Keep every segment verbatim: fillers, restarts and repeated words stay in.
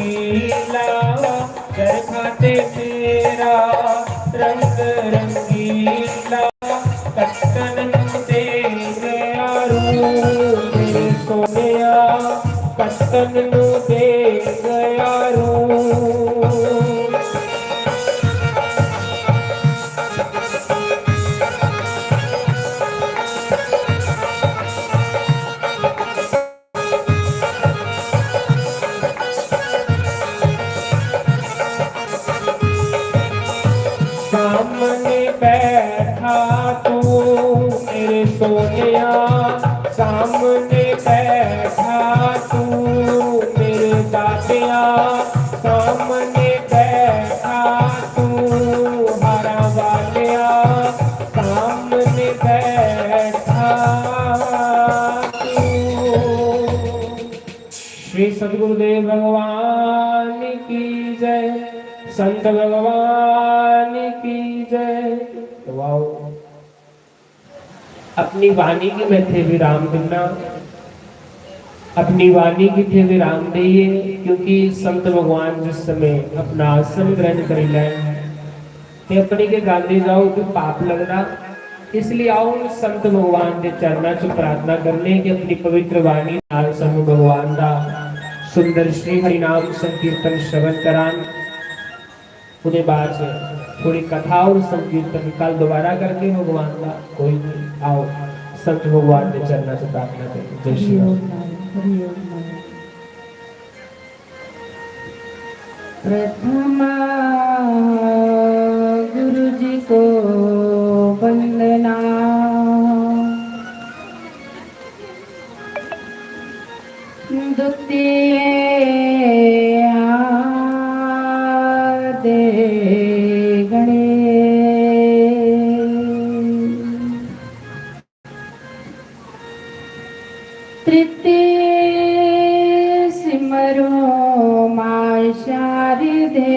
नीला, चरखा ते मेरा रंग रंगीला। कट्टन नू दे गया रू मेरे सोनिया, कट्टन नू दे गया रू। सामने बैठा तू मेरे सोनिया, सामने बैठा तू मेरे दादिया, सामने बैठा तू हरा वालिया, सामने बैठा तू। श्री सतगुरुदेव भगवान की जय, संत भगवान की जय। तो आओ, अपनी वाणी की मैं इत्थे विराम दिना, अपनी वाणी की इत्थे विराम देइए, क्योंकि संत भगवान जिस समय अपना आसन ग्रहण करी लैन, ते अपनी गै गांदे जाओ कि पाप लगदा। इसलिए आओ, संत भगवान दे चरणा च प्रार्थना करने कि अपनी पवित्र वाणी नाल सानू भगवान दा सुंदर श्री हरिनाम संकीर्तन श्रवण करान। ओदे बाद च थोड़ी कथा और संकीर्तन कल दोबारा करके भगवान दा कोई नहीं। आओ, संत भगवान दे चरणा च प्रार्थना करें। जय श्री राम। हरि ओम नारायण, हरि ओम नारायण। प्रथम गुरु जी को वंदना, द्वितीय आदे गणे। तृतीय सिमरो मां शारदे,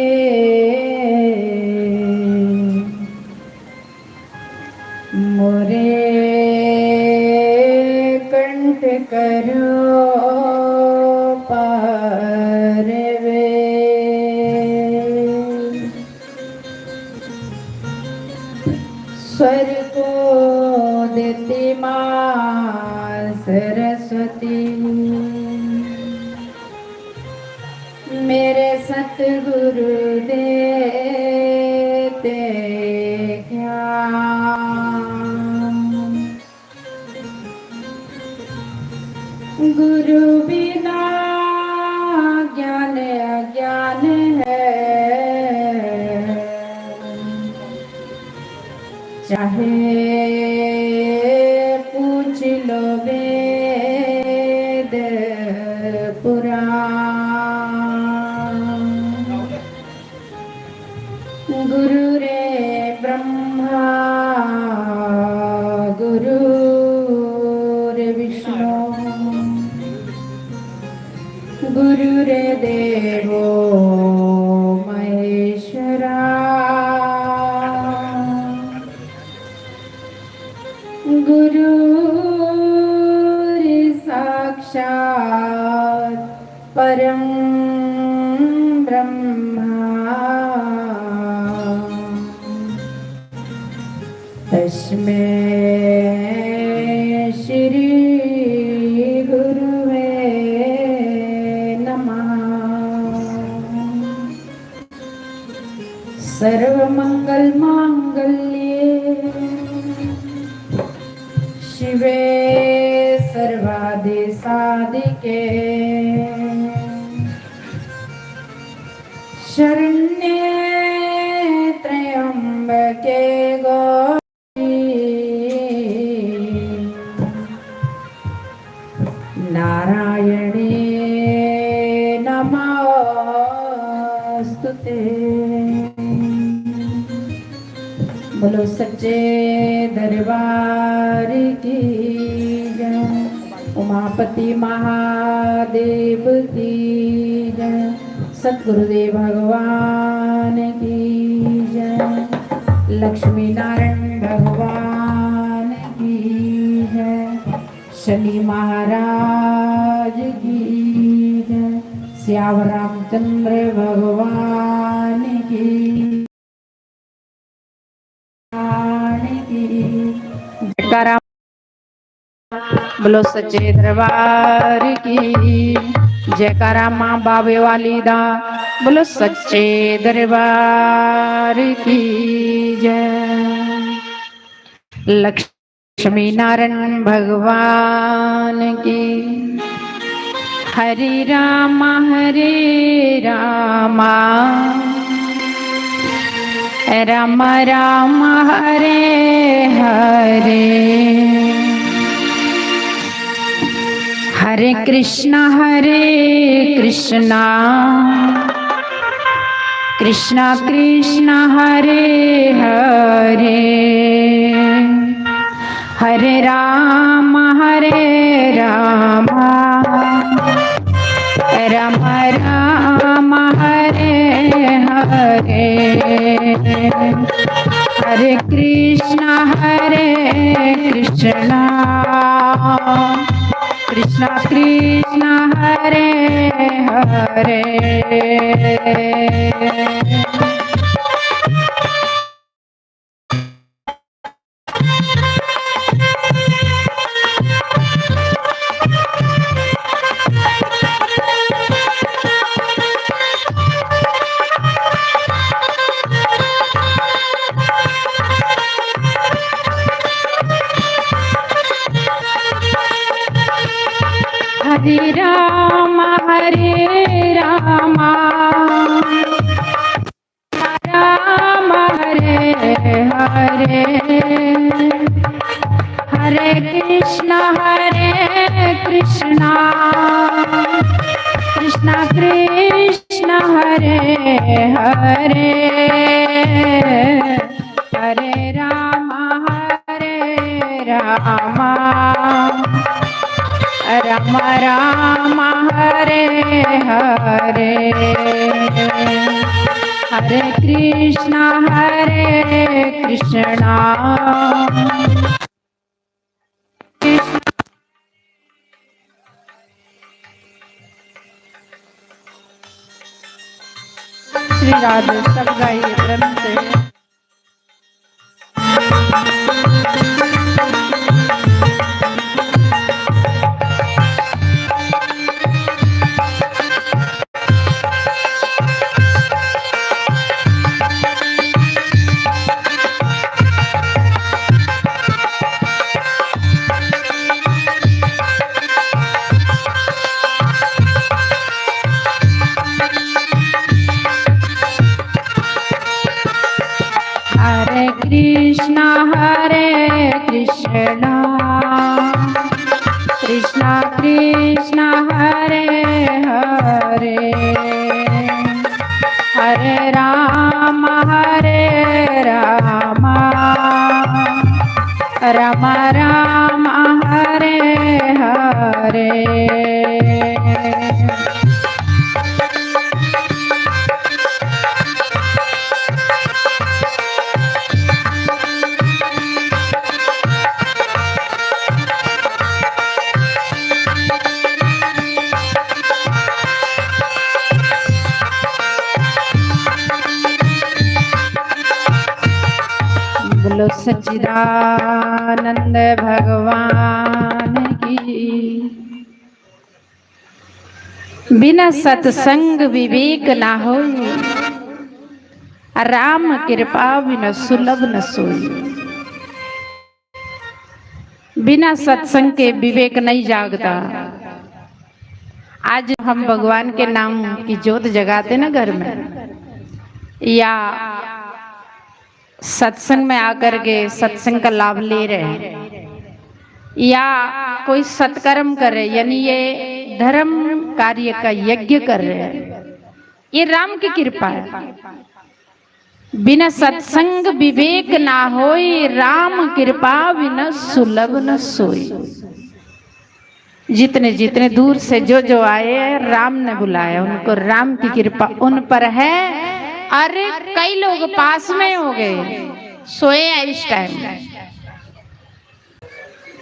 मोरे कंठ करो पार वे। स्वर को देती माँ सरस्वती, मेरे सतगुरु देते ज्ञान। गुरु बिना ज्ञान अज्ञान है, चाहे पूछ लो वेद पुराण। गुरु रे ब्रह्मा, गुरु रे विष्णु, गुरु रे देवो महेश्वरा। गुरु रे साक्षात परम ब्रह्मा, तस्मै श्री गुरुवे नमः। सर्वमंगल मांगल्ये शिवे सर्वादि साधिके शरण्ये त्र्यंबके गौरी नारायणी नमोस्तुते। बोलो सच्चे दरबार की जय, उमापति महादेव की जय, सतगुरुदेव भगवान की जय, लक्ष्मी नारायण भगवान की जय, शनि महाराज की जय। सियावर रामचंद्र भगवान की, भगवान की। जयकारा बोलो सच्चे दरबार की। जयकारा माँ बाबे वाली दा, बोलो सच्चे दरबार की जय। लक्ष्मी नारायण भगवान की। हरे राम हरे राम, राम राम हरे हरे, हरे कृष्णा हरे कृष्णा, कृष्णा कृष्णा हरे हरे, हरे राम हरे राम, राम राम हरे हरे, हरे कृष्णा हरे कृष्णा, कृष्णा कृष्णा हरे हरे। हरे राम हरे राम, राम हरे हरे, हरे कृष्णा हरे कृष्णा, कृष्णा कृष्णा हरे हरे, हरे राम हरे राम, राम राम हरे हरे, हरे कृष्णा हरे कृष्णा। श्री राधे, सब गाइए प्रेम से। हरे कृष्णा हरे कृष्णा, कृष्णा कृष्णा हरे हरे, हरे राम हरे राम, राम राम हरे हरे। बोलो सच्चिदानंद भगवान की। बिना सत्संग विवेक ना होई, राम कृपा बिना सुलभ न सोई। बिना सत्संग के विवेक नहीं जागता। आज हम भगवान के नाम की ज्योत जगाते ना घर में, या सत्संग में आकर के सत्संग का लाभ ले रहे हैं, या कोई सत्कर्म कर रहे, यानी ये धर्म कार्य का यज्ञ कर रहे हैं, ये राम की कृपा है। बिना सत्संग विवेक ना होई, राम कृपा बिना सुलभ न सोई। जितने जितने दूर से जो जो आए, राम ने बुलाया, उनको राम की कृपा उन पर है। अरे, कई लोग पास में हो गए, सोए हैं इस टाइम,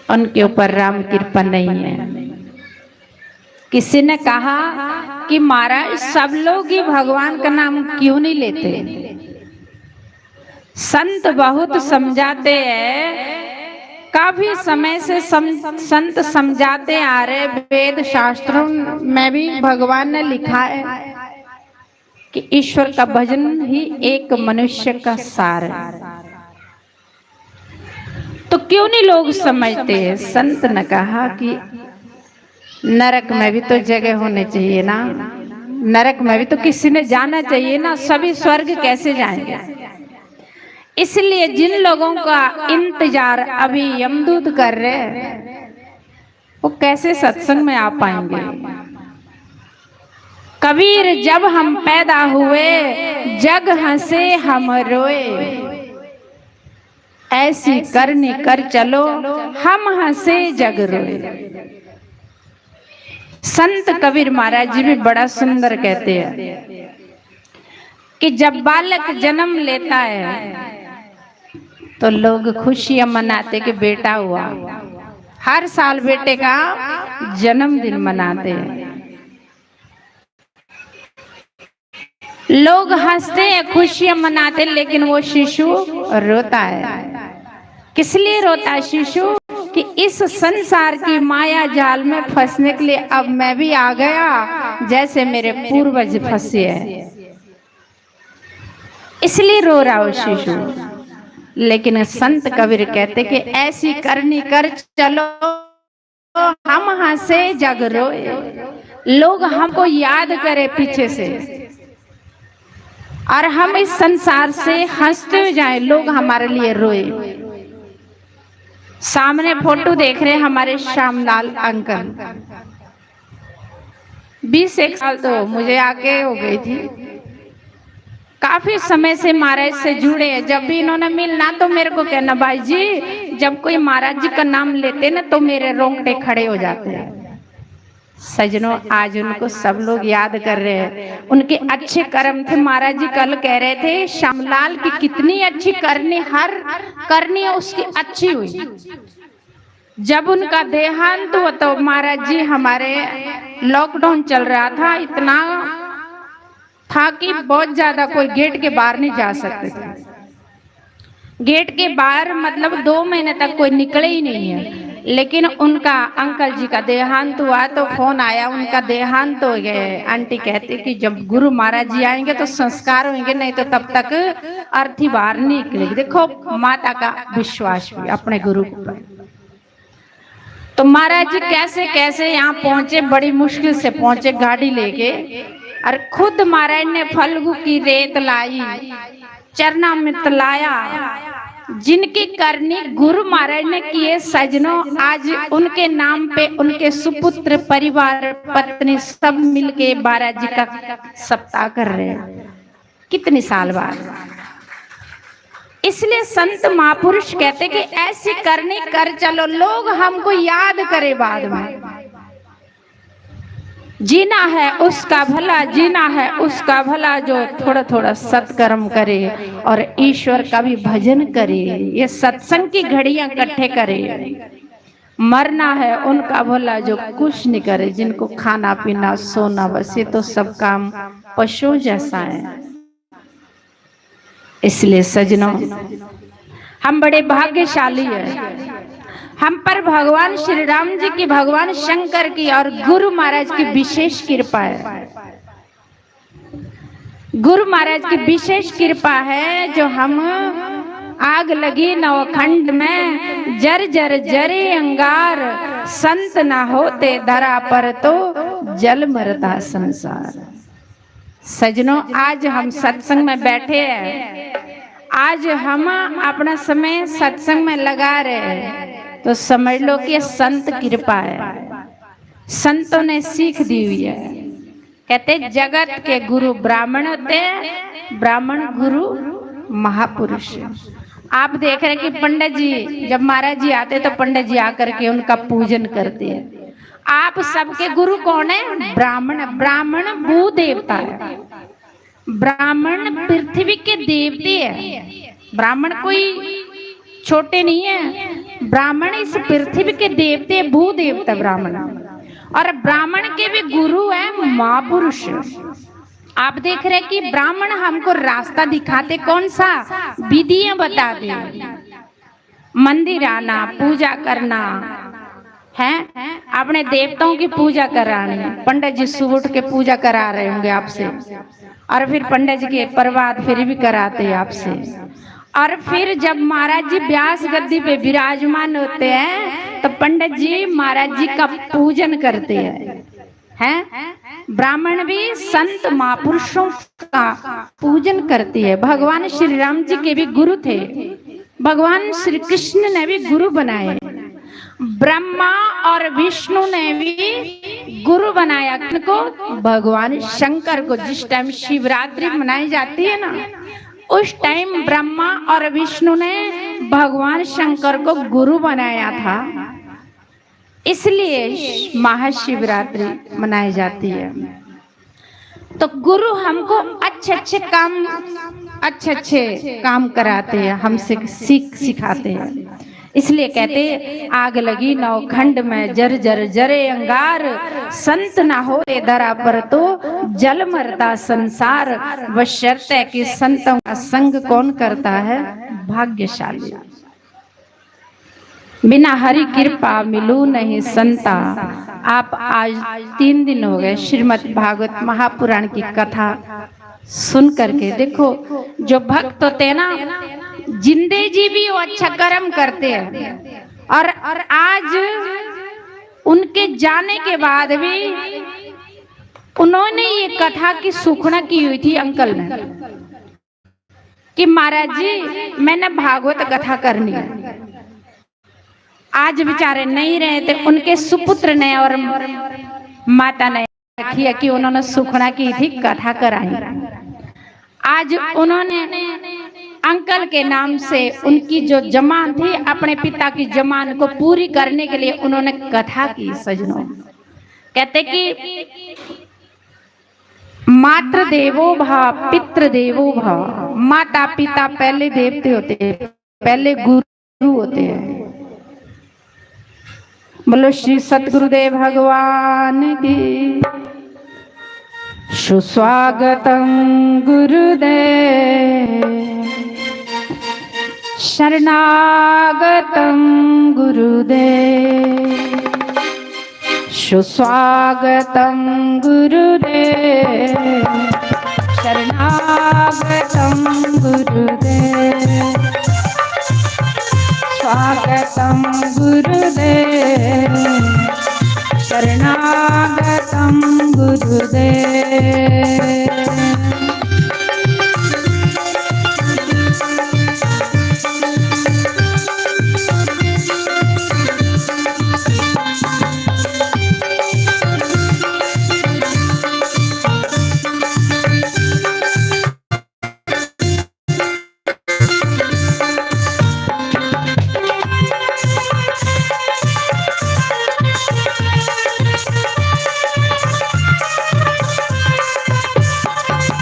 उनके ऊपर राम कृपा नहीं है। किसी ने कहा कि महाराज, सब लोग ही भगवान का नाम क्यों नहीं लेते? संत बहुत समझाते हैं, काफी समय से सम-, संत समझाते आ रहे, वेद शास्त्रों में भी भगवान ने लिखा है कि ईश्वर का भजन ही एक मनुष्य का सार है। तो क्यों नहीं लोग समझते हैं? संत ने कहा कि नरक में भी तो जगह होनी चाहिए ना, नरक में भी तो किसी ने जाना चाहिए ना, सभी स्वर्ग कैसे जाएंगे? इसलिए जिन लोगों का इंतजार अभी यमदूत कर रहे हैं, वो कैसे सत्संग में आ पाएंगे? कबीर, जब हम पैदा हुए, जग हंसे हम रोए, ऐसी करनी कर चलो, हम हंसे जग रोए। संत कबीर महाराज जी भी बड़ा सुंदर कहते हैं कि जब बालक जन्म लेता है तो लोग खुशियां मनाते कि बेटा हुआ, हर साल बेटे का जन्मदिन मनाते हैं। लोग हंसते हैं, खुशियां मनाते हैं, लेकिन वो शिशु रोता है। किस लिए रोता है शिशु? कि इस संसार की माया जाल में फंसने के लिए अब मैं भी आ गया, जैसे मेरे पूर्वज फंसे हैं, इसलिए रो रहा हो शिशु। लेकिन संत कबीर कहते कि ऐसी करनी कर चलो, हम हंसे जग रोए, लोग हमको याद करे पीछे से, और हम इस संसार से हंसते हुए जाएं, लोग हमारे लिए रोए। सामने फोटो देख रहे हैं हमारे श्यामलाल अंकल, बीस एक साल तो मुझे आके हो गई थी। काफी समय से महाराज से जुड़े हैं। जब भी इन्होंने मिलना तो मेरे को कहना, भाई जी, जब कोई महाराज जी का नाम लेते ना तो मेरे रोंगटे खड़े हो जाते हैं। सजनों, आज उनको सब लोग याद कर रहे हैं। उनके अच्छे कर्म थे। महाराज जी कल कह रहे थे, श्यामलाल की कितनी अच्छी करनी, हर करनी उसकी अच्छी हुई। जब उनका देहांत हुआ तो महाराज जी हमारे लॉकडाउन चल रहा था, इतना था कि बहुत ज्यादा कोई गेट के बाहर नहीं जा सकते थे। गेट के बाहर मतलब दो महीने तक कोई निकले ही नहीं है। लेकिन उनका, अंकल जी का देहांत हुआ तो फोन आया, उनका देहांत हो गए। आंटी कहती कि जब गुरु महाराज जी आएंगे तो संस्कार होंगे, नहीं तो तब तक अर्थी बाहर नहीं निकलेगी। देखो, माता का विश्वास भी अपने गुरु के ऊपर। तो महाराज जी कैसे कैसे यहाँ पहुंचे, बड़ी मुश्किल से पहुंचे गाड़ी लेके, और खुद महाराज ने फल्गु की रेत लाई, चरना में तलाया। जिनकी करनी गुरु महाराज ने किए सजनों, आज उनके नाम पे उनके सुपुत्र, परिवार, पत्नी सब मिलके महाराज जी का सप्ताह कर रहे हैं। कितने साल बाद। इसलिए संत महापुरुष कहते कि ऐसी करनी कर चलो, लोग हमको याद करे बाद में। जीना है उसका भला, जीना है उसका भला, जो थोड़ा थोड़ा सत्कर्म करे और ईश्वर का भी भजन करे। ये सत्संग की घड़ियां इकट्ठे करे। मरना है उनका भला जो कुछ नहीं करे, जिनको खाना पीना सोना, बस ये तो सब काम पशुओं जैसा है। इसलिए सजनों, हम बड़े भाग्यशाली हैं, हम पर भगवान श्री राम जी की, भगवान शंकर की और गुरु महाराज की विशेष कृपा है। गुरु महाराज की विशेष कृपा है जो हम आग लगी नौखंड में, जर जर जरे अंगार, संत ना होते धरा पर तो जल मरता संसार। सजनों, आज हम सत्संग में बैठे हैं, आज हम अपना समय सत्संग में लगा रहे हैं, तो समझ लो कि ये संत कृपा है, संतों ने सीख दी हुई है। कहते, जगत के गुरु ब्राह्मण होते हैं, ब्राह्मण गुरु महापुरुष। आप देख रहे कि पंडित जी, जब महाराज जी आते तो पंडित जी आकर के उनका पूजन करते हैं। आप सबके गुरु कौन है? ब्राह्मण। ब्राह्मण भू देवता है, ब्राह्मण पृथ्वी के देवते हैं। ब्राह्मण कोई छोटे नहीं है, ब्राह्मण इस पृथ्वी के देवते, भू देवता ब्राह्मण। और ब्राह्मण के भी गुरु है महापुरुष। आप देख रहे कि ब्राह्मण हमको रास्ता दिखाते, कौन सा, विधियां बताते, मंदिर आना, पूजा करना है, अपने देवताओं की पूजा करानी। पंडित जी सुबह उठ के पूजा करा रहे होंगे आपसे, और फिर पंडित जी के प्रभात फेरी भी कराते हैं आपसे। और फिर जब महाराज जी व्यास गद्दी पे विराजमान होते हैं, तो पंडित जी महाराज जी का पूजन करते हैं, हैं? ब्राह्मण भी संत महापुरुषों का पूजन करते हैं। भगवान श्री राम जी के भी गुरु थे, भगवान श्री कृष्ण ने भी गुरु बनाए, ब्रह्मा और विष्णु ने भी गुरु बनाया। किनको? भगवान शंकर को। जिस टाइम शिवरात्रि मनाई जाती है ना, उस टाइम ब्रह्मा और विष्णु ने भगवान शंकर को गुरु बनाया था, इसलिए महाशिवरात्रि मनाई जाती है। तो गुरु हमको अच्छे अच्छे काम, अच्छे अच्छे काम कराते हैं, हमसे सीख सिखाते हैं। इसलिए कहते, आग लगी नौ खंड में, जर जर जरे अंगार, संत ना होते धरा पर तो, जल मरता संसार। बशर्ते कि संतों का संग कौन करता है? भाग्यशाली। बिना हरि कृपा मिलू नहीं संता। आप आज तीन दिन हो गए श्रीमद् भागवत महापुराण की कथा सुन करके। देखो, जो भक्त होते हैं ना, जिंदे जी भी वो अच्छा कर्म करते हैं, और, और आज उनके जाने के बाद भी उन्होंने ये कथा की सुखना की हुई थी अंकल ने, कि महाराज जी, मैंने भागवत कथा करनी है। आज बेचारे नहीं रहे थे, उनके सुपुत्र ने और माता ने रखी है कि उन्होंने सुखना की थी, कथा कराई। आज उन्होंने अंकल के नाम से उनकी जो जमान थी, अपने पिता की जमान को पूरी करने के लिए उन्होंने कथा की। सजनों, कहते कि मातृ देवो भव, पितृ देवो भव। माता पिता पहले देवते होते हैं, पहले गुरु होते हैं। बोलो श्री सतगुरुदेव भगवान की। सुस्वागतम गुरुदेव, शरणागतम गुरुदेव। सुस्वागतम गुरुदेव, शरणागतम गुरुदेव। स्वागतम गुरुदेव, शरणागतम गुरुदेव।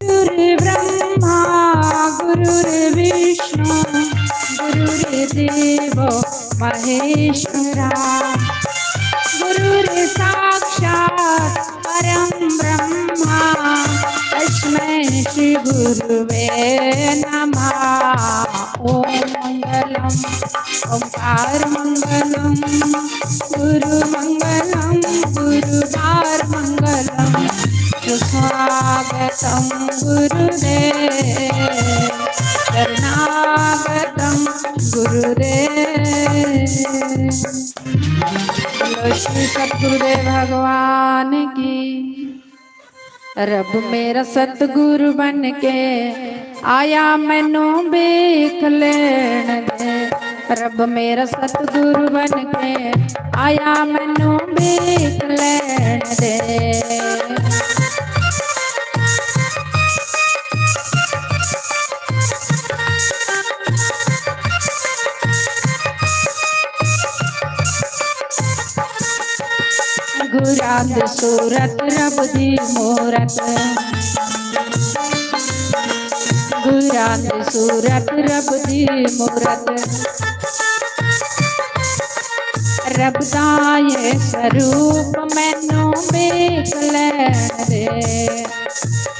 गुरुर्ब्रह्मा गुरुर्विष्णु गुरुर्देवो महेश्वरा। गुरुर्साक्षात् परं ब्रह्मा तस्मै श्री गुरुवे नमः। ओम मंगलम ओंकार मंगलम गुरु मंगलम गुरुदार मंगलम। सुस्वागतम गुरुदेव शरणागतम गुरुदेव। बोलो श्री सतगुरुदेव भगवान की। रब मेरा सतगुरु बन के आया, मैनू भीख लेण दे। रब मेरा सतगुरु बन के आया, मैनू भीख लेण दे। गुरां दी सूरत रब दी मूरत, गुरां दी सूरत रब दी मूरत। रब दा ये स्वरूप मैनू वेख लैण दे,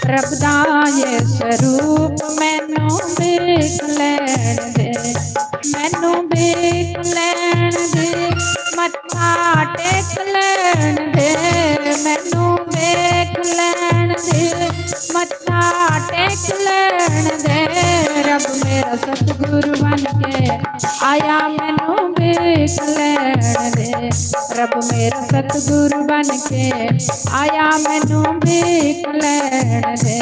रब दा ये स्वरूप मैनू वेख लैण दे, मैनू वेख लैण दे, मत्था टेक लैण दे, मैनू वेख लैण दे, मत्था टेक लैण दे। रब मेरा सतगुरु बन के आया, मैनू वेख लैण दे। रब मेरा सतगुरु बन के आया, मैनू वेख लैण दे।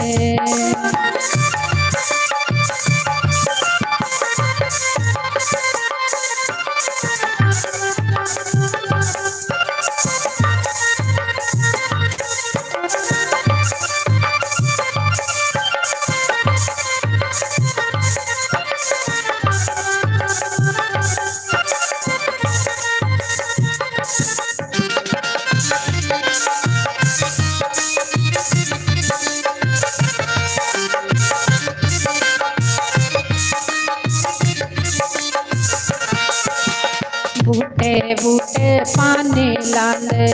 बूटे बूटे पानी लांदे,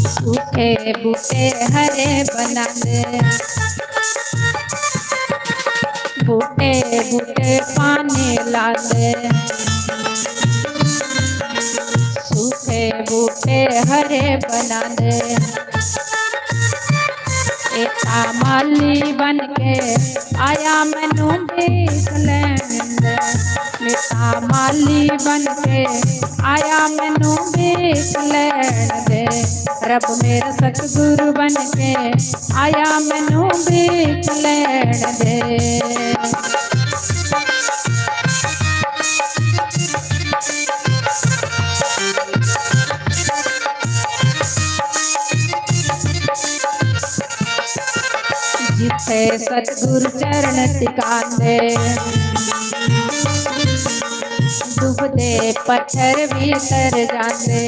सूखे बूटे हरे बनांदे। बूटे बूटे पानी लांदे, सूखे बूटे हरे बनांदे। एता माली बन के आया, मैनू देख लैण दे। एता माली बन के आया, मैनू देख लैण दे। रब मेरा सतगुरु बन के आया, मैनू देख लैण दे। जिथे सतगुरु चरण टिकांदे, डुबदे पत्थर भी तर जांदे।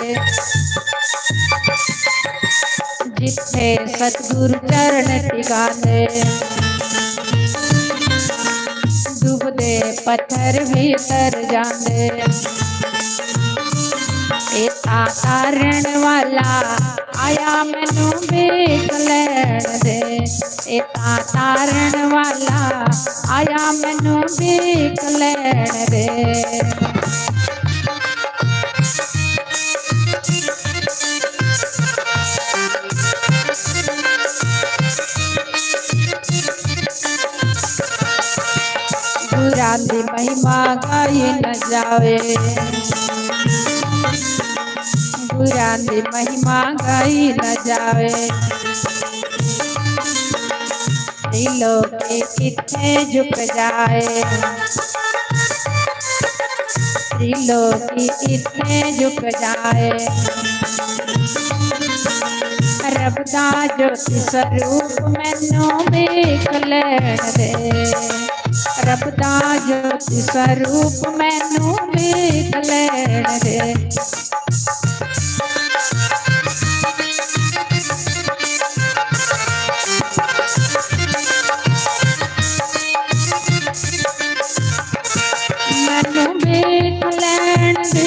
जिथे सतगुरु चरण टिकांदे, डुबदे पत्थर भी तर जांदे। एता तारण वाला आया, मैनू देख लैण दे। एता तारण वाला आया, मैनू देख लैण दे। गुरां दी महिमा गाई न जावे, गुरां दी महिमा गाई न जावे। त्रिलोकी इत्थे झुक जाए, त्रिलोकी इत्थे झुक जाए। रब दा ज्योति स्वरूप मैनू देख लैण दे, रब दा ज्योति स्वरूप मैनू देख लैण दे। मैनू देख लैण दे,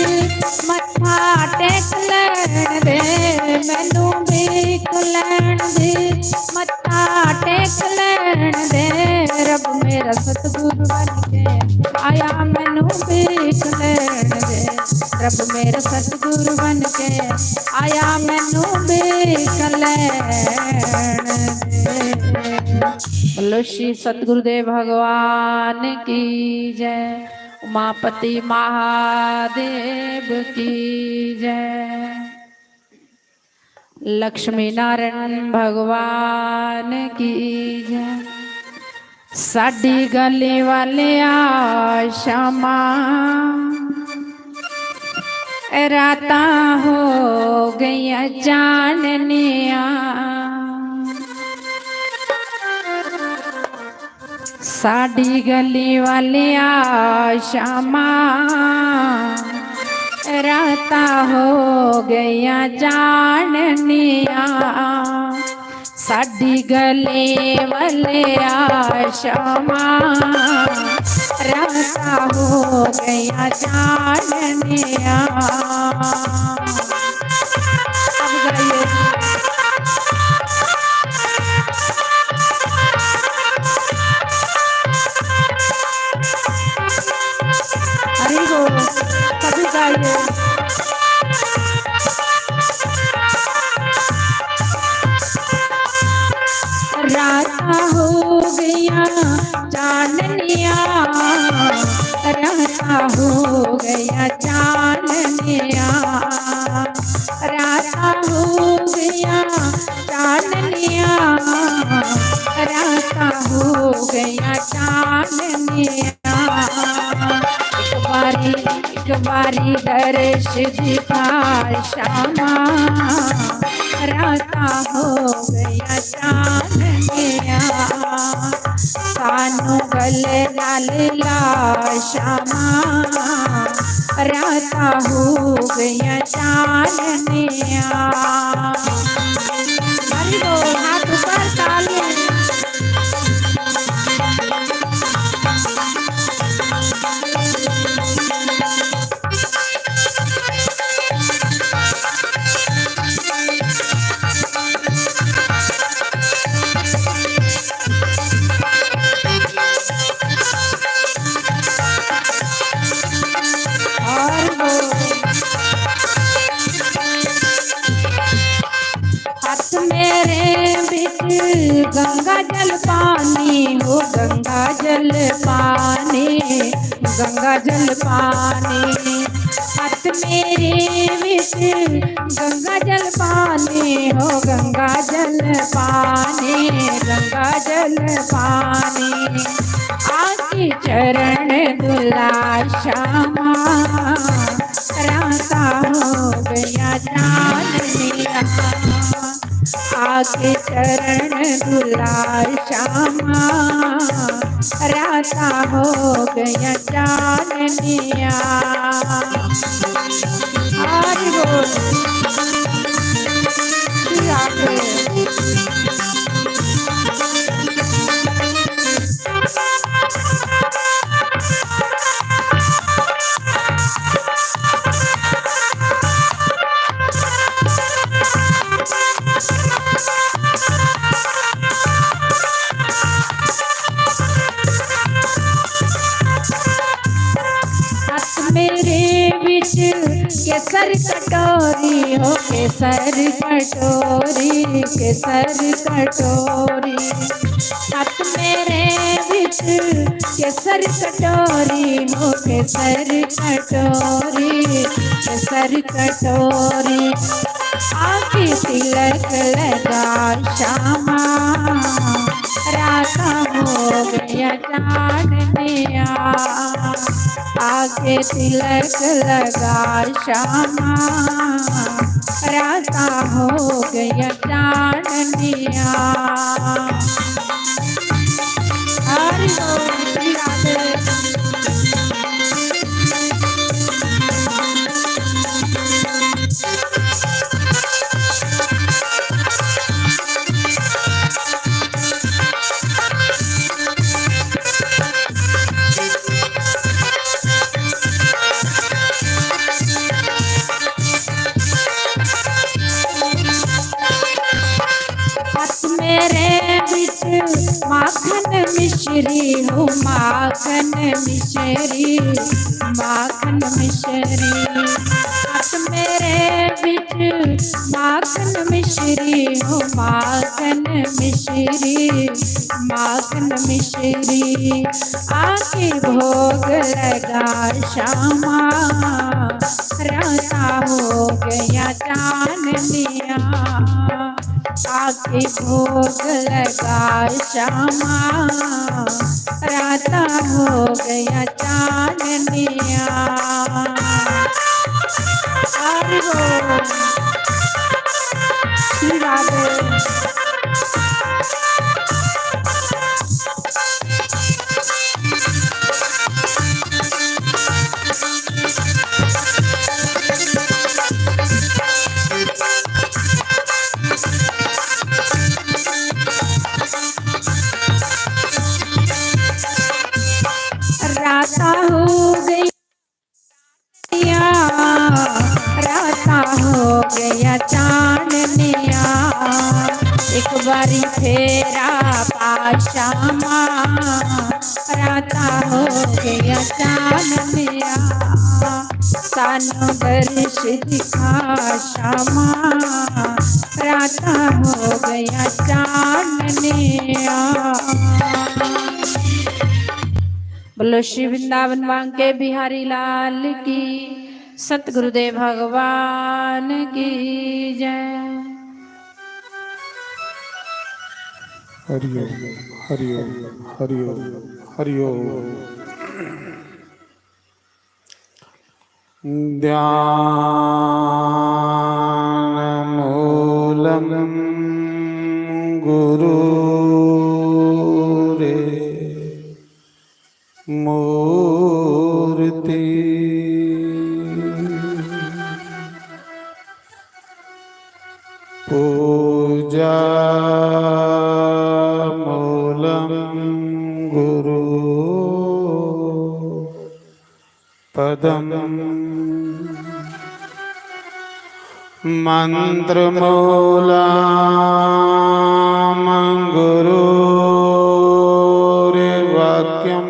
मत्था टेक लैण दे, मैनू देख लैण दे, मत्था टेक लैण दे। रब मेरा सतगुरु बन के आया, मैनू देख लैण दे। रब मेरा सतगुरु बन के आया, मैनू देख लैण दे। बोलो श्री सतगुरुदेव भगवान की जय, उमापति महादेव की जय। लक्ष्मी नारायण भगवान की जय। साडी गली वालिया क्षमा, रातां हो गईयां चाननिया। साडी गली वालिया क्षमा, रातां हो गईयां चाननिया। साडी गली वालिया क्षमा, रातां हो गईयां चाननियां। अब गाइए। हरि बोल, सभी गाइए। रातां हो गईयां चाननियां, रातां हो गईयां चाननियां, रातां हो गईयां चाननियां, रातां हो गईयां चाननियां। एक बारी, एक बारी दर्श दिखा श्यामा, रातां हो गईयां चाननियां। सानू गले नाल ला श्यामा, रातां हो गईयां चाननियां। हरि बोल, हाथ ऊपर, ताली। और वो हत्थ मेरे बिच गंगा जल पानी, हो गंगा जल पानी, गंगा जल पानी। हत्थ मेरे बिच गंगा जल पानी, हो गंगा जल पानी, गंगा जल पानी। आके चरण धुला श्यामा, रातां हो गईयां चाननियां। आके चरण धुला श्यामा, रातां हो गईयां चाननियां। हरि बोल। श्री राधे। हत्थ मेरे बिच केसर कटोरी, हो केसर कटोरी, केसर कटोरी। हत्थ मेरे बिच केसर कटोरी, हो केसर कटोरी, केसर कटोरी। आके तिलक लगा श्यामा, रातां हो गईयां चाननियां। आके तिलक लगा श्यामा, रातां हो गईयां चाननियां। हरि बोल, श्री राधे। हत्थ मेरे बिच माखन मिश्री, हो माखन मिश्री, माखन मिश्री। हत्थ मेरे बिच माखन मिश्री, हो माखन मिश्री, माखन मिश्री। आके भोग लगा श्यामा, रातां हो गईयां चाननियां। आके भोग लगा श्यामा, रातां हो गईयां चाननियां। हरि बोल। श्री राधे। रातां हो गया चाननिया, एक बारी फेरा पा शामा, रातां हो गया चाननिया, सानू दर्श दिखा शामा, रातां हो गया चाननिया। बोलो श्री वृंदावन बांके बिहारी लाल की, सतगुरुदेव भगवान की जय। हरिओम, हरिओम, हरिओम, हरिओम। ध्यानमूलं गुरूरे मूर्ति। पूजा मूलं गुरु पदम। मंत्रमूलं गुरुर्वाक्यम्।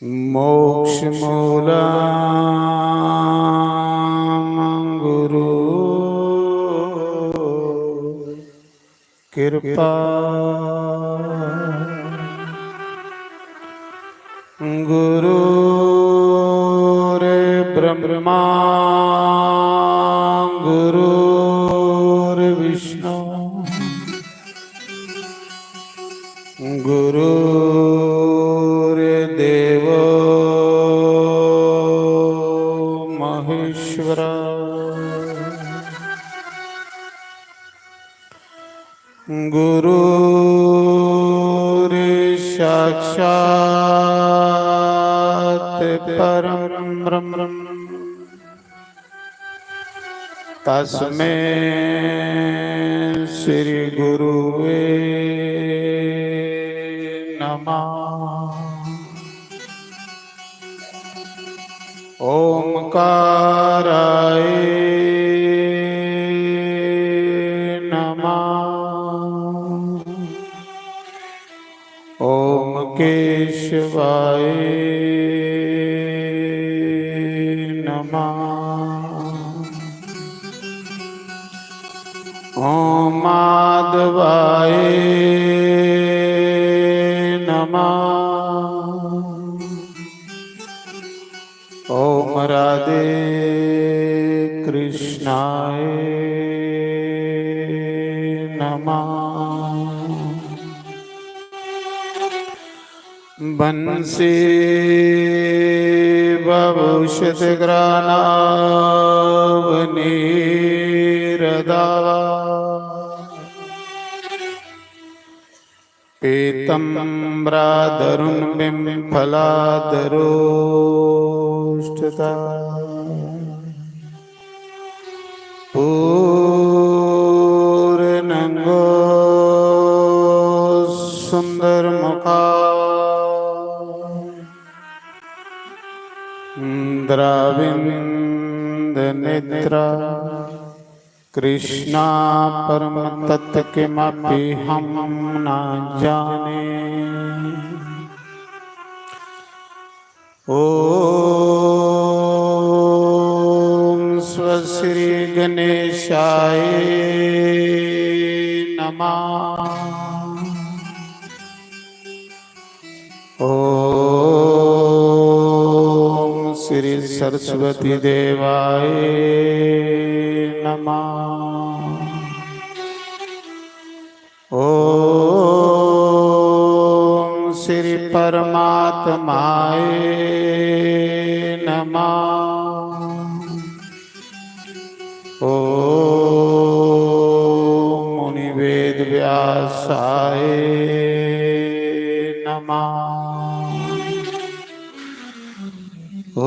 मोक्षमूलं गुरु कृपा। गुरुर्ब्रह्मा गुरुर्विष्णु गुरुर्देवो महेश्वरा। गुरुर्साक्षात् परं ब्रह्म। तस्मै श्री गुरुवे नमः। ओंकाराय नमः। ओम केशवाय नमः। ओम माधवाय नमः। ओम राधे कृष्णाय नमः। बंसी बभूषित ग्रानावनीरदावा। पीतम्बराधरुं बिम्फलाधरोष्ठता। पूर्णंगो सुंदरमुखा द्राविंद नेत्रा। कृष्णा परम तत्व किमपि हम न जाने। ओम स्व श्री गणेशाय नमः। ओम श्री सरस्वती देवाय नमः। ओम श्री परमात्माय नमः। ओम मुनि वेद व्यासाय नमः। ओम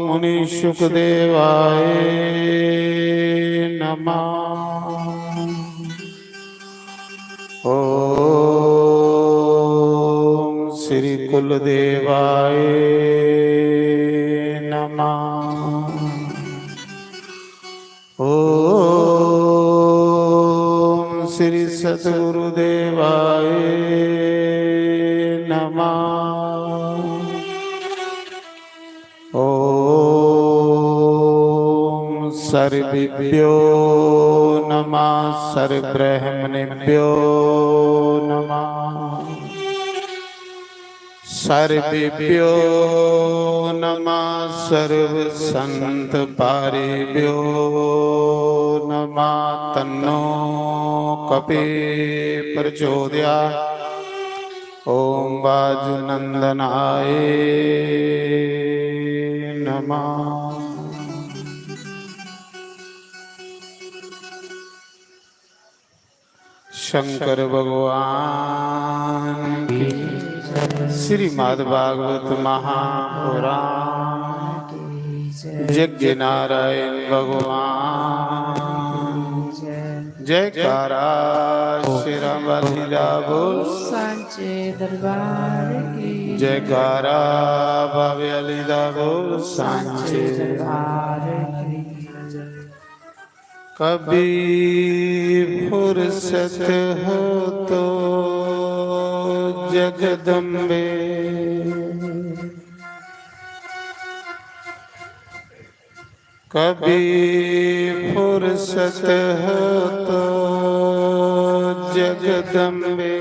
मुनि शुकदेवाय नमः। गुरुदेवाय नमः। ओम श्री सतगुरुदेवाय नमः। ओम सर्वेभ्यो नमः, सर्वब्राह्मणेभ्यो नमः। सर्वेभ्यो नमः, सर्वसंत पारेभ्यो नमः। तन्नो कपि प्रचोदयात्। ओम वायुनंदनाय नमः। शंकर भगवान की, श्रीमद् भागवत महापुराण, यज्ञ नारायण भगवान। जयकारा शेरां वाली दा बोल, सांचे दरबार की। जयकारा बावे आली दा बोल, सांचे दरबार की। कभी फुर्सत हो तो जगदम्बे, कभी फुर्सत हो तो जगदम्बे।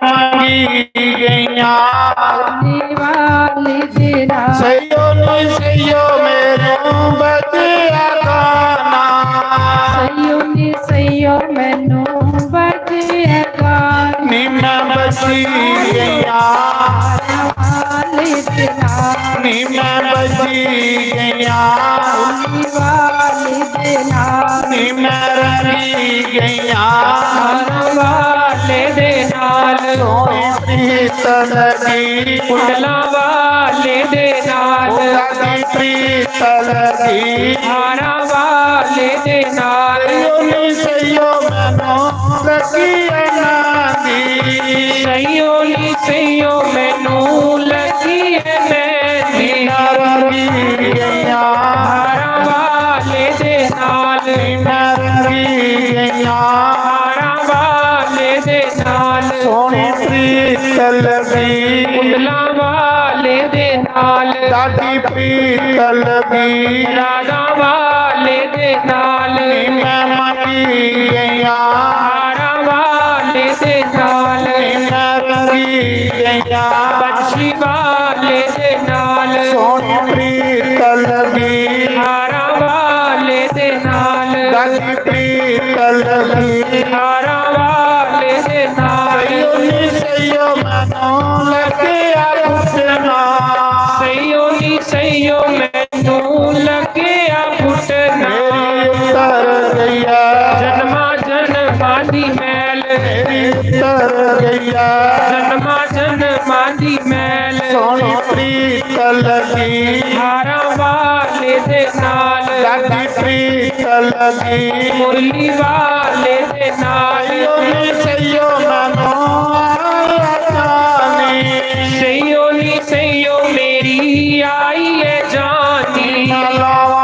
मंगी गईयां। वाली दे नाल। सहियो नी सहियो मैनू बजिया गाना। सहियो नी सहियो मैनू बजिया गाना। नी मैं बजी गईयां। वाली दे नाल। नी मैं बजी गईयां। वाली दे नाल। नी मैं रंगी गईयां। वाले दे नाल। सोहनी प्रीतल दी। कुंडला वाले दे नाल। दी प्रीतल दी। हारा वाले दे नाल। सहियो नी सहियो मैनू लगी अनांदी। सहियो नी सहियो मैनू लगी है मेहंदी। रंगी गईयां। हारा वाले दे नाल। रंगी गईयां। हारा वाले दे नाल। सोहनी प्रीतल दी। कुंडला वाले दे नाल। दादी प्रीतल दी। राधा वाले दे नाल। मैं मंगी गईयां। हारा वाले दे नाल। मैं रंगी गईयां। पंछी वाले दे नाल। सोहनी प्रीतल दी। हारा वाले दे नाल। दादी प्रीतल दी। हारा वाले दे नाल। सहियो नी सहियो मैनू लगिया पुछना। सहियो नी सहियो मैनू लगिया पुछना। मेरी उतर गई है। जन्मा जन्मा दी मैल। मेरी उतर गई है। जन्मा जन्मा दी मैल। सोहनी प्रीतल दी। हारा वाले दे नाल। दादी प्रीतल दी। मुरली वाले दे नाल। सहियो नी सहियो मैनू आया जानी। सहियो नी सहियो मेरी आई है जानी। मैं लावा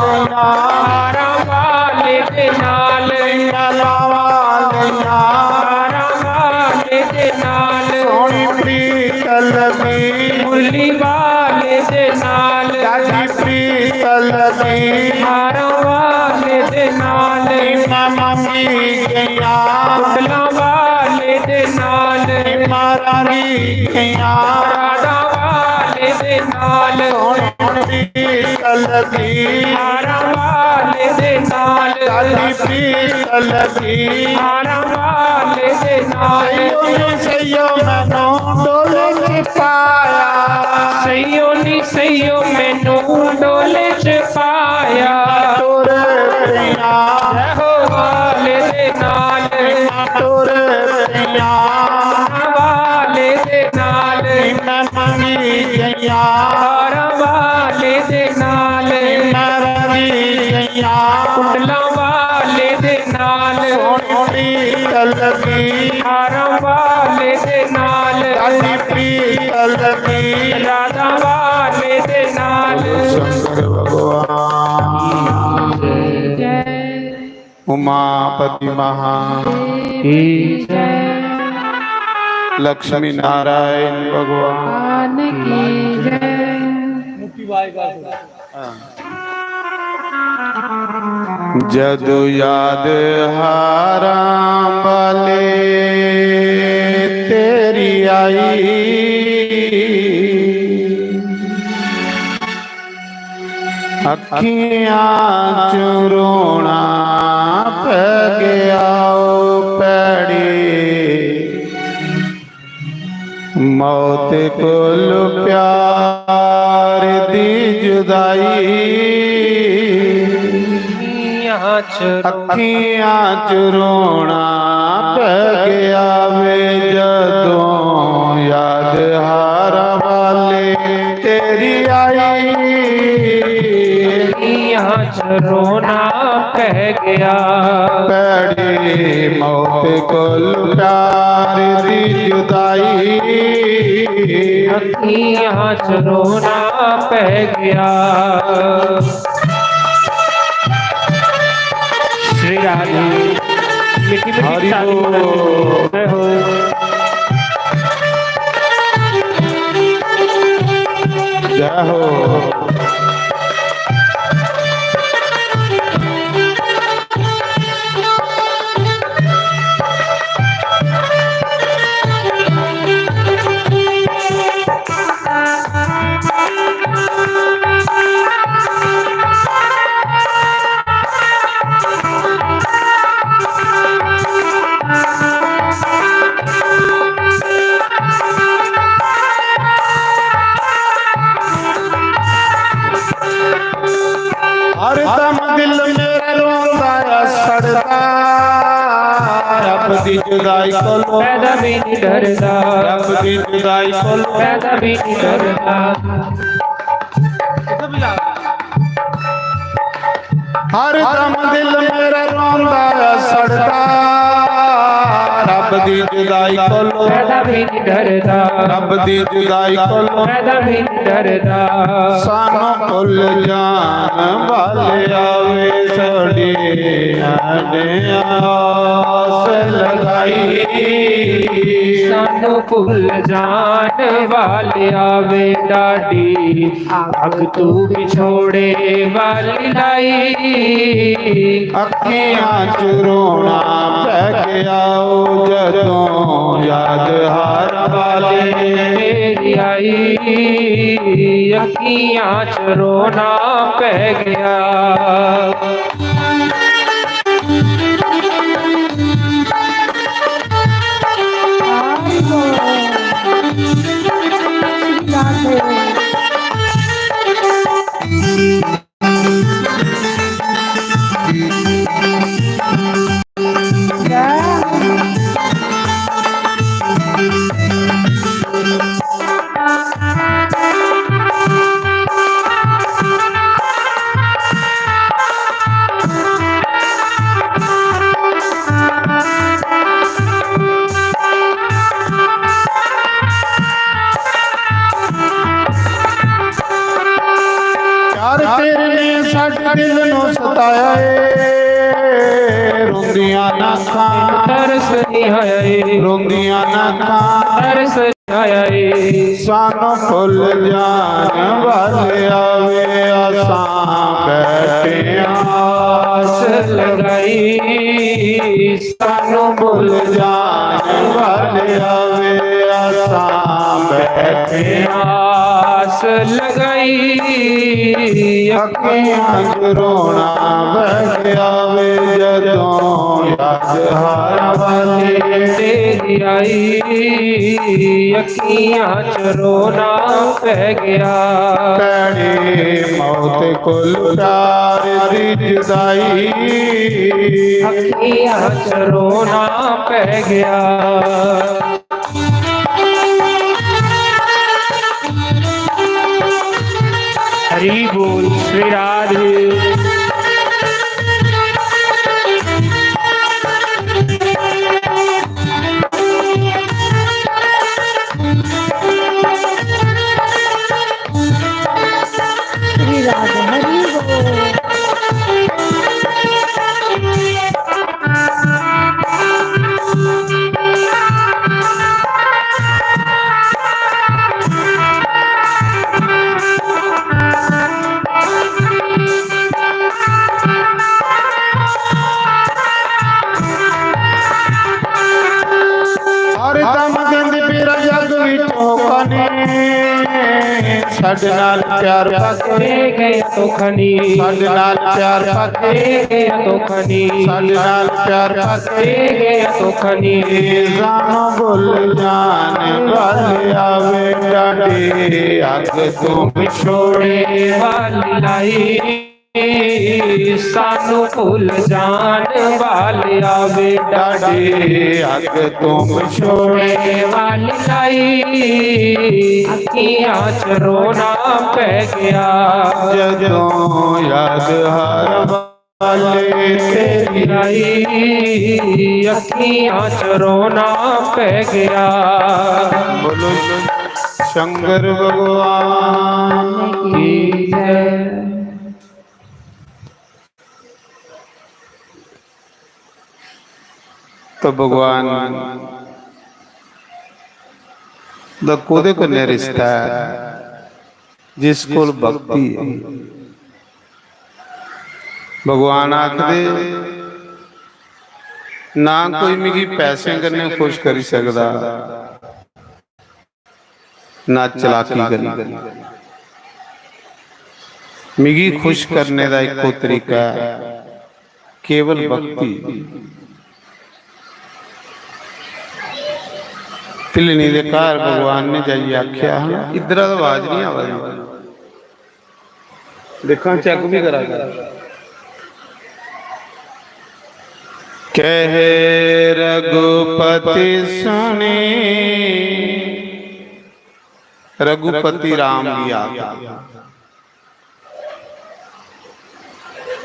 लैना। हारा वाले दे नाल। मैं लावा लैना। हारा वाले दे नाल। सोहनी प्रीतल दी। मुरली वाले दे नाल। दादी प्रीतल दी। हारा वाले दे नाल। मैं मंगी गईयां। कुंडला वाले दे नाल। मैं रंगी गईयां। राधा वाले दे नाल। सोहनी प्रीतल दी। हारा वाले दे नाल। दादी प्रीतल दी। हारा वाले दे नाल। सहियो नी सहियो मैनू डोले च पाया। सहियो नी सहियो मैनू डोले च पाया। टुर पईयां। जय हो वाले दे नाल। टुर पईयां। वाले दे नाल। मैं मंगी गईयां। हारा वाले दे नाल। मैं रंगी गईयां। कुंडला वाले दे नाल। सोहनी प्रीतल दी। हारा वाले दे नाल। दादी प्रीतल दी। राधा वाले दे नाल। शंकर भगवान। जय। उमापति महा। की जय। लक्ष्मी नारायण भगवान। भगवान की जय। जदु याद हारां वाले तेरी आई, अखियां च रोना पै गया ओ भैड़ी, मौत कोल प्यार दी जुदाई। अखियां च अखियां च रोना पै गया वे, जदों याद हारां वाले तेरी आई। अखियां च रोना पै गया। भैड़ी मौत कोल प्यार दी जुदाई। अखियां च रोना पै गया। श्री राधे। मिठी मिठी हरि ताली बोल। जय हो। जय हो। हरदम दिल मेरा रोंदा ऐ सड़दा, रब दी जुदाई कोलों पैदा भी नहीं डरदा। रब दी जुदाई कोलों पैदा भी नहीं डरदा। हरदम दिल मेरा रोंदा ऐ सड़दा, रब दी जुदाई कोलों पैदा भी नहीं डरदा। रब दी जुदाई कोलों पैदा भी नहीं डरदा। सानू भुल जान वाले आवे, साड़ी आने आस लगाई। सानू भुल जान वाले आवे, डाडी अग तू विछोड़े वाली लाई। अखियां च रोना पै गया ओ जदों याद हार वाले तेरी आई। अखियां च रोना पै गया। प्यार तेरे ने साडे दिल नू सताया ए, रोंदियां ना खां। तरस नहीं आया ए, रोंदियां ना खां। तरस नहीं आया ए। सानू भुल जान वाले आवे, असां बैठे आस लगाई। सानू भुल जान वाले आवे, असां बैठे आस लगाई। अखियां च रोना बह गया वे, जदों याद हार वाली तेरी आई। अखियां च रोना पै गया। भैने मौत कोल प्यार दी जुदाई। अखियां च रोना पै गया। हरि बोल श्री राधे। श्री राधे हरि बोल। हर दम गंद पीरा जग विच होका ने, साडे नाल प्यार पक दे गया धोखा नी। साडे नाल प्यार पक दे गया धोखा नी। साडे नाल प्यार पक दे गया धोखा नी। जानो भुल जान वाले आवे, डाडे अग तू विछोड़े वाली लाई। सानू भुल जान वाले आवे, डाडे अग तू विछोड़े वाली लाई। अखियां च रोना पै गया। जदों याद हार वाले तेरी आई, अखियां च रोना पै गया। बोलो शंकर भगवान की जय। तो भगवान दा कोह्दे कन्नै रिश्ता ऐ? जिस कोल भक्ति ऐ। भगवान आखदे, ना कोई मिगी पैसें कन्नै खुश करी सकदा, ना चालाकी कन्नै। मिगी खुश करने दा इक्को तरीका ऐ, केवल भक्ति। भिल्लनी दे घर भगवान ने जाइयै आखेआ हा, इद्धरा दा आवाज नहीं आवा दी। दिक्खां, चेक भी करा कर। कहे रघुपति सुनी, रघुपति राम भी आ गया।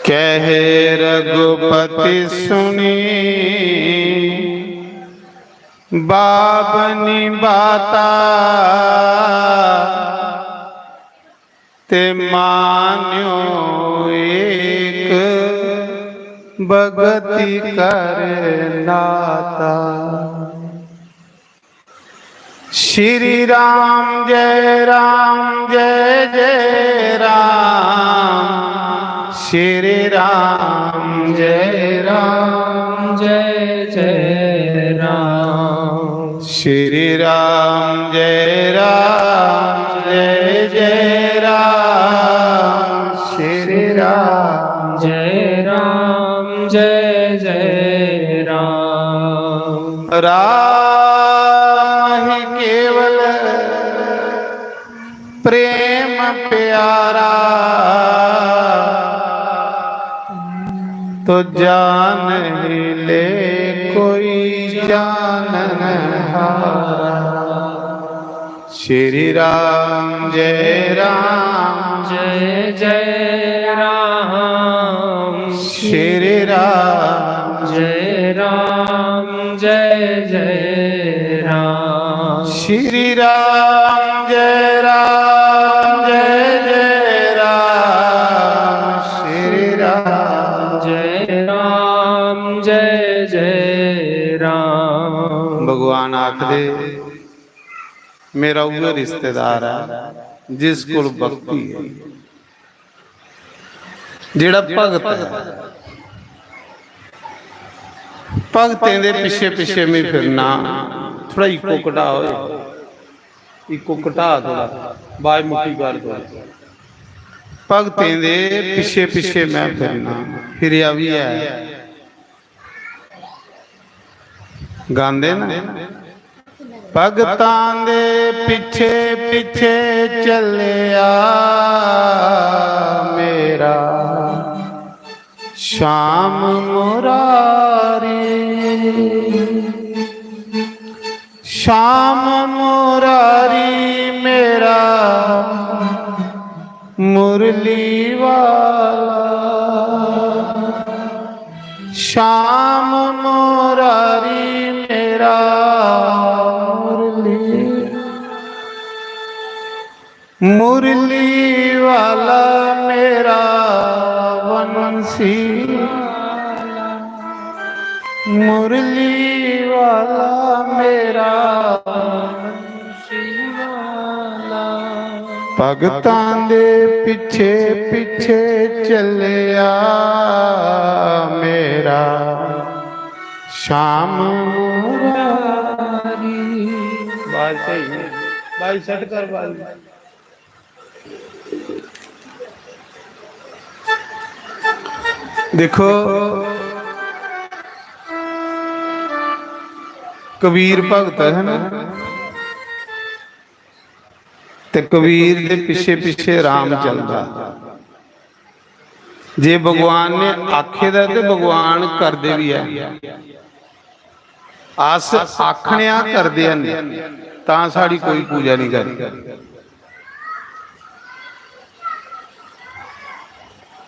कहे रघुपति सुनी, बाबनी बाता ते मान्यो एक बगति कर नाता। श्री राम जय राम जय जय राम, श्री राम जय राम जय जय राम, श्री राम जय राम जय जय राम, श्री राम जय राम जय जय राम। राम ही केवल प्रेम प्यारा, तो जान ही ले कोई जानन हारा। श्री राम जय राम जय जय राम, श्री राम जय राम जय जय राम, श्री राम जय राम जय जय राम, श्री राम जय राम जय जय राम। भगवान आखदे, मेरा उ'ऐ रिश्तेदार है जिस कोल भक्ति है, जेड़ा भगत है। भगतें दे पिछे पिछे में फिरना, थोड़ा इको घटा हो, इको घटा, थोड़ा बाज मुट्ठी कर दो। भगतें दे पिछे पिछे मैं फिरना, फिरया भी है। गांदे ना, भगतां दे पिछे पिछे चलिया मेरा श्याम मुरारी, श्याम मुरारी मेरा मुरली वाला, श्याम मुरारी मेरा मुरली, मुरली वाला मेरा वंशी, मुरली वाला मेरा भगतां दे पिछे पिछे चलिया मेरा श्याम मुरारी। बाज सही है। बाज सेट कर बाज। देखो, कबीर भगत है ना, ते कबीर दे पिछे पिछे राम चलदा। जे भगवान ने आखे दा ते भगवान करदे भी है। अस आखने आ, करदे है नहीं, तां साढ़ी कोई पूजा नहीं करदी।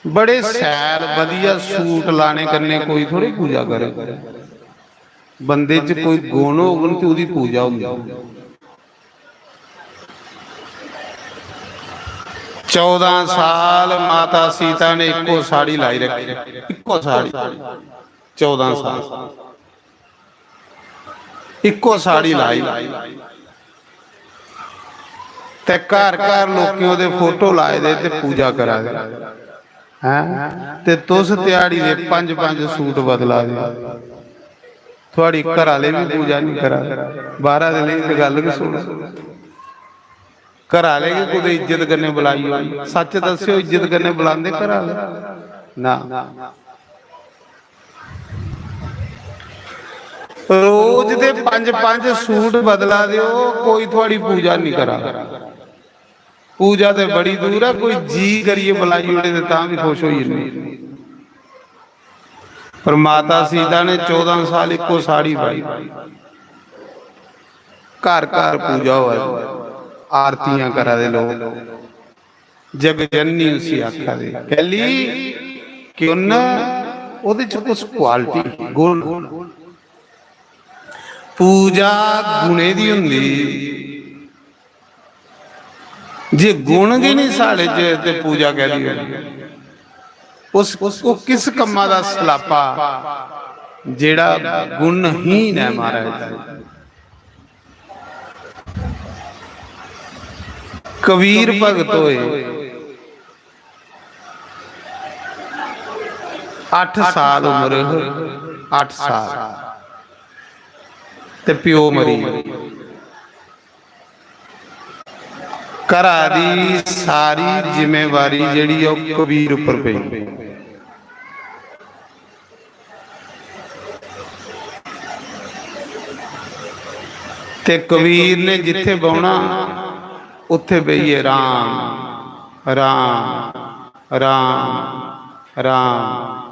बड़े शैल बधिया सूट लाने कन्नै कोई थोड़ी पूजा करे। बंदे च कोई गुण होगन ते ओह्दी पूजा होंदी। चौदां साल माता सीता ने इक्को साड़ी लाई रखी, इक्को साड़ी, चौदां साल इक्को साड़ी लाई। ते घर घर लोकें ओह्दे फोटो लाए दे ते पूजा करा दे। हैं? ते तुस ध्याड़ी दे पंज पंज सूट बदला दे। थुआड़ी घर आह्ले बी पूजा नहीं करा दे। बाहरा दे लेई ते गल्ल गै सुनो। घर आह्ले गै कुतै इज्जत कन्नै बुलाई होनी। सच्च दस्सेओ, इज्जत कन्नै बुलांदे घर आह्ले? ना। रोज दे पंज पंज सूट बदला दे ओ, कोई थुआड़ी पूजा नहीं करा। पूजा ते बड़ी दूर ऐ, कोई जी करियै बुलाई ओड़े ते तां बी खुश होई जन्ने। पर माता सीता ने चौदां साल इक्को साड़ी पाई, घर घर पूजा होआ दी, आरतियां करा दे लोक। जग जननी उसी आखा दे, कैली कि उन्न ओह्दे च कुछ क्वालिटी, गुण। पूजा गुणे दी होंदी। जे गुण गै नहीं साढ़े च ते पूजा कैदी होनी? उस, उस, ओह् किस कम्मा दा सलापा जेड़ा गुणहीन ऐ महाराज? कबीर भगत होए, अट्ठ साल उम्र, अट्ठ साल, ते प्यो मरी। घरा दी सारी जिम्मेवारी जेह्ड़ी ऐ, ओह् कबीर उप्पर पेई। ते कबीर ने जित्थे बौहना, उत्थे बेहियै राम, राम, राम, राम।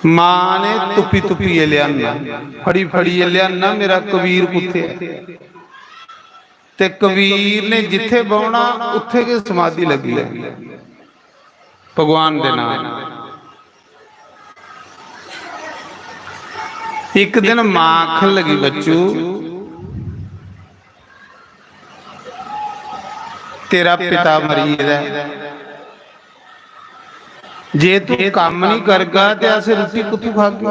मां ने तुप्पी तुप्पियै लेआना, फड़ी फड़ियै लेआना, मेरा कबीर कुत्थे ऐ? ते कबीर ने जित्थे बौहना, उत्थे गै समाधि लग्गी ऐ भगवान दे नाम। एक दिन मां आखन लगी, "बच्चू, तेरा पिता मरी गेदा ऐ। जे तू कम्म नहीं करगा ते अस रुट्टी कुत्थों खागे?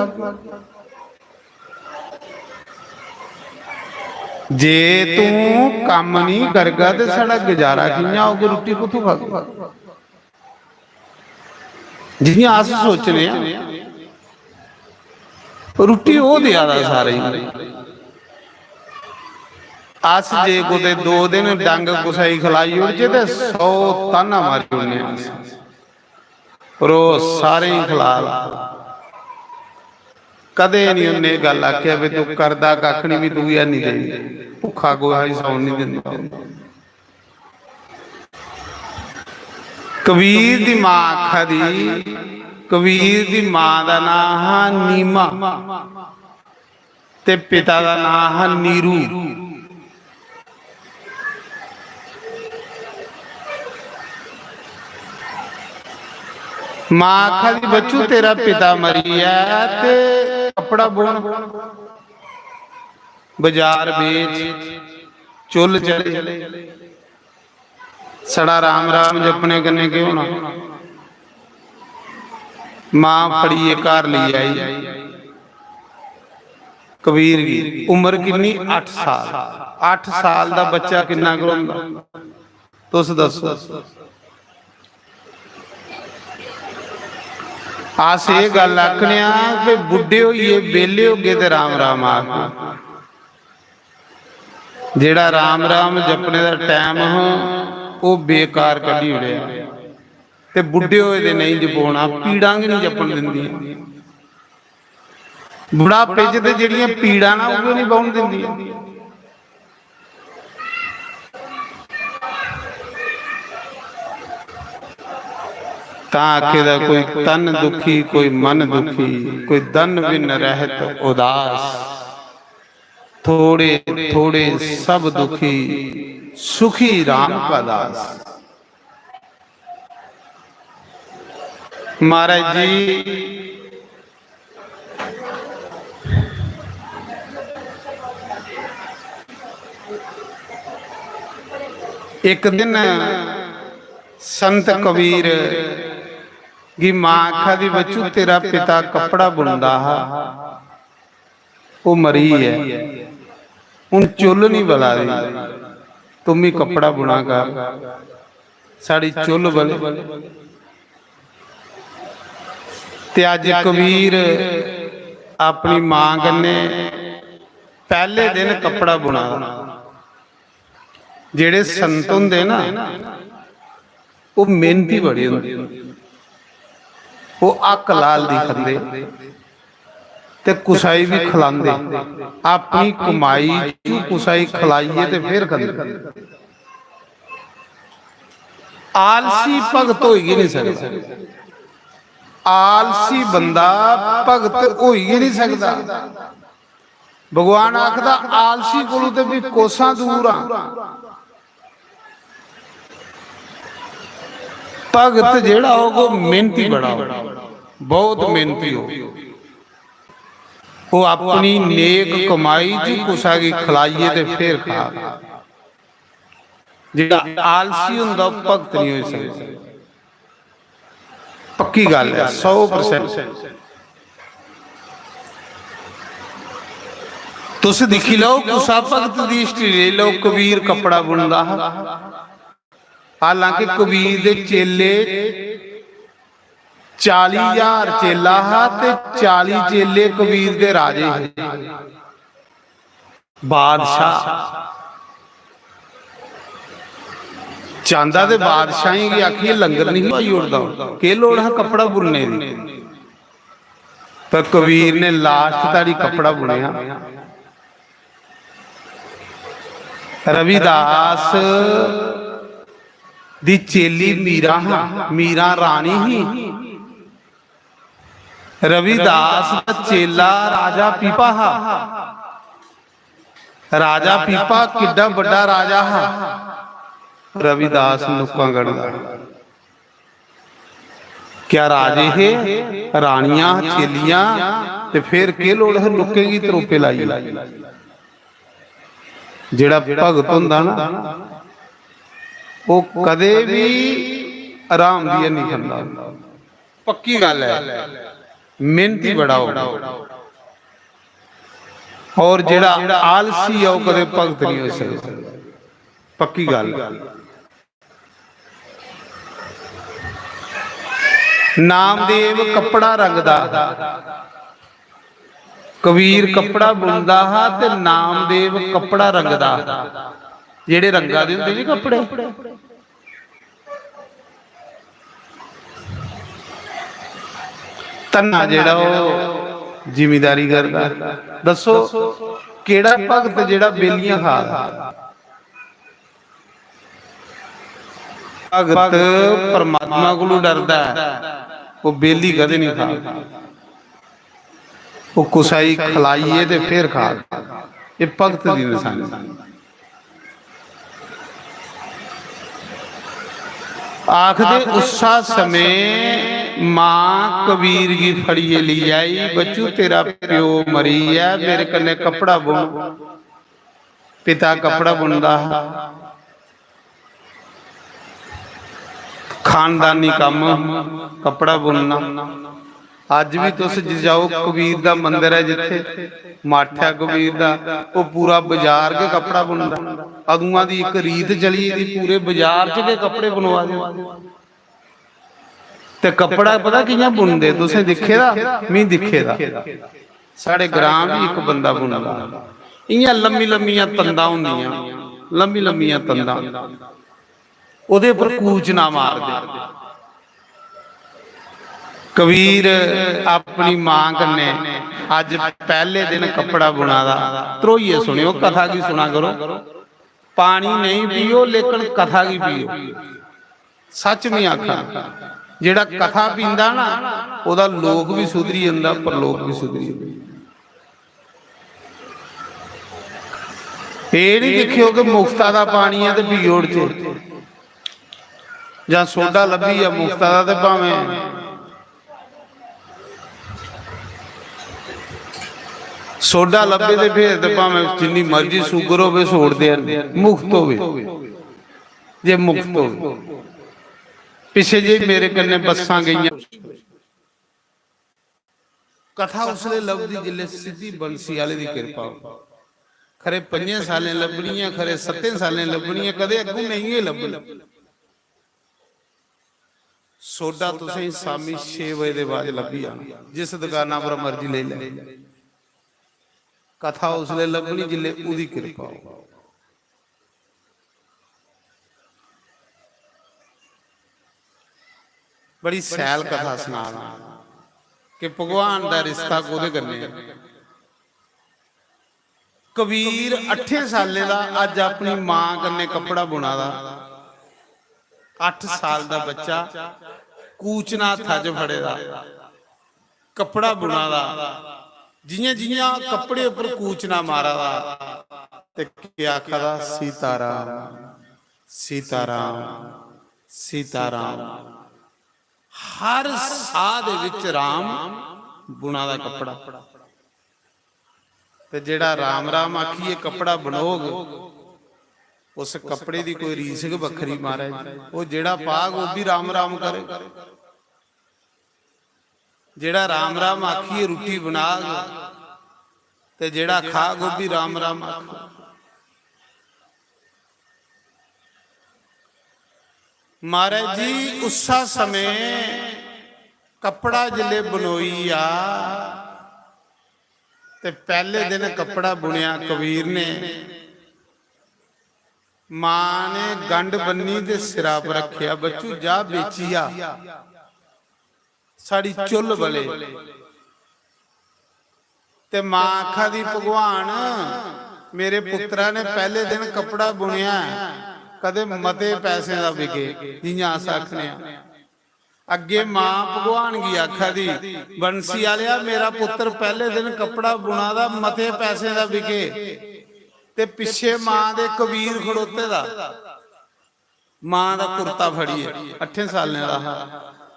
जे तू कम्म नहीं करगा ते साढ़ा गुजारा कि'यां होग, रुट्टी कुत्थों खागे?" जि'यां अस सोचने आं, रुट्टी ओह् देआ दा सारें गी। अस जे कुतै दो दिन डंग कुसै गी खलाई ओड़चै ते सौ ताना मारी ओड़ने आं अस। रोज सारें गी खला दा। कदें नहीं उन्ने एह् गल्ल आखेआ भी तू करदा कक्ख नहीं, भी तुगी हैनी देनी। भुक्खा कुसै गी सौन नहीं दिंदा। कबीर दी मां आखा दी, कबीर दी मां दा नां हा नीमा ते पिता दा नां हा नीरू। मां आखा दी, "बच्चू, तेरा पिता मरी गेआ ते कपड़ा बुन, बाजार बेच, चुल्ल चले।" छड़ा राम राम जपने कन्नै केह् होना? मां फड़ियै घर लेई आई कबीर गी। उम्र किन्नी? अट्ठ साल। अट्ठ साल दा बच्चा किन्ना गै होंदा, तुस दस्सो। अस एह् गल्ल आखने आं कि बुड्ढे होइयै बेह्ले होगे ते राम राम आखगे। जेह्ड़ा राम राम जपने दा टैम हा, ओह् बेकार कड्ढी ओड़ेआ। ते बुड्ढे होए दे नेईं जपोना, पीड़ां गै निं जपन दिंदियां। बुढ़ापे च ते जेह्ड़ियां पीड़ां ना, उ'ऐ निं बौह्न दिंदियां। तां आखे दा, "कोई तन दुखी, कोई मन दुखी, कोई धन बिन रहत उदास।" थोड़े थोड़े सब दुखी, सुखी राम का दास। महाराज जी, एक दिन संत कबीर गी मां आखा दी, "बच्चू, तेरा पिता कपड़ा बुनदा हा, ओह् मरी गेआ, हून चुल्ल निं बला दी, तूं मी कपड़ा बुना कर, साढ़ी चुल्ल बले।" ते अज्ज कबीर अपनी मां कन्नै पैह्ले दिन कपड़ा बुना दा। जेह्ड़े संत होंदे ना, ओह् मेहनती बड़े होंदे, ओह् हक्क लाल दी खंदे ते कुसै गी बी खलांदे, अपनी कमाई च कुसै गी खलाइयै ते फिर खंदे। आलसी भगत होई गै नहीं सकदा। आलसी बंदा भगत होई गै नहीं सकदा। भगवान आखदा, "आलसी कोलू ते भी कोसां दूर हां।" भगत जेड़ा होग, ओह मेहनती बड़ा होग, बहुत मेहनती होग। ओह अपनी नेक कमाई च कुसै गी खलाइयै ते फिर खाग। जेड़ा आलसी हुंदा, ओह भगत नहीं होई सकदा। पक्की गल्ल है, सौ परसेंट। तुस दिक्खी लैओ, कुसा भगत दी हिस्ट्री लेई लैओ, कबीर कपड़ा बुनदा हा। हालांकि कबीर दे चेले, चाली हजार चेला हा ते चाली चेले कबीर दे राजे हे। बादशाह चांहदा ते बादशाहें गी आखियै लंगर नहीं पाई ओड़दा, केह् लोड़ हा कपड़ा बुनने दी? पर कबीर ने लास्ट धड़ी कपड़ा बुनेआ। रविदास दी चेली मीरा हा, मीरा रानी ही। रविदास दा चेला राजा पीपा हा। राजा पीपा किड्डा बड्डा राजा हा। रविदास नुक्कां गढ़दा। क्या राजे हे, रानियां, चेलियां, ते फिर केह् लोड़ है नुक्कें गी तरोपे लाइयै? जेड़ा भगत होंदा ना, ओह कदे भी हराम दी नहीं खंदा। पक्की गल्ल है, मेहनती बड़ा होगा। और जेड़ा आलसी है, ओह कदे भगत नहीं हो सकता। पक्की गल्ल। नामदेव कपड़ा रंगदा, कबीर कपड़ा बुनदा हा ते नामदेव कपड़ा रंगदा हा। जेड़े रंगा दे होंदे नी कपड़े, धन्ना जेड़ा ओह जिमीदारी करदा। दसो, केड़ा भगत जेड़ा बेलियां खा दा? भगत परमात्मा कोलू डरदा है, ओह बेली कदे नहीं खा। ओह कुसै गी खलाइयै ते फिर खा। एह भगत दी निशानी। आखदे, उस्सा समें मां कबीर गी फड़ियै लेई आई, "बच्चू, तेरा प्यो मरी गेआ, मेरे कन्नै कपड़ा बुन।" पिता कपड़ा बुनदा हा। खानदानी कम्म, कपड़ा बुनना। अज्ज भी तुस जाओ, कबीर दा मंदर ऐ जित्थे, माठा कबीर दा, ओह पूरा बाजार गै कपड़ा बुनदा। अदुआं दी इक रीत चली दी, पूरे बाजार च गै कपड़े बनवा दे। ते कपड़ा पता कि'यां बुनदे, तुसें दिक्खे दा? मी दिक्खे दा। साढ़े ग्रां बी इक बंदा बुनदा, इ'यां लम्मी लम्मियां तंदां होंदियां, लम्मी लम्मियां तंदां, ओहदे पर कूचना मारदे। कबीर अपनी मां कन्नै अज्ज पैहले दिन कपड़ा बुना दा। ध्रोइयै सुनेओ, कथा गी सुना करो। पानी नहीं पियो, लेकिन कथा गी पियो। सच नहीं आखा, जेड़ा कथा पींदा ना, ओहदा लोक भी सुधरी जंदा, परलोक भी सुधरी जंदा। एह नहीं दिक्खियो कि मुफ्ता दा पानी ऐ ते पी ओड़चै, जां सोडा लब्भी जा मुफ्ता दा, ते भावें सोडा लब्भे ते फिर ते भावें जिन्नी मर्जी शुगर होवे, सोडदे हन, मुफ्त होवे, जे मुफ्त होवे। पिच्छे जे मेरे कन्नै बस्सां गेइयां, कथा उसले लभदी जिसले सिद्धी बंसी आले दी किरपा हो। खरे पंजें सालें लब्भनी ऐ, खरे सत्तें सालें लब्भनी ऐ, कदे अग्गों नेईं गै लब्भनी। सोडा तुसें शामी छे बजे दे बाद लब्भी जाना, जिस दुकाना पर मर्जी लेई लै। कथा उसले लब्भनी जिसले ओहदी किरपा हो। बड़ी सैल कथा सना दा कि भगवान दा रिश्ता कोहदे कन्नै ऐ। कबीर अट्ठें सालें दा अज्ज अपनी मां कन्नै कपड़ा बुना दा। अट्ठ साल दा बच्चा कूचना हत्था च फड़े दा, कपड़ा बुना दा, जियां जियां कपड़े उप्पर कूचना मारा दा, ते केह् आखा दा, "सीताराम, सीताराम, सीताराम।" हर साह दे विच राम बुना दा कपड़ा। ते जेड़ा राम राम आखिए कपड़ा बनोग, उस कपड़े दी कोई रीस गै बक्खरी, महाराज। वो जेड़ा पाग, वो भी राम राम करे। जेड़ा राम राम आखिए रुट्टी बनाग, ते जेड़ा खाग, वो भी राम राम आखग। महाराज जी, उस्सा समय कपड़ा जिसलै बनोई आ, ते पैह्ले दिन कपड़ा बुनेआ कबीर ने, मां ने गंढ बन्नी ते सिरा पर रखेआ, "बच्चू, जा बेची आ, साढ़ी चुल्ल बले।" ते मां आखा दी, "भगवान, मेरे पुत्तरा ने पैह्ले दिन कपड़ा बुनेआ ऐ, कदे मते पैसें दा बिके, जियां अस आखने आं।" अग्गे मां भगवान गी आखा दी, "बंसी आलेआ, मेरा पुत्तर पैह्ले दिन कपड़ा बुना दा, मते पैसें दा बिके।" ते पिच्छे मां दे कबीर खड़ोते दा, मां दा कुर्ता फड़िए, अट्ठें सालें दा हा,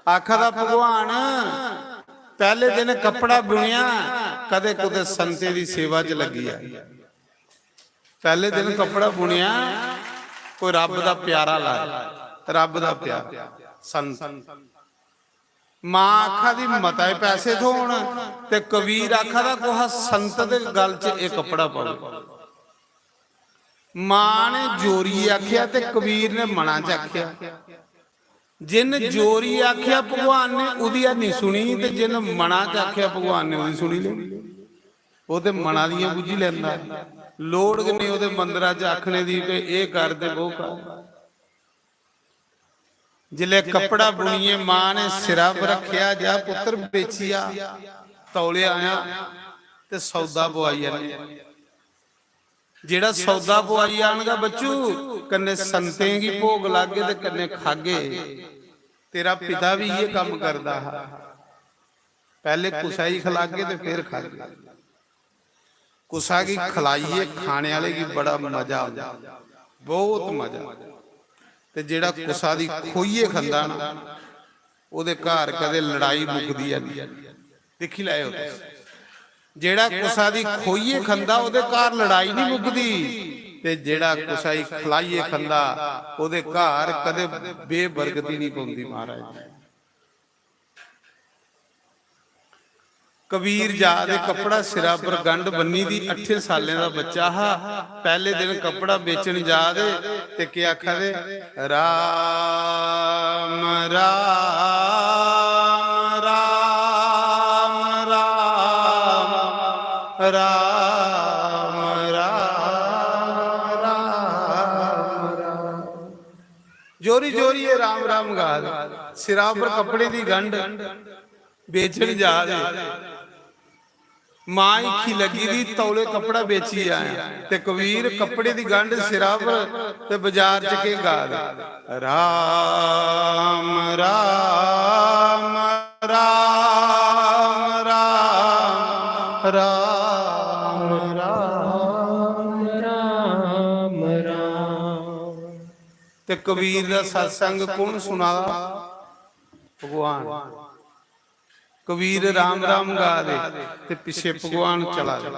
आखा दा, "भगवान, पैह्ले दिन कपड़ा बुनेआ, कदे कुतै संतें दी सेवा च लग्गी आ।" पैह्ले दिन कपड़ा बुनेआ, कोई रब दा प्यारा लाए, रब दा प्यारा, संत। मां आखा दी, "मता ही पैसे थ्होन।" ते कबीर आखा दा, "कुहा संत दे गल च एह् कपड़ा पाओ।" मां ने जोरियै आखेआ ते कबीर ने मना च आखेआ। जिन जोरियै आखेआ भगवान ने, ओह्दी हैनी सुनी, ते जिन मना च आखेआ भगवान ने, ओह्दी सुनी लेई। ओह् ते मना दियां बुझी लैंदा, लोड़ गै नेईं ओह्दे मंदरा च आखने दी कि एह् कर ते वो कर। जिसलै कपड़ा बुनियै मां ने सिरा पर रखेआ, "जा पुत्तर, बेची आ, तौले आया ते सौदा पुआई आने।" जेड़ा सौदा पुआई आनगा बच्चू, कन्नै संतें गी भोग लागे ते कन्नै खागे। तेरा पिता भी इ'यै कम्म करदा हा, पैह्ले कुसै गी खलागे ते फिर खागे। कुसा गी खलाइयै खाने आह्ले गी बड़ा मजा आंदा, बहुत मजा। ते जेड़ा कुसा दी खोइयै खंदा ना, ओह्दे घर कदें लड़ाई मुकदी है नहीं। दिक्खी लैओ तुस, जेड़ा कुसा दी खोइयै खंदा, ओह्दे घर लड़ाई नहीं मुकदी, ते जेड़ा कुसा गी खलाइयै खंदा, ओह्दे घर कदें बेबरकती नहीं पौंदी, महाराज। कबीर जा दे, कपड़ा सिरा पर गंढ बन्नी दी, अट्ठें सालें दा बच्चा हा। पैह्ले दिन कपड़ा बेचन जा दे ते केह् आखा दे, "राम, राम, राम, राम, राम, राम, राम, राम।" जोरी जोरी ये राम राम गा दे, सिरा पर कपड़े दी गंढ, बेचन जा दे। मां हीखी लग्गी दी, "तौले कपड़ा बेची आया।" ते कबीर कपड़े दी गंढ सिरा पर ते बाजार च केह् गा दे, "राम, राम, राम, राम, राम, राम, राम, राम।" ते कबीर दा सत्संग कौन सुना दा? भगवान। कबीर राम राम गा दे ते पिच्छे भगवान चला दे।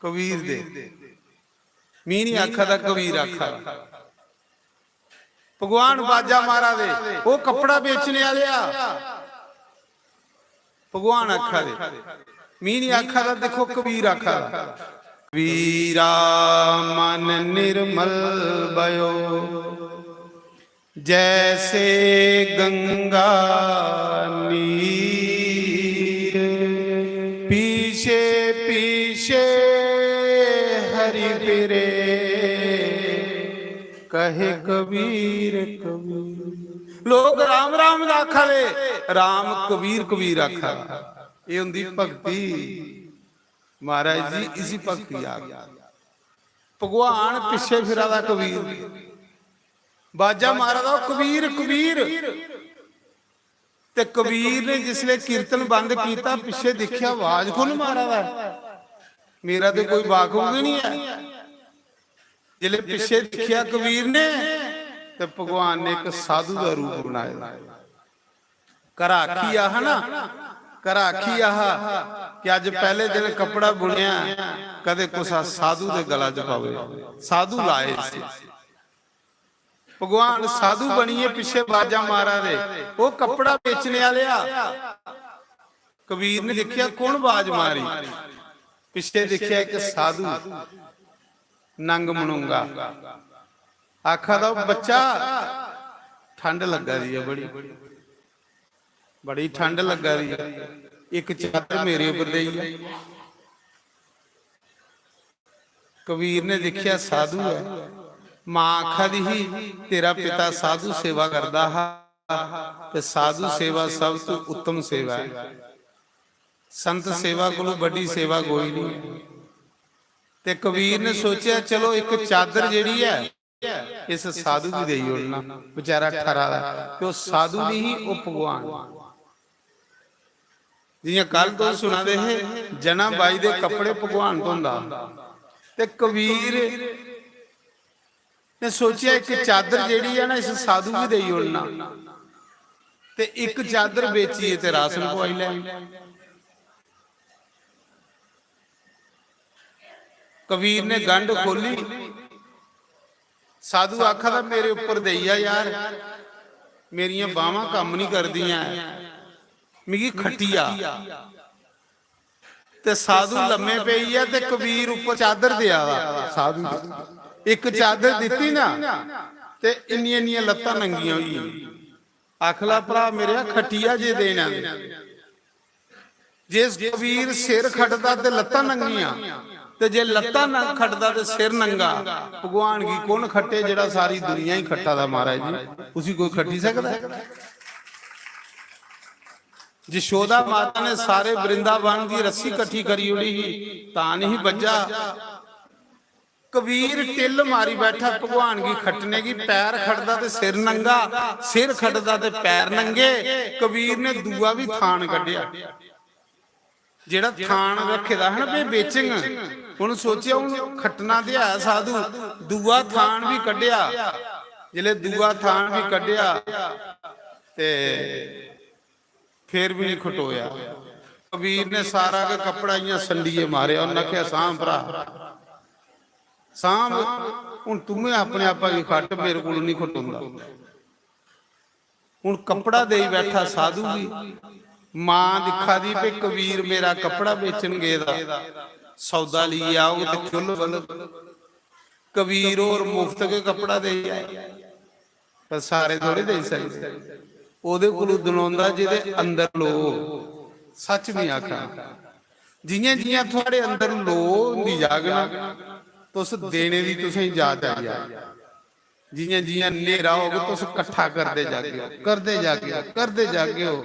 कबीर दे, मी नहीं आखा दा, कबीर आखा दा। भगवान बाजा मारा दे, "ओ कपड़ा बेचने आह्लेआ।" भगवान आखा दे, मी नहीं आखा दा, दिक्खो कबीर आखा दा, "कबीरा मन निर्मल भयो, जैसे गंगा नीर, पीछे पीछे हरि फिरे, कहे कबीर कबीर।" लोग राम राम दा आखा दे, राम कबीर कबीर आखा दा। एह् होंदी भक्ति। महाराज जी, इसी भक्ति आखदे। भगवान पिच्छे फिरा दा कबीर। बाजा मारा दा, "ओ कबीर, कबीर।" ते कबीर ने जिसले कीर्तन बंद कीता, पिच्छे दिक्खेआ, आवाज कु'न मारा दा ऐ? मेरा ते कोई वाकफ गै नहीं ऐ। जिसले पिच्छे दिक्खेआ कबीर ने, ते भगवान ने इक साधु दा रूप बनाए दा। घरा आखी आहा ना, घरा आखी आहा कि अज्ज पैह्ले दिन कपड़ा बुनेआ, कदे कुसा साधु दे गला च पावे, साधु लाए इसी। भगवान साधु बनिए पिच्छे बाजा मारा दे, "ओ कपड़ा बेचने आलेआ।" कबीर ने दिक्खेआ, "कु'न बाज मारी?" पिच्छे दिक्खेआ, इक साधु, नंग मनुंगा, आखा दा, "ओ बच्चा, ठंड लग्गा दी ऐ बड़ी, बड़ी ठंड लग्गा दी ऐ, इक चादर मेरे उप्पर देई जा।" कबीर ने दिक्खेआ, साधु ऐ। मां आखा दी ही, "तेरा पिता साधु सेवा करदा हा, ते साधु सेवा सब तू उत्तम सेवा ऐ। संत सेवा कोलू बड्डी सेवा कोई नहीं है।" ते कबीर ने सोचेआ, "चलो, इक चादर जेह्ड़ी ऐ, इस साधु गी देई ओड़ना।" बेचारा ठरा दा, कि ओह् साधु नहीं ही, ओह् भगवान। जियां कल तुस सुना दे हे, जना बाई दे कपड़े भगवान धोंदा। ते कबीर ने सोचेआ, इक चादर जेह्ड़ी ऐ ना, इस साधु गी देई ओड़ना, ते इक चादर बेचियै ते राशन पुआई लैंग। कबीर ने गंढ खोली, साधु आखा दा, "मेरे उप्पर देई जा यार, मेरियां बाह्मां कम्म निं करदियां ऐ, मिगी खट्टी जा।" ते साधु लम्मे पेई गेआ ते कबीर उप्पर चादर देआ दा साधु गी। इक चादर दित्ती ना, ते इन्नियां इन्नियां लत्तां नंगियां होई गेइयां। आखला, "भ्रा मेरेआ, खट्टिया जे देना।" जे कबीर सिर खटदा ते लत्तां नंगियां, ते जे लत्तां न खटदा ते सिर नंगा। भगवान गी कु'न खट्टे, जेह्ड़ा सारी दुनिया ही खट्टा दा, महाराज जी, उसी कोई खट्टी सकदा ऐ? जशोदा माता ने सारे वृंदावन दी रस्सी कट्ठी करी ओड़ी ही, तां नहीं बज्जा। कबीर टिल्ल मारी बैठा भगवान गी खट्टने गी, पैर खटदा ते सिर नंगा, सिर खटदा ते पैर नंगे। कबीर ने दूआ भी थान कड्ढेआ, जेह्ड़ा थान रक्खे दा हा ना, बे-, बेचंग, उ'न्न सोचेआ, "हून खट्टना ते है साधु।" दूआ थान भी कड्ढेआ। जिसलै दूआ थान भी कड्ढेआ ते फिर भी नहीं खटोया। कबीर ने सारा गै कपड़ा इ'यां संडिये मारेआ। उ'न्न आखेआ, "सांभ भ्रा, सांभ, हून तूं गै अपने आपा गी खट्ट, मेरे कोल नहीं खटोंदा।" हून कपड़ा देई बैठा साधु गी। मां दिक्खा दी, "पे कबीर मेरा कपड़ा बेचन गेदा, सौदा लेइयै औग ते चुल्ल बलग।" कबीर होर मुफ्त गै कपड़ा देई आए, पर सारे थोड़े देई सकदे। ओह्दे कोलू दनोंदा जेह्दे अंदर लो, सच नहीं आखा। जियां जियां थुआड़े अंदर लो होंदी जाग ना, तुस देने दी तुसें जाच आई जाग। जियां जियां न्हेरा होग, तुस कट्ठा करदे जागे ओ, करदे जागे ओ, करदे जागे ओ।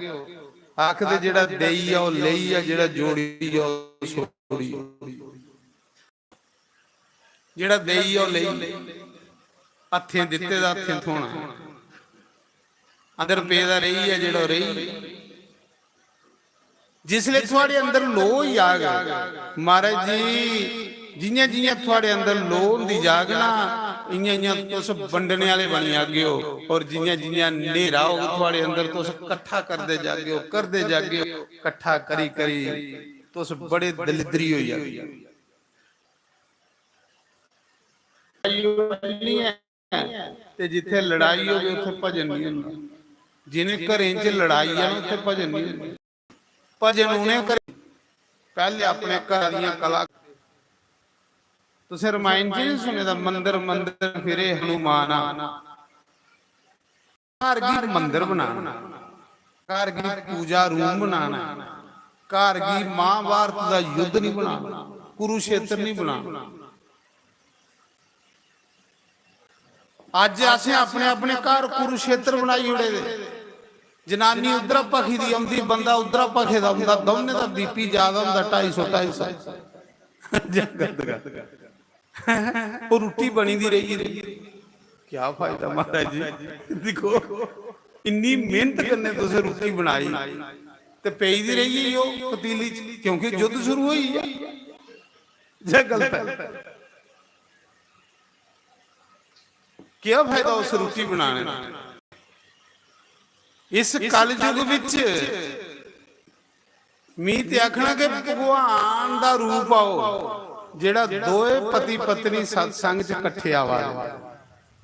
आखदे, "जेह्ड़ा देई आ, ओह् लेई आ, जेह्ड़ा जोड़ी आ, ओह् छोड़ी आ।" जेह्ड़ा देई आ, ओह् लेई। हत्थें दित्ते दा हत्थें थ्होना। अंदर पेदा रेही आ, जेह्ड़ा ओह् रेही। जिसलै थुआड़े अंदर लोऽ होई जाग, महाराज जी, जियां जियां थुआड़े अंदर लोऽ होंदी जाग ना, इयां इयां तुस बंडने आह्ले बनी जागे ओ। और जियां जियां न्हेरा होग थुआड़े अंदर, तुस कट्ठा करदे जागे ओ, करदे जागे ओ, कट्ठा करी करी तुस बड़े दलिद्री होई जागे। ते जित्थै लड़ाई होवे, उत्थै भजन नहीं होंदा। जिनें घरें च लड़ाई ऐ ना, उत्थै भजन नहीं होंदा। भजन उनें घरें, पैह्ले अपने घरा दियां कला। तुसें रामायण च नहीं सुने दा, "मंदर मंदर फिरे हनुमाना।" घर गी मंदर बनाना, घर गी पूजा रूम बनाना, घर गी महाभारत दा युद्ध नहीं बनाना, कुरुक्षेत्र नहीं बनाना। अज्ज असें अपने अपने घर कुरुक्षेत्र बनाई ओड़े दे। जनानी उद्धरा भखी दी औंदी, बंदा उद्धरा भखे दा औंदा, दौनें दा BP ज्यादा होंदा, ढाई सौ, ढाई सौ। ओह् रुट्टी बनी दी रेही, रेही। क्या फायदा महाराज जी? दिक्खो, इन्नी मेहनत कन्नै तुसें रुट्टी बनाई ते पेई दी रेही गेई ओह् पतीली च, क्योंकि युद्ध शुरू होई गेआ। जै गलत है, क्या फायदा उस रुट्टी बनाने दा? इस कलयुग विच मी ते आखना कि भगवान दा रूप आओ, जेड़ा दोए पति पत्नी सत्संग च कट्ठे आवा दे,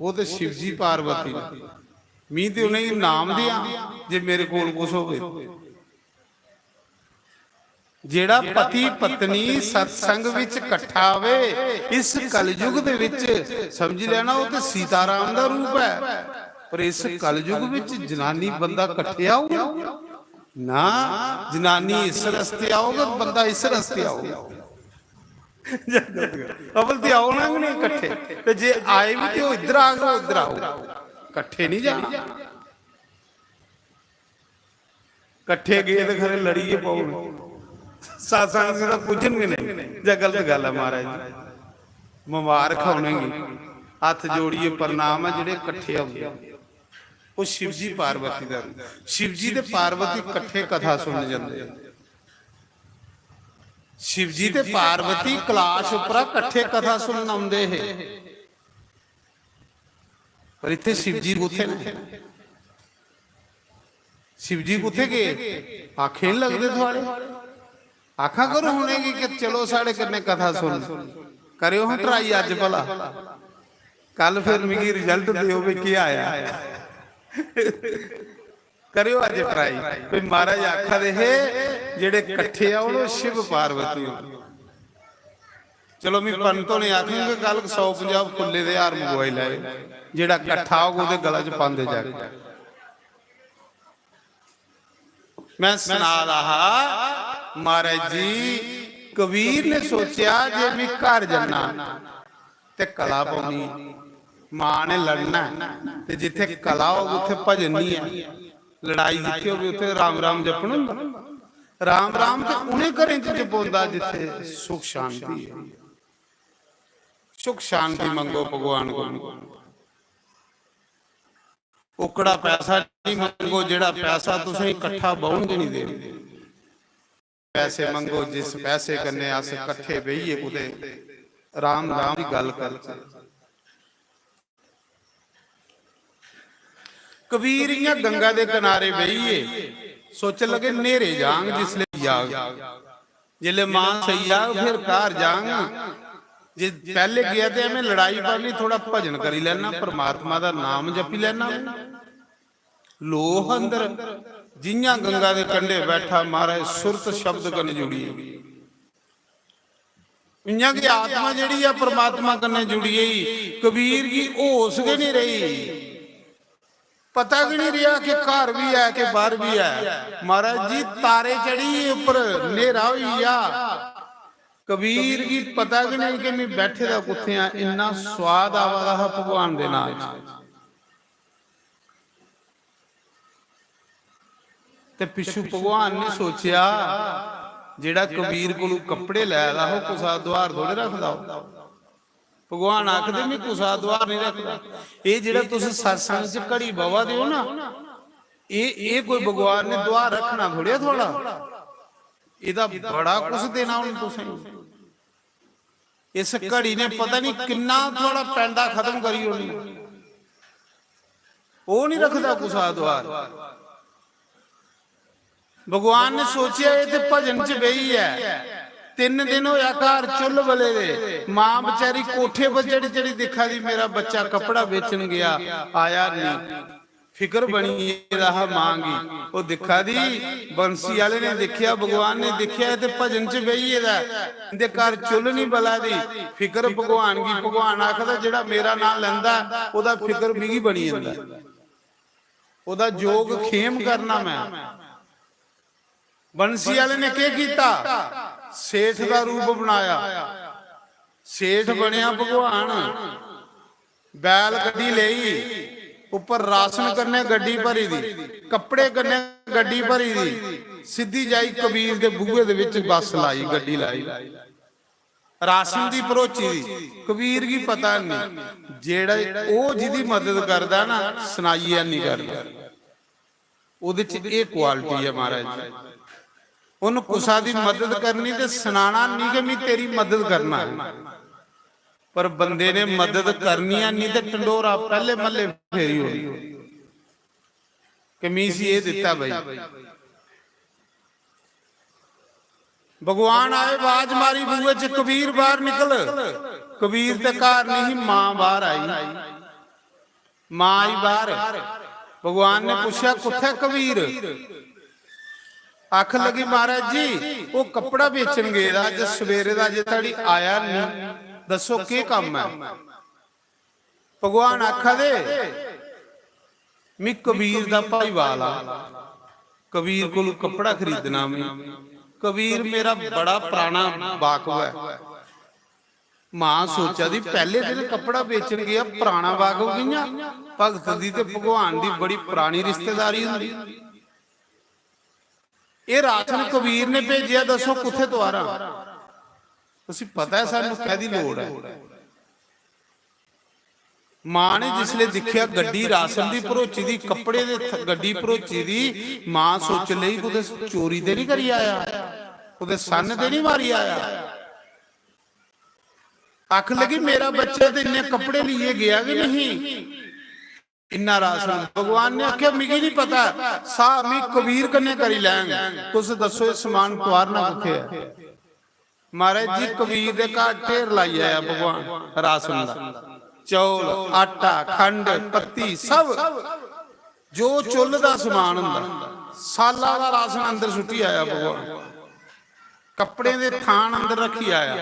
ओह् ते शिव जी पार्वती ने। मी ते उ'नेंगी नाम देआं जे मेरे कोल कुछ होवे। जेड़ा पति पत्नी सत्संग विच कट्ठा आवे, इस कलयुग दे विच समझी लैना, ओह् ते सीताराम दा रूप ऐ। पर इस कलयुग विच जनानी बंदा कट्ठे आऊगा? ना, जनानी इस रस्ते आओगे, बंदा इस रस्ते आओगा। अवल ते औना गै नहीं कट्ठे, ते जे आए भी ते ओह् इद्धर आग, ओह् इद्धर आओ, कट्ठे नहीं जाना। कट्ठे गे ते खरे लड़ियै पौन, सत्संग च तां पुज्जन गै नहीं। जां गलत गल्ल ऐ महाराज जी, मुबारक ऐ उ'नेंगी, हत्थ जोड़ियै प्रणाम ऐ जेह्ड़े कट्ठे होंदे। ओह् शिव जी पार्वती दा रूप। शिव जी ते पार्वती कट्ठे कथा सुनन जंदे। शिव जी ते पार्वती कैलाश उप्परा कट्ठे कथा सुनन औंदे हे। पर इत्थै शिव जी कुत्थै न? शिव जी कुत्थै गे? आखे निं लगदे थुआढ़े। आखा करो उ'नेंगी कि चलो साढ़े कन्नै कथा सुन। करेओ हां try अज्ज भला। कल फिर मिगी result देओ भी केह् आया। करेओ अज्ज try। भी महाराज आखा दे हे, जेह्ड़े कट्ठे औन, ओह् शिव पार्वती होन। चलो, मैं पंत होने आखूं कि कल सौ पंजाह् फुल्ले दे हार मंगवाई लैओ, जेह्ड़ा कट्ठा होग ओह्दे गला च पांदे जागे। मैं सना दा हा, महाराज जी, कबीर ने सोचेआ जे मैं घर जन्ना ते कला पौनी, मां ने लड़ना ऐ, ते जित्थै कला होग उत्थै भजन नहीं ऐ। लड़ाई जित्थै होगी उत्थै राम राम जपन होंदा। राम राम ते उ'नें घरें च जपोंदा जित्थै सुख शांति ऐ। सुख शांति मंगो भगवान कोल। ओकड़ा पैसा नहीं मंगो, जेड़ा पैसा तुसें इकट्ठा बौहन गै नहीं देग। पैसे मंगो जिस पैसे कन्नै अस कट्ठे बेहियै कुतै राम राम दी गल्ल करचै। कबीर इ'यां गंगा दे किनारे बेहियै सोचन लगे, "न्हेरे जांग जिसलै जाग, जिसलै मां सेई जाग, फिर घर जांग। जे पैह्ले गेआ ते में लड़ाई पानी, थोड़ा भजन करी लैना, परमात्मा दा नाम जपी लैना।" लोह अंदर जि'यां गंगा दे कंढे बैठा, महाराज, सुरत शब्द कन्नै जुड़ी। इ'यां गै आत्मा जेह्ड़ी ऐ, परमात्मा कन्नै जुड़ी गेई। कबीर गी होश गै नहीं रेही, पता गै नहीं रेहा कि घर भी है कि बाहर भी है। महाराज जी, तारे चढ़ी गे उप्पर, न्हेरा होई गेआ। कबीर गी पता गै नहीं कि मैं बैठे दा कुत्थै आं, इन्ना स्वाद आवा दा हा भगवान दे नां च। ते पिच्छू भगवान ने सोचेआ, जेड़ा कबीर कोलू कपड़े लै दा हो, कुसा दुआर थोड़े रखदा हो। भगवान आखदे, "मैं कुसा दुआर नहीं रखदा।" एह् जेड़ा तुस सत्संग च घड़ी बवा दे हो ना, एह्, एह् कोई भगवान ने दुआर रखना थोड़े थुआड़ा। एह्दा बड़ा कुछ देना उ'नें तुसें। इस घड़ी ने पता नहीं किन्ना थुआड़ा पैंडा खत्म करी ओड़ना। ओह् नहीं रखदा कुसा दुआर। भगवान ने सोचेआ, "एह् ते भजन च बेही ऐ, तिन्न दिन होया घर चुल्ल बले दे, मां बेचारी कोठे पर चढ़ी चढ़ी दिक्खा दी, मेरा बच्चा कपड़ा बेचन गया, आया नहीं।" फिकर बनी गेदा हा मां गी। ओह् दिक्खा दी, बंसी आह्ले ने दिक्खेआ, भगवान ने दिक्खेआ, "एह् ते भजन च बेही गेदा ऐ, इंदे घर चुल्ल नहीं बला दी।" फिकर भगवान गी, भगवान आखदा, "जेह्ड़ा मेरा नांऽ लैंदा, ओह्दा फिकर मिगी बनी जंदा, ओह्दा जोग खेम करना मैं।" बंसी आह्ले ने केह् कीता? सेठ दा रूप बनाया। सेठ बनेआ भगवान। बैल गड्डी लेई, उप्पर राशन कन्नै गड्डी भरी दी, कपड़े कन्नै गड्डी भरी दी, सिद्धी जाई कबीर दे बूहे दे विच बस लाई, गड्डी लाई। राशन दी भरोची दी, कबीर गी पता नहीं। जेड़ा ओह जिदी मदद करदा ना, सनाइयै नहीं करदा। ओहदे च एह क्वालिटी ऐ महाराज जी। उन कुसा दी मदद करनी ते सनाना नहीं कि मैं तेरी मदद करना है, पर बंदे ने मदद करनी है नहीं ते ढंडोरा पहले मल्ले फेरी होनी। कमीस ये दिता भाई। भगवान आए, आवाज मारी बूहे च, "कबीर, बाहर निकल।" कबीर ते घर नहीं, मां बाहर आई। मां आई बाहर। भगवान ने पूछा, "कुत्थै कबीर?" आखन लगी, "महाराज जी, ओह कपड़ा बेचन गेदा, अज्ज सवेरे दा अजे धड़ी आया नहीं, दस्सो केह कम्म है?" भगवान आखा दे, "मी कबीर दा भाईवाल आ, कबीर कोलू कपड़ा खरीदना मी। कबीर मेरा बड़ा पराना बाकव है।" मां सोचा दी, "पहले दिन कपड़ा बेचन गया, पराना बाकव कियां?" भगत दी ते भगवान दी बड़ी परानी रिश्तेदारी होंदी। "एह राशन कबीर ने भेजेआ, दस्सो कुत्थै तुआरां?" उसी पता है सानू कैदी लोड़ है। मां ने जिसले दिक्खेआ गड्डी राशन दी भरोची दी, कपड़े दे थ-, गड्डी भरोची दी, मां सोच लेई, "कुतै चोरी ते नहीं करी आया, कुतै सन्न ते नहीं मारी आया?" आखन लगी, "मेरा बच्चा ते इन्ने कपड़े लेइयै गया गै नहीं।" इन्ना राशन। भगवान ने आखेआ, "मिगी नहीं पता, साह मी कबीर कन्नै करी लैंग। तुस दस्सो, एह समान तुआरना कुत्थै ऐ?" महाराज जी, कबीर दे घर ढेर लाई आया भगवान राशन दा, चौल, आटा, खंड, पत्ती, सब जो चुल्ल दा समान होंदा, साला दा राशन अंदर सुट्टी आया भगवान। कपड़े दे थान अंदर रखी आया।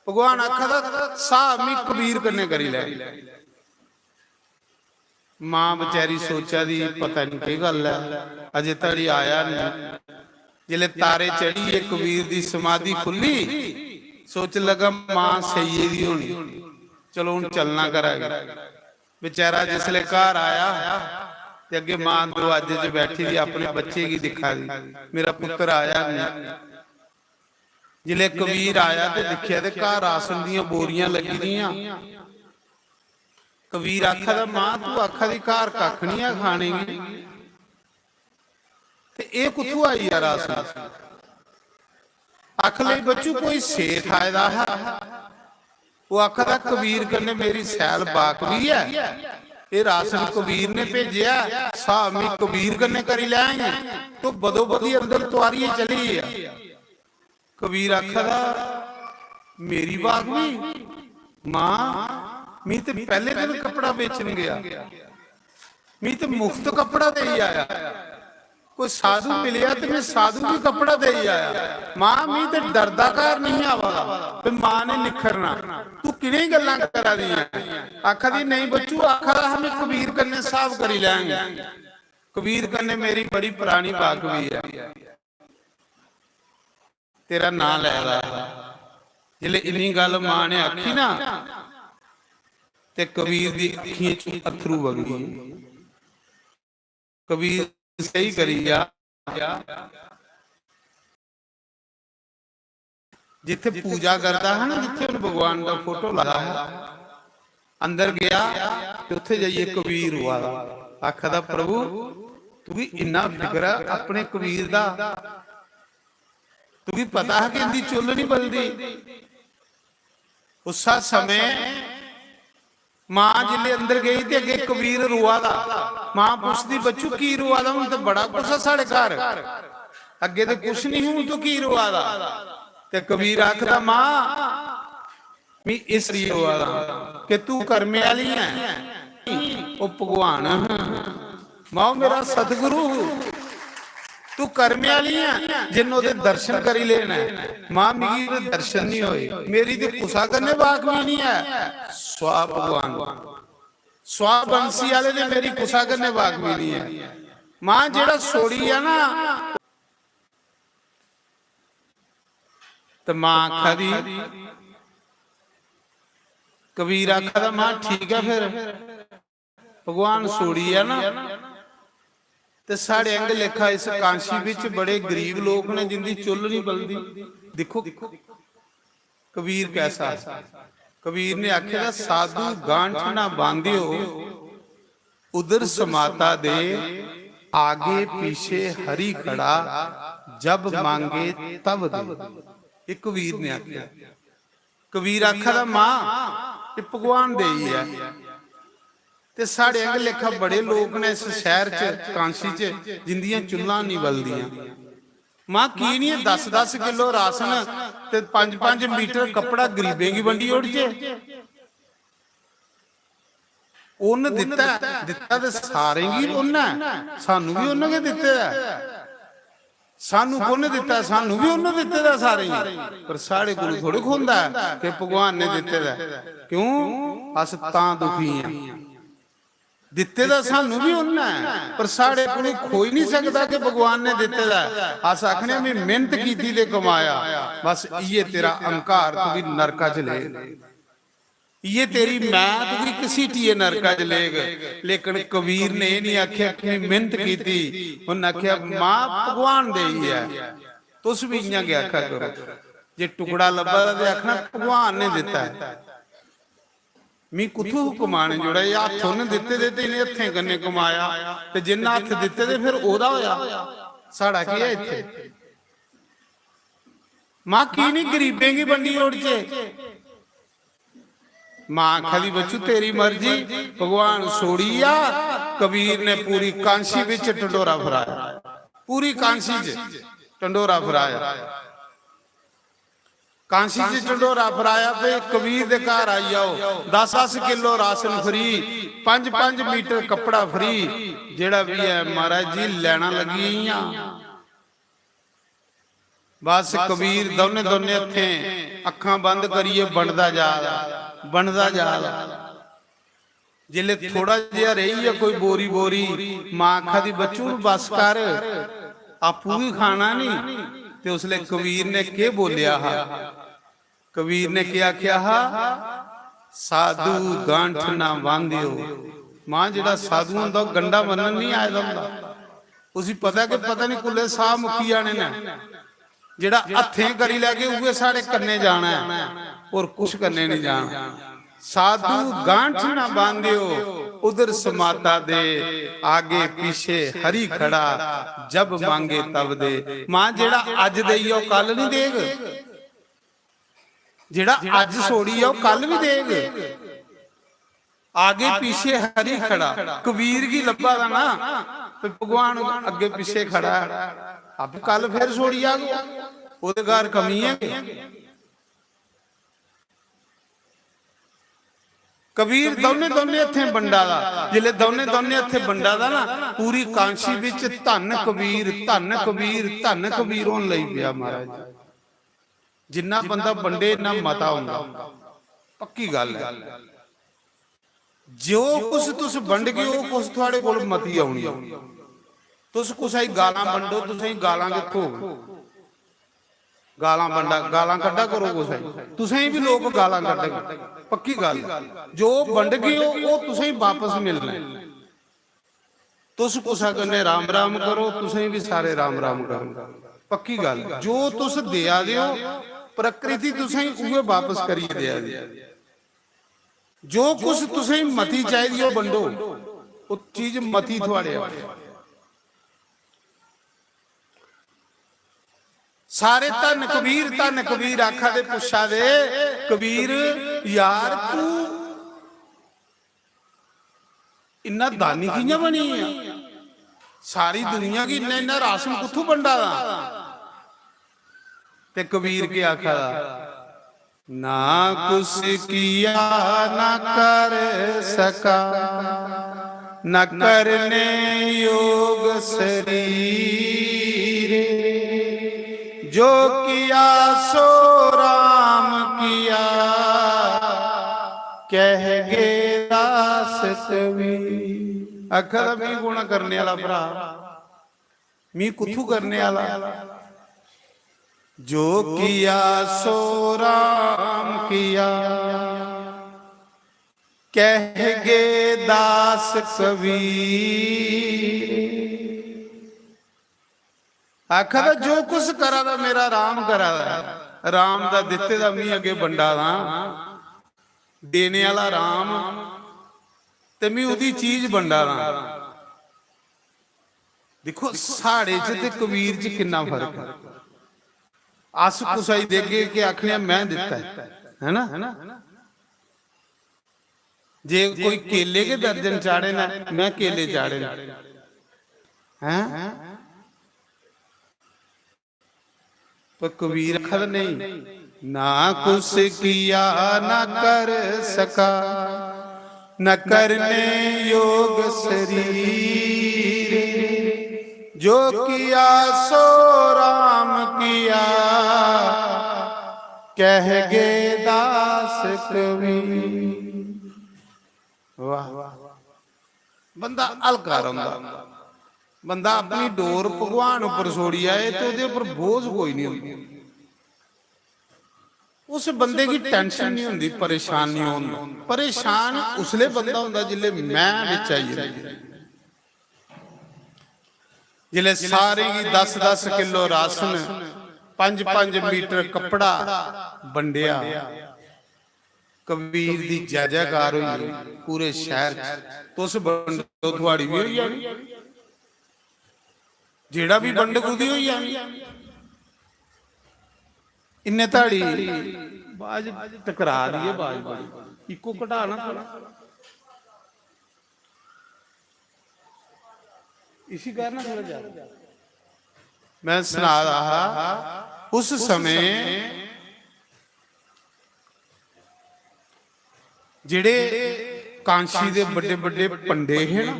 भगवान आखा दा, "साह मी कबीर कन्नै करी लै।" मां बेचारी सोचा दी, "पता नहीं केह गल्ल है, अजे धड़ी आया नहीं।" जिसले तारे चढ़ियै कबीर दी समाधि खुल्ली, सोच लगा, "मां सेइये दी होनी, चलो हुन चलना घरा गी।" बेचारा जिसले घर आया ते अग्गे मां दरवाजे च बैठी दी अपने बच्चे गी दिक्खा दी, "मेरा पुत्र आया नहीं।" जिसले कबीर आया ते दिक्खेआ ते घर राशन दियां बोरियां लगी दियां। कबीर आखा दा, "मां, तू आखा दी घर कक्ख नहीं है खाने गी, ते एह कुत्थू आई आ राशन?" आखन लगी, "बच्चू, कोई सेठ आए दा हा, ओह आखा दा कबीर कन्नै मेरी सैल बाकवी है, एह राशन कबीर ने भेजेआ, साह मी कबीर कन्नै करी लैंग।" तो बदोबदी अंदर तुआरियै चली गेआ। कबीर आखा दा, "मेरी बाकवी? मां, मी ते पहले दिन कपड़ा बेचन गया, मी ते मुफ्त कपड़ा देई आया। कोई साधु मिलेआ ते मैं साधु गी कपड़ा देई आया। मां, मी ते डरदा घर नहीं आवा दा।" ते मां ने निखरना, "तू किनें गल्लां करा दी ऐ?" आखा दी, "नहीं बच्चू, आखा दा हा मैं कबीर कन्नै स्हाब करी लैंग। कबीर कन्नै मेरी बड़ी परानी बाकवी ऐ।" तेरा नां लै दा हा। जिसले इन्नी गल्ल मां ने आखी ना, ते कबीर दी अखियें च अथरू वगी गे। कबीर सही करी गेआ। जित्थे पूजा करदा हा ना, जित्थे उन भगवान दा फोटो लाया हा, अंदर गया ते उत्थे जाइए कबीर रोआ दा, आखा दा, "प्रभु, तुगी इन्ना फिकर है अपने कबीर दा, तुगी पता हा कि इंदी चुल्ल नहीं बलदी?" उस समय मां जिसले अंदर गई ते अग्गे कबीर रोआ दा। मां पुछदी, "बच्चू, की रोआ दा? हुन ते बड़ा कुछ ऐ साढ़े घर।" अग्गे ते कुछ नहीं, हुन तू की रोआ दा? ते कबीर आखदा, "मां, मी इस करी रोआ दा कि तू कर्मे आह्ली ऐ, ओह् भगवान ऐ।" मां, मेरा सतगुरु, तू कर्मे आह्ली ऐ, जिन्न ओह्दे दर्शन करी लेने। मां, मिगी ओह्दे दर्शन नहीं होए, मेरी ते कुसा कन्नै बाकवी नहीं ऐ। स्वा भगवान, स्वा बंसी आह्ले ने मेरी कुसा कन्नै बाकवी नहीं ऐ। मां, जेह्ड़ा सोड़ी ऐ ना, ते मां आखा दी, कबीर आखा दा, "मां, ठीक ऐ फिर।" भगवान सोड़ी ऐ ना, ते साढ़े आंगे लेखा इस कांशी बिच बड़े गरीब लोक ने जिंदी चुल्ल नहीं बलदी। दिक्खो, कबीर कैसा? कबीर ने आखे दा, "साधु गांठ ना बांधियो, उदर समाता दे, आगे पीछे हरि खड़ा, जब मांगे तब दे।" ये कबीर ने आखे। कबीर आखा दा, "मां, ये भगवान देई ऐ।" ते साढ़े आंगे लेखा बड़े लोक ने इस शैह्र च, कांशी च, जिंदियां चुल्हां निं बलदियां। मां, की निं दस दस किलो राशन ते पंज पंज मीटर कपड़ा गरीबें गी बंडी ओड़चै? उन्न दित्ता ऐ, दित्ता ते सारें गी उन्न ऐ, सानू बी उन्न गै दित्ते दा ऐ। सानू कुन्न दित्ता ऐ? सानू बी उन्न दित्ते दा सारें गी, पर साढ़े कोल थोड़े खोंदा ऐ कि भगवान ने दित्ते दा ऐ। क्यों? अस तां दुखी आं। दित्ते दा सानू बी उन्न ऐ, पर साढ़े कोल खोई नहीं सकदा कि भगवान ने दित्ते दा ऐ। अस आखने आं, "मैं मेहनत कीती ते कमाया।" बस इयै तेरा अहंकार तुगी नरका च ले, इयै तेरी मैं तुगी घसीटियै नरका च लेग। लेकिन कबीर ने एह् नहीं आखेआ कि मैं मेहनत कीती, उन्नै आखेआ, "मां भगवान देई ऐ।" तुस बी इयां गै आखा करो, जे टुकड़ा लब्भा दा ते आखना, "भगवान ने दित्ता ऐ।" मी कुत्थू हुकम आने जोड़ा, एह् हत्थ उन्न दित्ते दे ते इ'नें हत्थें कन्नै कमाया, ते जिन्ना हत्थ दित्ते दे फिर ओह्दा होया, साढ़ा केह् ऐ इत्थै? मां, की निं गरीबें गी बंडी ओड़चै? मां आखा दी, "बच्चू, तेरी मर्जी।" भगवान सोड़ी आ, कबीर ने पूरी कांशी बिच ढंडोरा फराया, पूरी कांशी च ढंडोरा फराया। कांशी च ढंडोरा फराया, पे कबीर दे घर आई जाओ, दस दस किलो राशन फ्री, पंज पंज मीटर कपड़ा फ्री, जेड़ा भी है, महाराज जी, लैना लगी गेइयां। बस कबीर दौने दौने हत्थें अक्खां बंद करियै बंडदा जा दा, बंडदा जा दा। जिसलै थोड़ा जेहा रेही गेआ कोई बोरी बोरी, मां आखा दी, "बच्चू, बस कर, आपूं बी खाना नी।" ते उसलै कबीर ने केह् बोलेआ हा? कबीर ने केह् आखेआ हा? "साधु गांठ ना बांधियो।" मां, जेह्ड़ा साधु होंदा, ओह् गंढा बन्नन निं आए दा होंदा। उसी पता कि पता निं कुल्लै साह् मुक्की जाने न। जेह्ड़ा हत्थें करी लैगे, उ'ऐ साढ़े कन्नै जाना ऐ, होर कुछ कन्नै निं जाना। "साधु गांठ ना बांधियो, उदर समाता दे, आगे पीछे हरि खड़ा, जब मांगे तब दे।" मां, जेह्ड़ा अज्ज देई जाओ, कल निं देग। जेह्ड़ा अज्ज सोड़ी जाओ, कल बी देग। आगे पीछे हरि खड़ा, कबीर गी लब्भा दा ना, ते भगवान अग्गे पीछे खड़ा ऐ। अब कल फिर छोड़ी जाग, ओह्दे घर कमी ऐ। कबीर दौने दौने हत्थें बंडा दा, जिसलै दौने दौने हत्थें बंडा दा ना, पूरी कांशी बिच धन्न कबीर, धन्न कबीर, धन्न कबीर होन लगी पेआ महाराज। जिन्ना बंदा बंडे, इन्ना मता होंदा। पक्की गल्ल ऐ। जो कुछ तुस बंडगे, ओह् कुछ थुआढ़े कोल मती औनी। तुस कुसै गी गालां बंडो, तुसें गी गालां कित्थों होग? गालां बंडा, गालां कड्ढा करो कुसै गी, तुसें गी बी लोक गालां कड्ढगे। पक्की गल्ल। जो बंडगे ओ, ओह् तुसें गी बापस मिलना ऐ। तुस कुसै कन्नै राम राम करो, तुसें गी बी सारे राम राम करो। पक्की गल्ल। जो तुस देआ दे ओ, प्रकृति तुसें गी उ'ऐ बापस करियै देआ दी। जो कुछ तुसें गी मती चाहिदी, ओह् बंडो, ओह् चीज मती थुआढ़े आ। सारे धन कबीर, धन कबीर आखा दे, पुच्छा दे, "कबीर यार, तू इन्ना दानी कि'यां बनी गेआ? सारी दुनिया गी इन्ना, इन्ना राशन कुत्थू बंडा दा?" ते कबीर केह् आखा दा? "ना कुछ किया ना कर सका, न करने योग शरीर, जो किया सो राम किया, कह गे दास कबीर।" आखा दा, "मी कु'न करने आह्ला भ्रा, मी कुत्थू करने आह्ला?" "जो किया सो राम किया, कह गे दास कबीर।" आखा दा, "जो कुछ करा दा, मेरा राम करा दा ऐ।" राम दा दित्ते दा मी अग्गे बंडा दा, देने आह्ला राम, ते मी ओह्दी चीज बंडा दा। दिक्खो, साढ़े च ते कबीर च किन्ना फर्क ऐ। अस कुसै गी देगे कि आखने आं, "मैं दित्ता ऐ," है ना? जे कोई केले गै दर्जन चाढ़े ना, "मैं केले चाढ़े ना," हैं? पर कबीर आखदा नहीं, "ना कुछ किया ना कर सका, न करने योग शरीर, जो किया सो राम किया, कह गए दास कबीर।" वाह, बंदा हल्का रौंह्दा, बंदा अपनी डोर भगवान उप्पर छोड़ी आए ते ओह्दे उप्पर बोझ कोई नहीं होंदा। उस बंदे गी टेंशन नहीं होंदी, परेशान नहीं होंदा। परेशान उसले बंदा होंदा जिसले मैं बिच आई जंदी। जिसले सारें गी दस दस किलो राशन, पंज पंज मीटर कपड़ा बंडेआ, कबीर दी जय जयकार होई पूरे शैह्र च। तुस बंडो, थुआड़ी बी होई जानी, जेह्ड़ा बी बंडग ओह्दी होई जानी। इन्ने धड़ी बाज टकरा दी ऐ, बाज बड़ी, इक्को घटाना थोड़ा। इसी करना थोड़ा ज्यादा। मैं सना रहा हा, उस समय जेह्ड़े कांशी दे बड्डे बड्डे पंडे हे ना,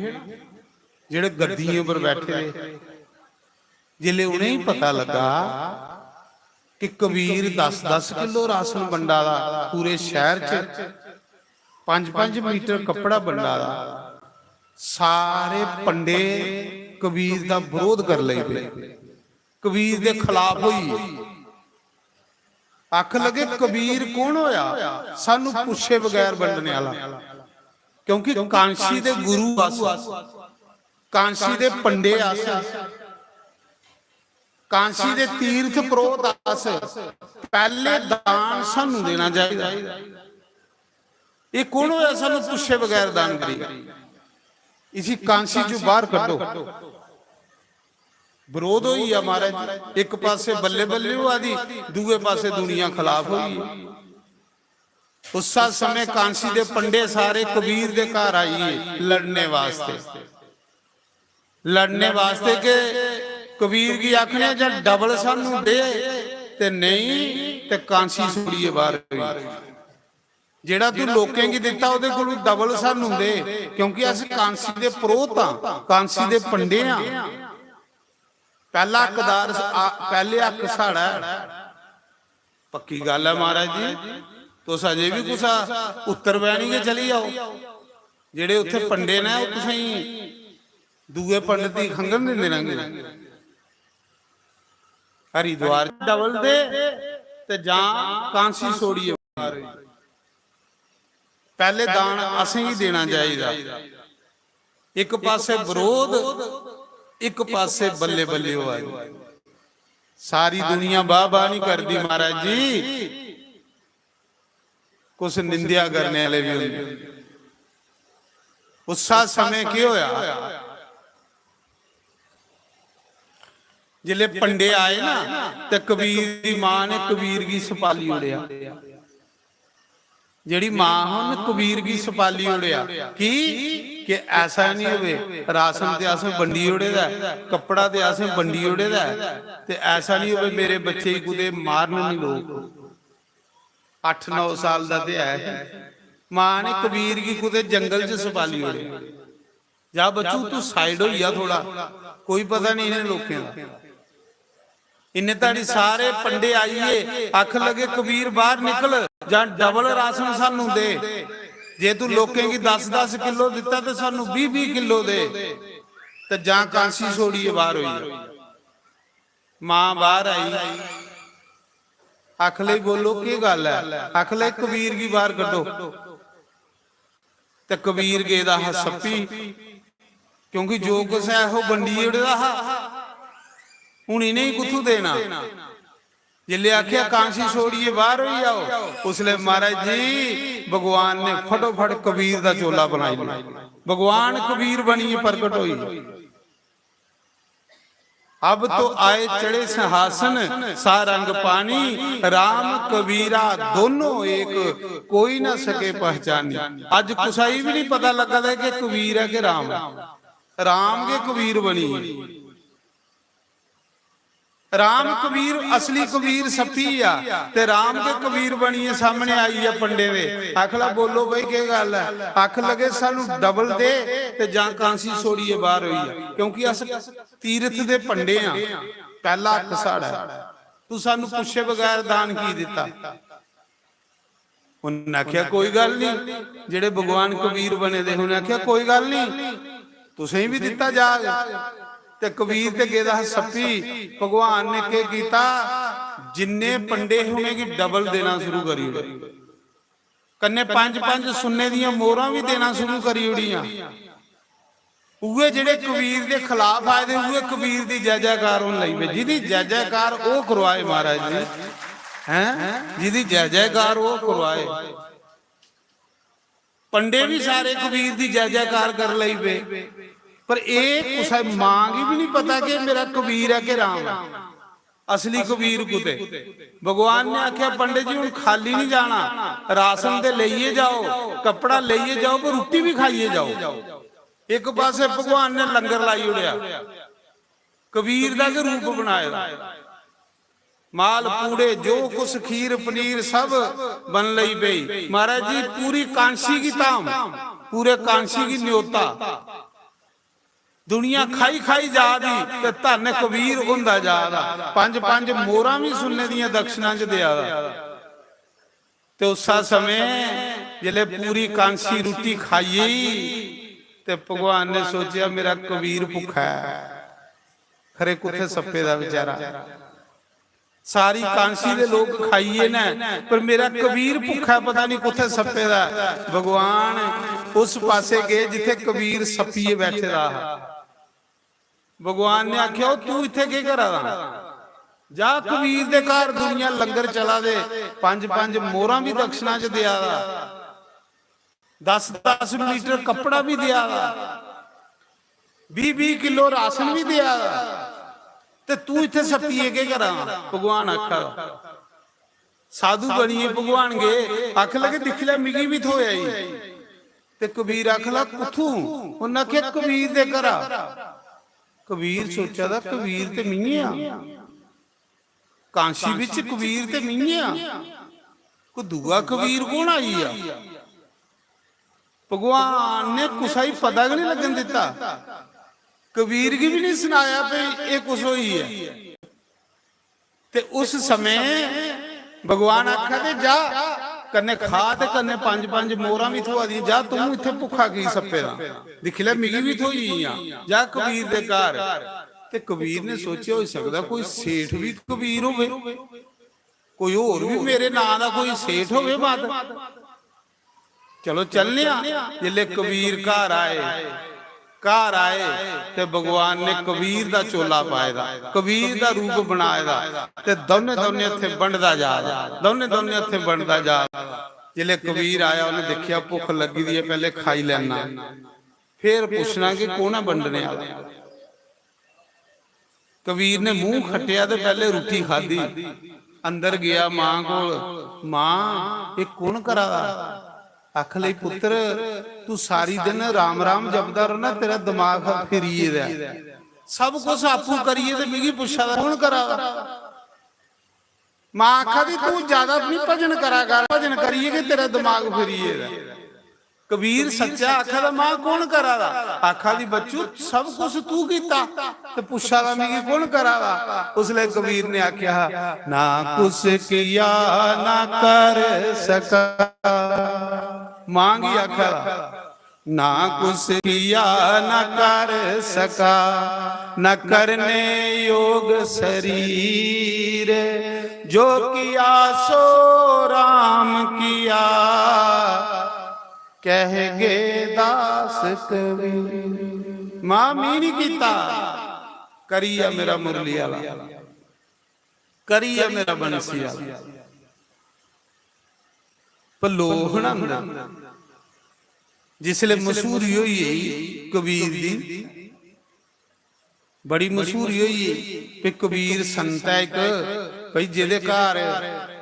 जेह्ड़े गद्दियें पर बैठे दे, जिसले उ'नेंगी पता लगा कि कबीर दस दस किलो राशन बंडा दा पूरे शैह्र च, पंज पंज मीटर कपड़ा बंडा दा, सारे पंडे कबीर दा बरोध कर लगी पे, कबीर दे खिलाफ होई गे। आखन लगे, "कबीर कौन होया सानू पुच्छे बगैर बंडने आह्ला?" क्योंकि कांशी दे गुरु अस, कांशी दे पंडे अस, कांशी दे तीर्थ प्रोत अस, पैह्ले दान सानू देना चाहिदा। एह् कौन होया सानू पुच्छे बगैर दान करी? इसी कांशी चों बाहर कड्ढो। बरोध होई गेआ महाराज, इक पासे बल्ले बल्ले होआ दी, दूए पासे दुनिया खिलाफ होई गेई। उस्सै समें कांसी दे पंडे सारे कबीर दे घर आई गे लड़ने वास्ते। लड़ने वास्ते के कबीर गी आखने जां डबल सानू दे, ते नेईं ते कांसी छोड़ियै बाहर होई। जेड़ा तू लोकें गी दित्ता, ओदे कोलू डबल सानू दे, क्योंकि अस कांसी दे परोह्त आं, कांसी दे पंडे आं। पैह्ला हकदार स-, आ, पैह्ले हक साढ़ा ऐ। पक्की गल्ल ऐ महाराज जी, तुस अजें बी कुसै उत्तर बैनी गै चली जाओ, जेह्ड़े उत्थै पंडे न, ओह् तुसेंगी दूए पंडत गी खंघन दिंदे न। हरिद्वार च डबल दे ते जां कांसी छोड़ियै बाहर होई। पैह्ले दान असेंगी देना चाहिदा। इक पासे बरोध, इक पासे बल्ले बल्ले होआ दी। सारी दुनिया बाह बाह नहीं करदी महाराज जी, कुछ निंदेआ करने आह्ले भी होंदे। उस्सा समें केह् होया? जिसलै पंडे आए ना, ते कबीर दी मां ने कबीर गी सपाली ओड़ेआ। जेह्ड़ी मां हा, उन्नै कबीर गी सपाली ओड़ेआ। की? कि ऐसा निं होवे, राशन ते असें बंडी ओड़े दा ऐ, कपड़ा ते असें बंडी ओड़े दा ऐ, ते ऐसा निं होवे मेरे बच्चे गी कुतै मारन निं लोक। अट्ठ नौ साल दा ते ऐ ही। मां ने कबीर गी कुतै जंगल च सपाली ओड़ेआ। जा बच्चू, तू side होई जा थोड़ा, कोई पता नहीं इन्हें लोकें दा। इन्ने धड़ी सारे पंडे आइए, आखन लगे, "कबीर, बाहर निकल, जां डबल राशन सानू दे। जे तू लोकें गी दस दस किलो दिता, ते सानू बीह बीह किलो दे, ते जां कांसी छोड़िए बाहर होई जा।" मां बाहर आई, आखन लगी, "बोलो, केह गल्ल है?" आखन लगे, "कबीर गी बाहर कड्डो।" ते कबीर गेदा हा सप्पी, क्योंकि जो कुछ है, ओह बंडी ओड़े दा हा। हुन इ'नेंगी कुत्थू देना? जिसले आखेआ, "कांसी छोड़ियै बाहर होई जाओ," उसले महाराज जी भगवान ने फटोफट कबीर दा चोला बनाई लिया। भगवान कबीर बनियै प्रगट होई। "अब तो आए चढ़े सिंहासन, सा रंग पानी, राम कबीरा दोनों एक, कोई ना सके पहचानी।" अज कुसा गी भी नहीं पता लगा दा कि कबीर है कि राम है। राम के कबीर बनी है। राम कबीर, असली कबीर सप्पी आ, ते राम के कबीर बनियै सामने आई आ पंडे दे। आखला, "बोलो भाई, के गल्ल है?" आख लगे, "सानू डबल दे ते जां कांसी छोड़ियै बाहर होई जा, क्योंकि अस तीरथ दे पंडे आ, पहला हक साढ़ा है। तू सानू पुच्छे बगैर दान की दिता?" उन्हें आख्या, "कोई गल्ल नहीं।" जेड़े भगवान कबीर बने दे, उन्हें आख्या, "कोई गल्ल नहीं, तुसें भी दिता जाग।" ते कबीर ते गेदा हा सप्पी। भगवान ने केह कीता, जिन्ने पंडे हे, उनेंगी डबल देना शुरू करी ओड़े। कन्ने पंज पंज सुन्ने दियां मोहरां भी देना शुरू करी ओड़ियां। उ'ऐ जेह्ड़े कबीर दे खिलाफ आए दे, उ'ऐ कबीर दी जय जयकार होन लगी पे। जिदी जय जयकार ओह् करवाए महाराज जी, हैं, जिदी जय जयकार ओह् करवाए। पंडे भी सारे कबीर दी जय जयकार कर लगी पे, पर एह् कुसै मां गी भी नहीं पता कि मेरा कबीर ऐ कि राम ऐ। असली कबीर कुते। भगवान ने आख्या, "पंडित जी, हुन खाली नहीं जाना, राशन ते लेइयै जाओ, कपड़ा लेइयै जाओ, पर रुट्टी भी खाइयै जाओ।" एक पासे भगवान ने लंगर लाई ओड़ेआ, कबीर दा गै रूप बनाए दा। माल पूड़े, जो कुछ खीर पनीर सब बन लई पेई। महाराज जी, पूरी कांशी की धाम, पूरे कांशी की न्योता। दुनिया खाई खाई जा दी ते धन कबीर होंदा जा दा। पंज पंज मोहरां भी सुन्ने दियां दक्षिणा च देआ दा। ते उस्सा समें जिसलै पूरी कांसी रुट्टी खाई ते भगवान ने सोचेआ, "मेरा कबीर भुक्खा ऐ, खरे कुत्थै सप्पे दा बेचारा।" सारी कांसी दे लोक खाइए न, पर मेरा कबीर भुक्खा, पता नहीं कुत्थै सप्पे दा। भगवान उस पासे गए जित्थै कबीर सप्पियै बैठे दा हा। भगवान ने आख्या, "ओ तू इत्थै केह् करा दा? जा कबीर दे घर, दुनिया लंगर चला दे, पंज पंज मोहरां भी दक्षिणा च देआ दा।" दस दस लीटर कपड़ा भी देआ दा, बीह बीह किलो राशन भी देआ दा, ते तू इत्थै सप्पियै केह् करा दा? भगवान आखा दा। साधु बनियै भगवान गे, आखन लगे, "दिक्खी लै, मिगी बी थ्होआ ई।" ते कबीर आखन लगा, "कुत्थूं?" उन्नै आखेआ, "कबीर दे घरा।" कबीर सोचा दा, "कबीर ते मियें आं।" कांशी बिच कबीर ते मियें आं, कोई दूआ कबीर कौन आई गेआ? भगवान ने कुसै गी पता गै नहीं लगन दित्ता, कबीर गी भी नहीं सनाया भई एह् कुछ होई ऐ। ते उस समें भगवान आखा दे, "जा, कन्नै खा ते कन्नै पंज पंज मोहरां भी थ्होआ दियां, जा, तूं इत्थै भुक्खा की सप्पे दा? दिक्खी लै, मिगी बी थ्होई गेइयां, जा कबीर दे घर।" ते कबीर ने सोचेआ, "होई सकदा कोई सेठ बी कबीर होवे, कोई होर बी मेरे नां दा कोई सेठ होवे माता।" चलो चलने आं। जिसलै कबीर घर आए, घर आए ते भगवान ने कबीर दा चोला पाए दा, कबीर दा रूप बनाए दा, ते दौने दौने हत्थें बंडदा जा दा, दौने दौने हत्थें बंडदा जा दा। जिसलै कबीर आया, उन्हें दिक्खेआ, "भुक्ख लग्गी दी है, पैह्ले खाई लैना, फिर पुच्छना कि कौन ऐ बंडने आह्ला।" कबीर ने मूंह खट्टेआ ते पैह्ले रुट्टी खाद्धी। अंदर गेआ मां कोल, "मां, एह् कु'न करा दा?" आखन लगी, "पुत्तर, तू सारी दिन राम राम जपदा रौह्ना, तेरा दमाग फिरी गेदा ऐ। सब कुछ आपूं करियै ते मिगी पुच्छा दा, कु'न करा दा?" मां आखा दी, "तू ज्यादा अपनी भजन करा कर, भजन करियै गै तेरा दमाग फिरी गेदा।" कबीर सच्चा आखा दा, "मां कौन करा दा?" आखा दी, "बच्चू, सब कुछ तू कीता ते पुच्छा दा मिगी कौन करा दा?" उसलै कबीर ने आखेआ, "ना कुछ किया ना कर सका।" मां गी आखा दा, "ना कुछ किया ना कर सका, न करने योग शरीर, जो किया सो राम किया, कह गे दास कबीर।" मां, मी नहीं कीता, करी गेआ मेरा मुरली आला। करियै मेरा बंसी आह्ला। पर लोक ना अंदर जिसलै मशहूरी होई गेई कबीर दी, बड़ी मशहूरी होई गेई कि कबीर संत ऐ इक, भाई जेह्दे घर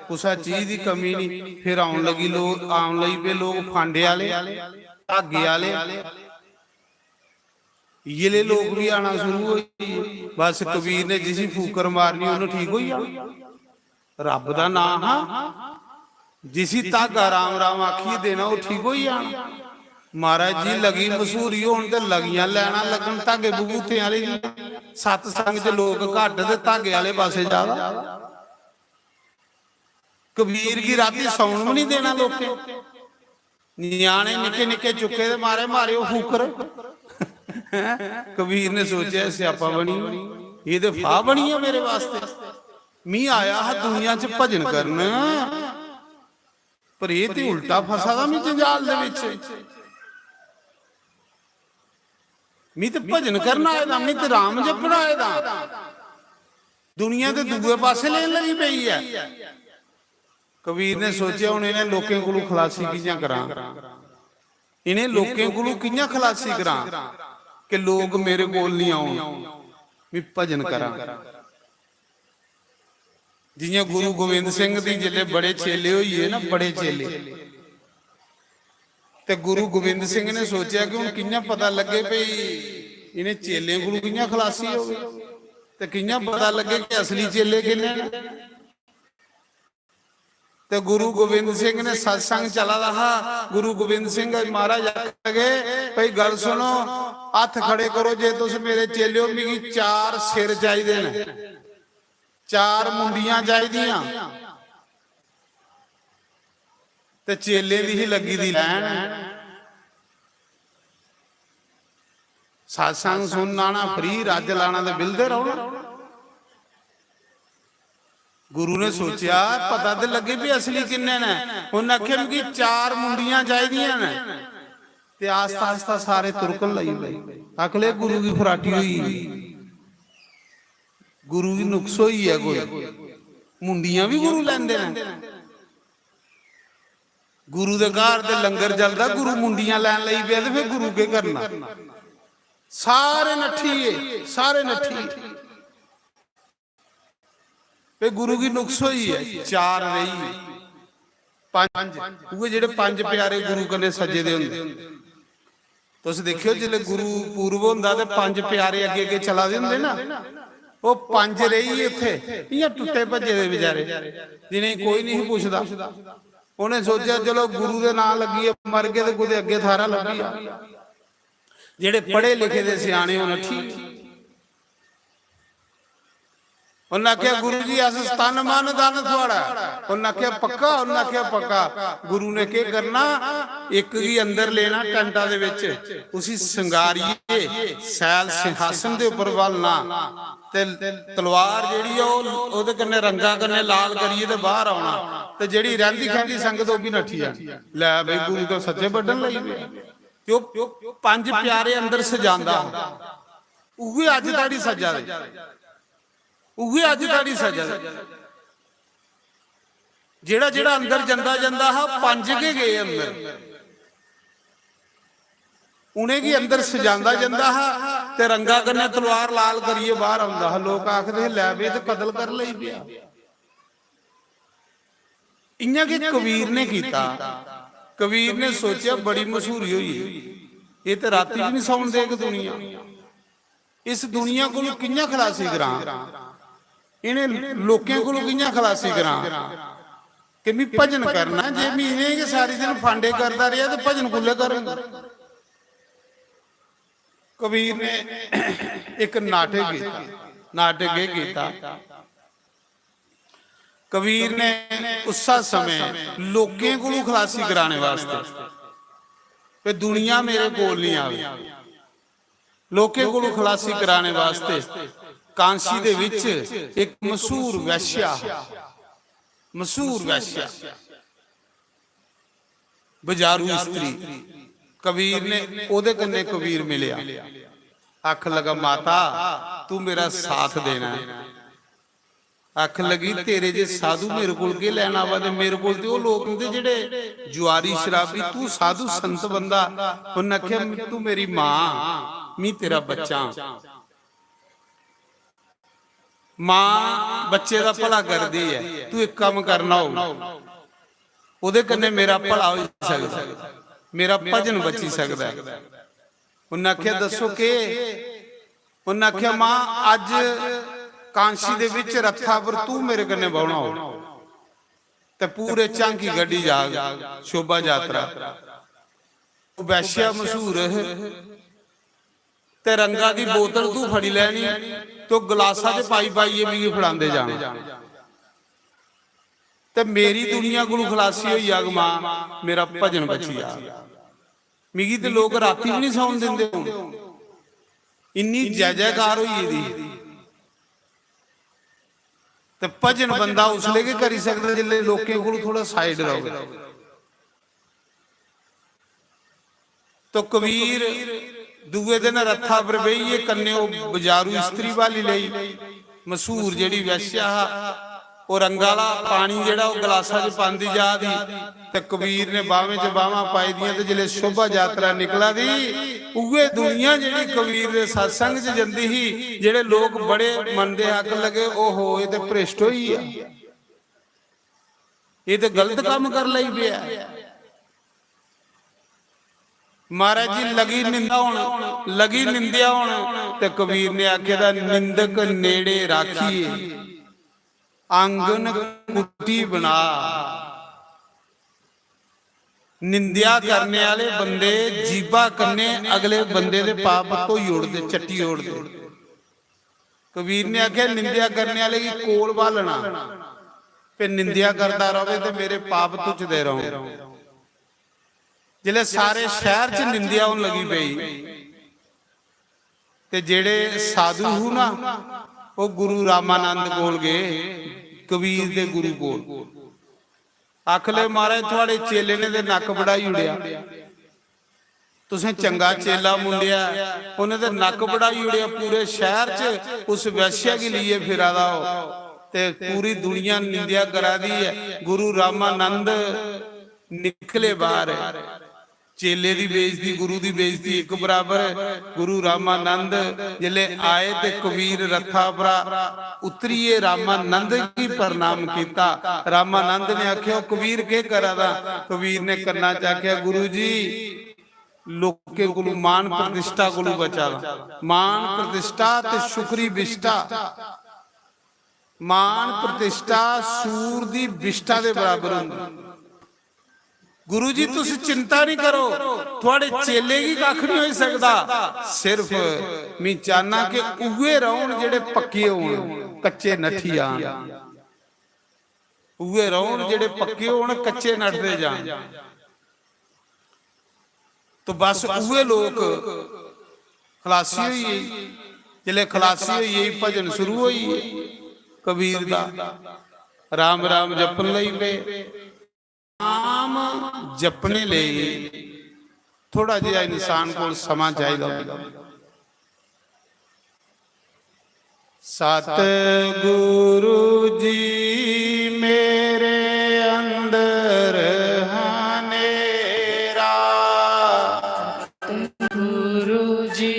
कुसै चीज दी कमी नहीं, फिर आउन लगी लोक, आउन लगी पे लोक फांडे आह्ले, धागे आह्ले, इ'यै लोक भी आना शुरू होई गे। बस कबीर ने जिसी फूकर मारनी उन्हें ठीक होई जाना। रब दा नां हा, जिसी धागा राम राम आखियै देना, ओह् ठीक होई जाना। महाराज जी, लगी मशहूरी होन ते लगियां लैना लगन धागे बबूतें आह्ले दी। सत्संग च लोक घट्ट ते धागे आह्ले पासै ज्यादा। कबीर गी रातीं सौन बी निं देना लोकें। ञ्याणे निक्के निक्के चुक्के दे मारे मारे ओह् फूकर। कबीर ने सोचेआ, "स्यापा बनी, एह् ते फाह् बनी गेआ मेरे वास्तै। मी आया हा दुनिया च भजन करन, पर एह् ते उल्टा फसा दा मी जंजाल दे बिच। मी ते भजन करन आए दा, मी ते राम जपन आए दा। दुनिया ते दूए पासै लेन लगी पेई ऐ।" कबीर ने सोचेआ, "हुन इ'नें लोकें कोलू खलासी कि'यां करां? इ'नें लोकें कोलू कि'यां खलासी करां कि लोक मेरे कोल निं औन, मी भजन करां?" जि'यां गुरु गोविंद सिंह दी जिसलै बड़े चेले होई गे ना, बड़े चेले, ते गुरु गोविंद सिंह ने सोचेआ कि हुन कि'यां पता लग्गे भई इ'नें चेलें कोलू कि'यां खलासी होवे ते कि'यां पता लग्गे कि असली चेले किन्ने न। ते गुरु गोविंद सिंह ने सत्संग चला दा हा। गुरु गोविंद सिंह महाराज आखन लगे, "भाई गल्ल सुनो, हत्थ खड़े करो जे तुस मेरे चेले ओ, मिगी चार सिर चाहिदे न, चार मुंडियां चाहिदियां।" ते चेलें दी ही लग्गी दी लैन। सत्संग सुनना ना, फ्री रज्ज लाना ते बिलदे रौह्ना। गुरु ने सोचेआ, "पता ते लग्गे भी असली किन्ने न।" उन्नै आखेआ, "मिगी चार मुंडियां चाहिदियां न।" ते आस्ता आस्ता सारे तुरकन लगी पे। आखले गुरु गी फराटी होई गेई, गुरु गी नुक्स होई गेआ कोई। मुंडियां भी गुरु लैंदे न। गुरु दे घर ते लंगर चलदा, गुरु मुंडियां लैन लगी पेआ ते फिर गुरु केह् करना? सारे नट्ठी गे, सारे नट्ठी गे। ते गुरु गी नुक्स होई ऐ, चार रेही गे। पंज, उ'ऐ जेह्ड़े पंज प्यारे गुरु कन्नै सज्जे दे होंदे। तुस दिक्खेओ, जिसलै गुरु पूर्व होंदा ते पंज प्यारे अग्गे अग्गे चला दे होंदे ना, ओह् पंज रेही गे उत्थै, इ'यां टुट्टे भज्जे दे बेचारे, जि'नेंगी कोई निं पुछदा। उ'नें सोचेआ, "चलो, गुरु दे नां लग्गियै मरगे ते कुतै अग्गें थाह्रा लब्भी जा।" जेह्ड़े पढ़े लिखे दे स्याने, उ'नें ठीक। उ'न्नै आखेआ, "गुरु जी, अस तन मन धन थुआढ़ा।" उ'न्नै आखेआ, "पक्का?" उ'न्नै आखेआ, "पक्का।" गुरु ने केह् करना, इक गी अंदर लेना टैंटा दे बिच, उसी संगारियै सैल सिंहासन दे उप्पर ब्हालना, ते तलवार जेह्ड़ी ऐ, ओह्, ओह्दे कन्नै, रंगा कन्नै लाल करियै ते बाहर औना, ते जेह्ड़ी रैंह्दी खैंह्दी संगत, ओह् बी नट्ठी जानी। लै भाई, गुरु तो सच्चे बड्डन लगी पे। ते ओह् पंज प्यारे अंदर सजांदा हा, उ'ऐ अज्ज धोड़ी सजा दे, उ'ऐ अज्ज धोड़ी सजा दे। जेह्ड़ा जेह्ड़ा अंदर जंदा जंदा हा, पंज गै गे अंदर। उ'नेंगी अंदर सजांदा जंदा हा ते रंगा कन्नै तलवार लाल करियै बाहर औंदा हा। लोक आखदे हे, "लै बे, ते कतल कर लेई पेआ।" इ'यां गै कबीर ने कीता। कबीर ने सोचेआ, "बड़ी मशहूरी होई गेई, एह् ते रातीं बी निं सौन देग दुनिया।" इस दुनिया कोलू कि'यां खलासी करां, इ'नें लोकें कोलू कि'यां खलासी करां कि मी भजन करना, जे मी इ'नें गै सारी दिन फांडे करदा रेहा ते भजन कुल्लै करङ? कबीर ने इक नाटक कीता। नाटक एह् कीता, कबीर ने उस्सा समें लोकें कोलू खलासी कराने वास्तै, ते दुनिया मेरे कोल निं आवे, लोकें कोलू खलासी कराने वास्तै कांसी दे विच इक मशहूर वैश्या हा, मशहूर वैश्या, बजारू स्त्री। कबीर ने, ओह्दे कन्नै कबीर मिलेआ, आखन लगा, "माता, तू मेरा साथ देना है।" आखन लगी, "तेरे जे साधु मेरे कोल केह् लैन आवा दे? मेरे कोल ते ओह् लोक औंदे जेह्ड़े जुआरी शराबी, तू साधु संत बंदा।" उन्न आखेआ, "तू मेरी मां, मी तेरा बच्चा आं। मां बच्चे दा भला करदी ऐ, तू इक कम्म करना होग, ओह्दे कन्नै मेरा भला होई सकदा, मेरा भजन बची सकदा ऐ।" उन्नै आखेआ, "दस्सो केह्?" उन्नै आखेआ, "मां, अज्ज कांशी दे बिच रथा पर तू मेरे कन्नै बौह्ना हो ते पूरे झांकी कड्ढी जाग शोभा यात्रा।" ओह् वैश्या मशहूर हे ते रंगा दी बोतल तू फड़ी लैनी ते ओह् गलासा च पाई पाइयै मिगी फड़ांदे जाना ते मेरी दुनिया कोलू खलासी होई जाग, मां, मेरा भजन बची जाग। मिगी ते लोक रातीं बी निं सौन दिंदे हून, इन्नी जै जैकार होई गेदी। ते भजन बंदा उसलै गै करी सकदा जिसलै लोकें कोल थोह्ड़ा side र'वै। तो कबीर दूए दिन रथा पर बेहियै कन्नै ओह् बजारू स्त्री ब्हाली लेई, मशहूर जेह्ड़ी वैश्या हा, ओह् रंगा आह्ला पानी जेह्ड़ा ओह् गलासा च पांदी जा दी, ते कबीर ने बाह्में च बाह्मां पाई दियां, ते जिसलै शोभा यात्रा निकला दी, उ'ऐ दुनिया जेह्ड़ी कबीर दे सत्संग च जंदी ही, जेह्ड़े लोक बड़े मनदे, आखन लगे, "ओहो, एह् ते भ्रष्ट होई गेआ, एह् ते गलत कम्म कर लगी पेआ।" महाराज जी, लगी निंदा होन, लगी निंदेआ होन, ते कबीर ने आखे दा, "निंदक नेड़े राखिए, आंगन कुटी बना।" निंदेआ करने आह्ले बंदे जीभा कन्नै अगले बंदे दे पाप धोई ओड़दे, चट्टी ओड़दे। कबीर ने आखेआ, "निंदेआ करने आह्ले गी कोल ब्हालना, ते निंदेआ करदा र'वै ते मेरे पाप धुचदे रौह्न।" जिसलै सारे शैह्र च निंदेआ होन लगी पेई, ते जेह्ड़े साधु हू ना, ओह् गुरु रामानंद कोल गे, कबीर दे गुरु कोल। आखले, "महाराज, थुआड़े चेले ने ते नक्क बढ़ाई ओड़ेआ, तुसें चंगा चेला मुंडेआ, उन्हें ते नक्क बढ़ाई ओड़ेआ, पूरे शैह्र च उस वैश्या गी लेइयै फिरा दा हो, ते पूरी दुनिया निंदेआ करा दी ऐ।" गुरु रामानंद निकले बाहर, चेले दी बेइज्जती, गुरु दी बेइज्जती इक बराबर। गुरु रामानंद जिसले आए ते कबीर रथा परा उतरियै रामानंद गी प्रणाम कीता। रामानंद ने आखेआ, "ओह् कबीर, केह् करा दा?" कबीर ने कन्ना च आखेआ, "गुरु जी, लोकें कोलू, मान प्रतिष्ठा कोलू बचा दा। मान प्रतिष्ठा ते शुक्री विष्ठा, मान प्रतिष्ठा सूर दी विष्ठा दे बराबर होंदी।" गुरु जी, तुस चिंता नहीं करो, थुआड़े चेले गी कख नहीं होई सकदा। सिर्फ मैं चाहना कि उए रौहन जेड़े पक्के होन, कच्चे नठी जान। उए रौहन जेड़े पक्के होन, कच्चे नठदे जान। तो बस उए लोक खलासी होई गेई। जिसलै खलासी होई गेई, भजन शुरू होई गे कबीर दा। राम राम जपन लगी पे। नाम जपने लेई थोड़ा जेहा इंसान कोल समां चाहिदा होंदा। सतगुरु जी मेरे अंदर हनेरा। गुरु जी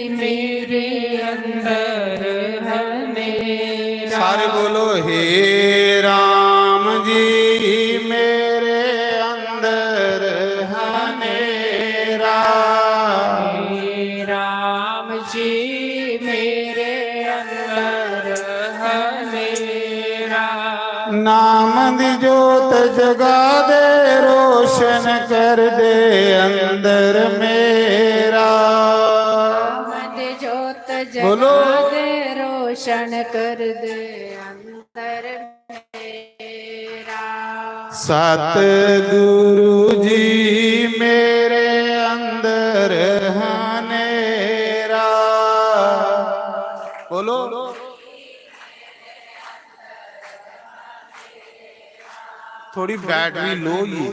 मेरे अंदर हनेरा। सारे बोलो, "हे राम जी मेरे अंदर हनेरा।" हे राम जी मेरे अंदर हनेरा। नाम दी जोत जगा दे, रोशन कर दे अंदर मेरा। नाम दी जोत जगा बोलो। दे, रोशन कर दे अंदर मेरा। सतगुरु जी मेरे अंदर हनेरा। बोलो। थोड़ी बैटरी लो ही।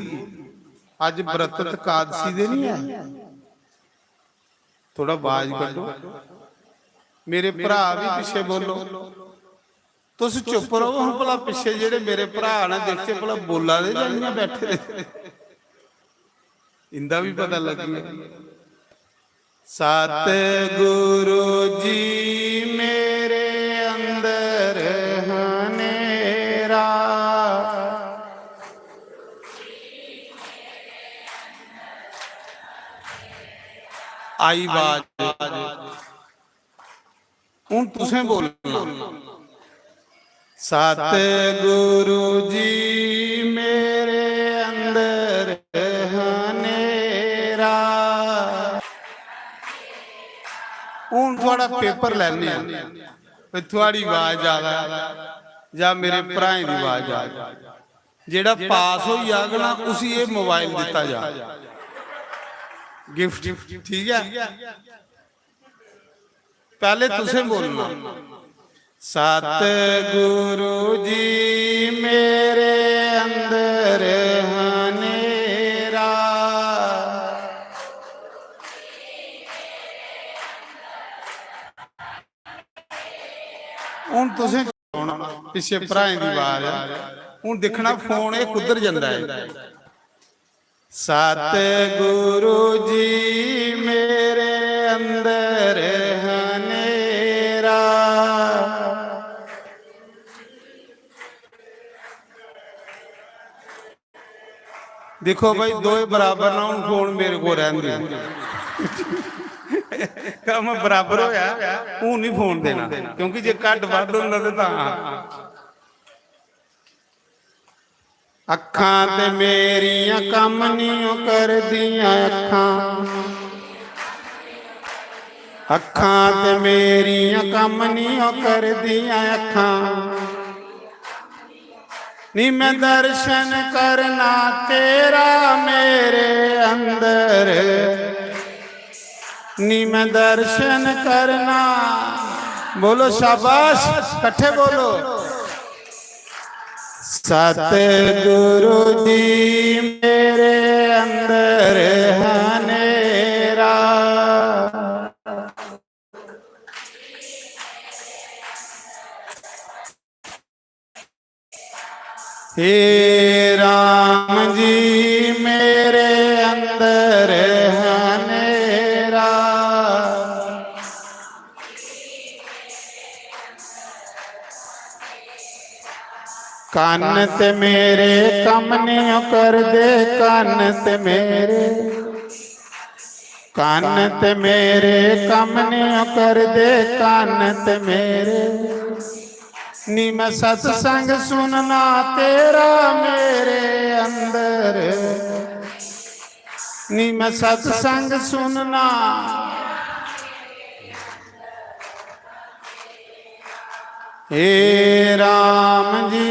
अज व्रत एकादशी दे नहीं है, थोड़ा आवाज कड्डो। मेरे भरा भी पिछे बोलो। तुस चुप रहो, हुन भला पिच्छे जेह्ड़े मेरे भ्राऽ न, दिखचै भला बोला दे जां इ'यां बैठे दे। इंदा बी पता लग्गी गेआ। सतगुरु जी मेरे अंदर हनेरा। आई बाज। हून तुसें बोलना, "सतगुरु जी मेरे अंदर हनेरा।" हून थुआढ़ा पेपर लैने आं, भाई थुआढ़ी आवाज ज्यादा ऐ जां मेरे भ्राएं दी आवाज ज्यादा ऐ। जेह्ड़ा पास होई जाग ना, उसी एह् मोबाइल दित्ता जा, गिफ्ट, ठीक ऐ? पैह्ले तुसें बोलना, "सतगुरु जी मेरे अंदर हनेरा।" हून तुसें होना, पिच्छे भ्राएं दी आवाज ऐ। हून दिक्खना फोन एह् कुद्धर जंदा ऐ। "सतगुरु जी मेरे अंदर हनेरा।" दिक्खो भाई, दोए बराबर ना, हून फोन मेरे को रहन दे। कम्म बराबर होया, हून नहीं फोन देना, क्योंकि जे घट बध होंदा ते तां। अक्खां ते मेरियां कम्म निं ओ करदियां अक्खां, अक्खां ते मेरियां कम्म निं ओ करदियां अक्खां। नी मैं दर्शन करना तेरा मेरे अंदर, नी मैं दर्शन करना। बोलो शाबाश, कट्ठे बोलो। सतगुरु जी मेरे अंदर हनेरा। हे राम जी, मेरे अंदर हनेरा। कन्न ते मेरे कम्म निं ओ करदे, कन्न ते मेरे, कन्न ते मेरे कम्म निं ओ करदे, कन्न ते मेरे। नी मैं सत्संग सुनना तेरा मेरे अंदर, नी मैं सत्संग सुनना। हे राम जी,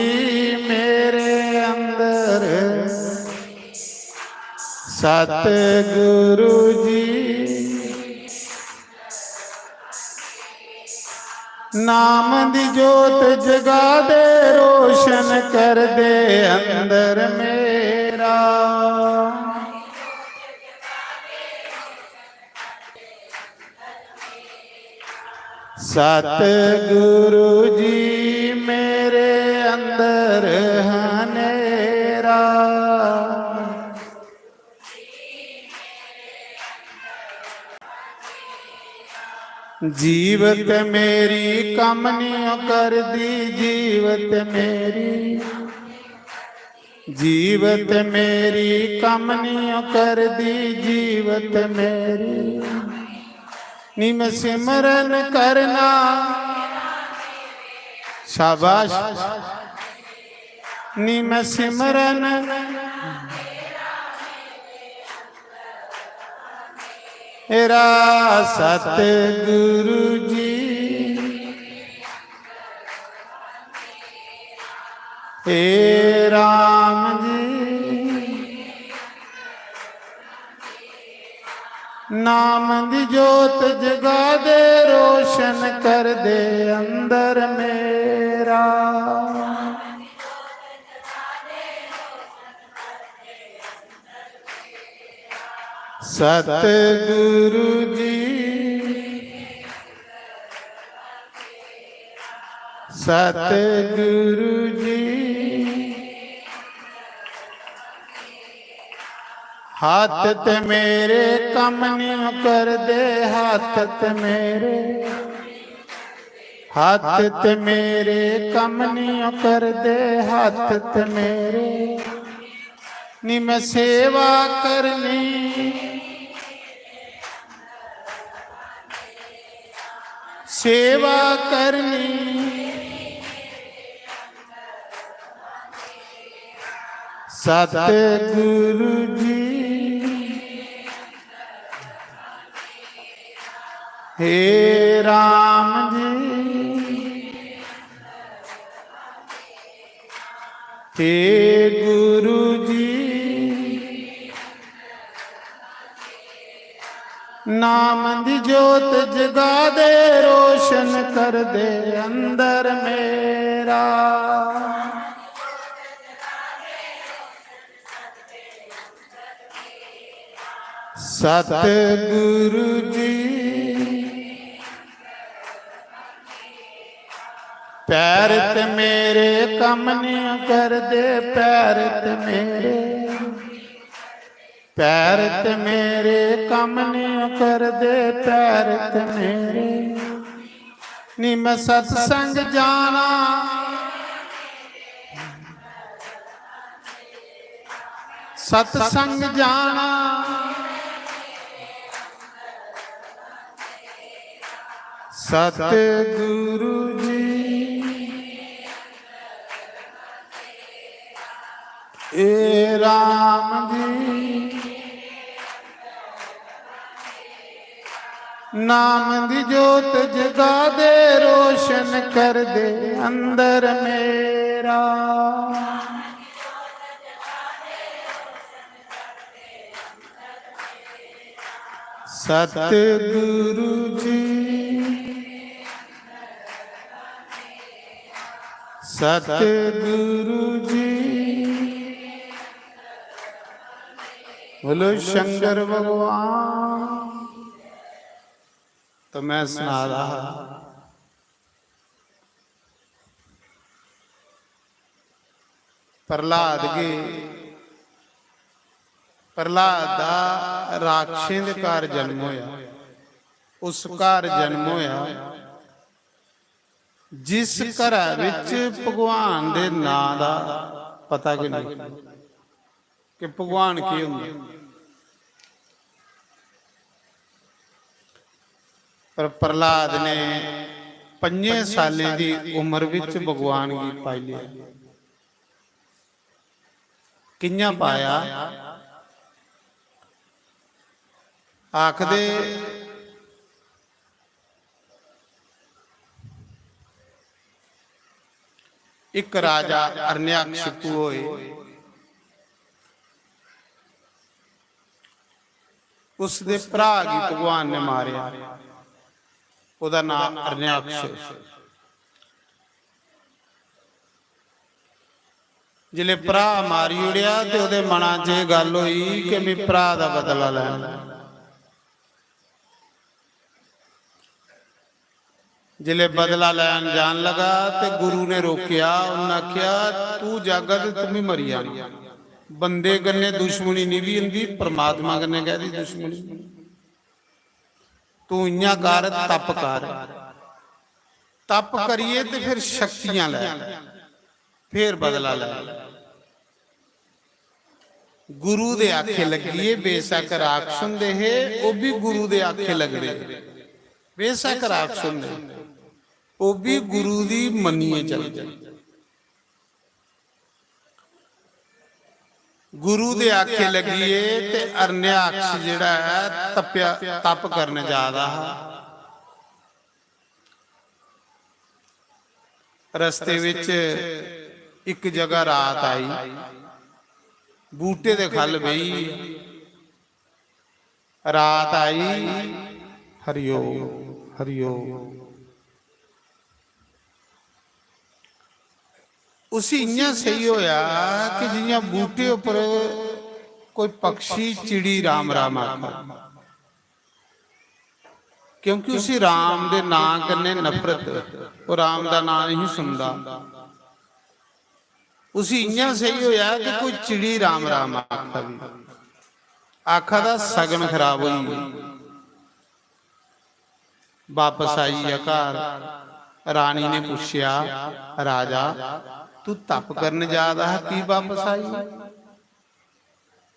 मेरे अंदर सतगुरु जी, नाम दी जोत जगा दे, रोशन कर दे अंदर मेरा। सतगुरु जी, मेरे अंदर हनेरा। जीवत मेरी कम निं ओ करदी, जीवत मेरी, जीवत मेरी कम निं ओ करदी, जीवत मेरी। नी मैं सिमरन करना, शाबाश। नी मैं सिमरन, एरा सतगुरु जी। हे राम जी, नाम दी जोत जगा दे, रोशन कर दे अंदर मेरा। सतगुरु जी, सतगुरु जी, हाथ ते मेरे कम नहीं कर दे, हाथ ते मेरे, हाथ ते मेरे कम नहीं कर दे, हाथ ते मेरे नी मैं सेवा करनी, सेवा करनी। सतगुरु जी, हे राम जी, हे गुरु जी, नाम दी जोत जगा दे, रोशन कर दे अंदर मेरा। सतगुरु जी, पैर ते मेरे कम नहीं कर दे, पैर ते मेरे, पैर ते मेरे कम नहीं कर दे, पैर ते मेरे। नी मैं सत्संग जाना, सत्संग जाना। सतगुरु जी, ए राम जी, नाम दी जोत जगा दे, रोशन कर दे अंदर मेरा। सतगुरु जी, सतगुरु जी। बोलो शंकर भगवान। तो मैं सना रहा हा, प्रहलाद गे, प्रहलाद दा राक्षसें दे घर जन्म होया। उस घर जन्म होया जिस घरा विच भगवान दे नां दा पता गै नहीं कि भगवान केह् होंदा। पर प्रहलाद ने पंजें सालें दी उम्र विच भगवान गी पाई लेआ। कि'यां पाया? आखदे, इक राजा अरण्यकशिपु होए, उसदे भ्राऽ गी भगवान ने मारेआ, ओह्दा नांऽ अरण्यक्ष। जिसलै भ्राऽ मारी ओड़ेआ ते ओह्दे मना च एह् गल्ल होई कि में भ्राऽ दा बदला लैना। जिसलै बदला लैन जान लगा ते गुरु ने रोकेआ, उन्नै आखेआ, "तू जागा ते तुमी मरी जाना।" बंदे कन्नै दुश्मनी निं भी होंदी, परमात्मा कन्नै कैह्दी दुश्मनी? तू इ'यां कर, तप कर, तप करियै ते फिर शक्तियां लै, फिर बदला लै। गुरु दे आखे लग्गिए, बेशक राक्षस होंदे हे, ओह् भी गुरु दे आखे लगदे हे। बेशक राक्षस होंदे, ओह् भी गुरु दी मन्निए चलदे। गुरु दे आखे लग्गिए ते अरण्याक्ष जेह्ड़ा ऐ, तप्या, तप करने जा दा हा। रस्ते विच इक जगह रात आई, बूटे दे ख'ल्ल बेही। रात आई, हरिओम, हरिओम। उसी इ'यां सेही होया कि जि'यां बूटे उप्पर कोई पक्षी, चिड़ी राम राम आखा। क्योंकि उसी राम दे नां कन्नै नफरत, ओह् राम दा नां नहीं सुनदा। उसी इ'यां सेही होया कि कोई चिड़ी राम राम आखा दी, आखा दा सगन खराब होई गेआ। वापस आई गेआ घर। रानी ने पुच्छेआ, "राजा, तू तप करन जा दा हा, की वापस आई?"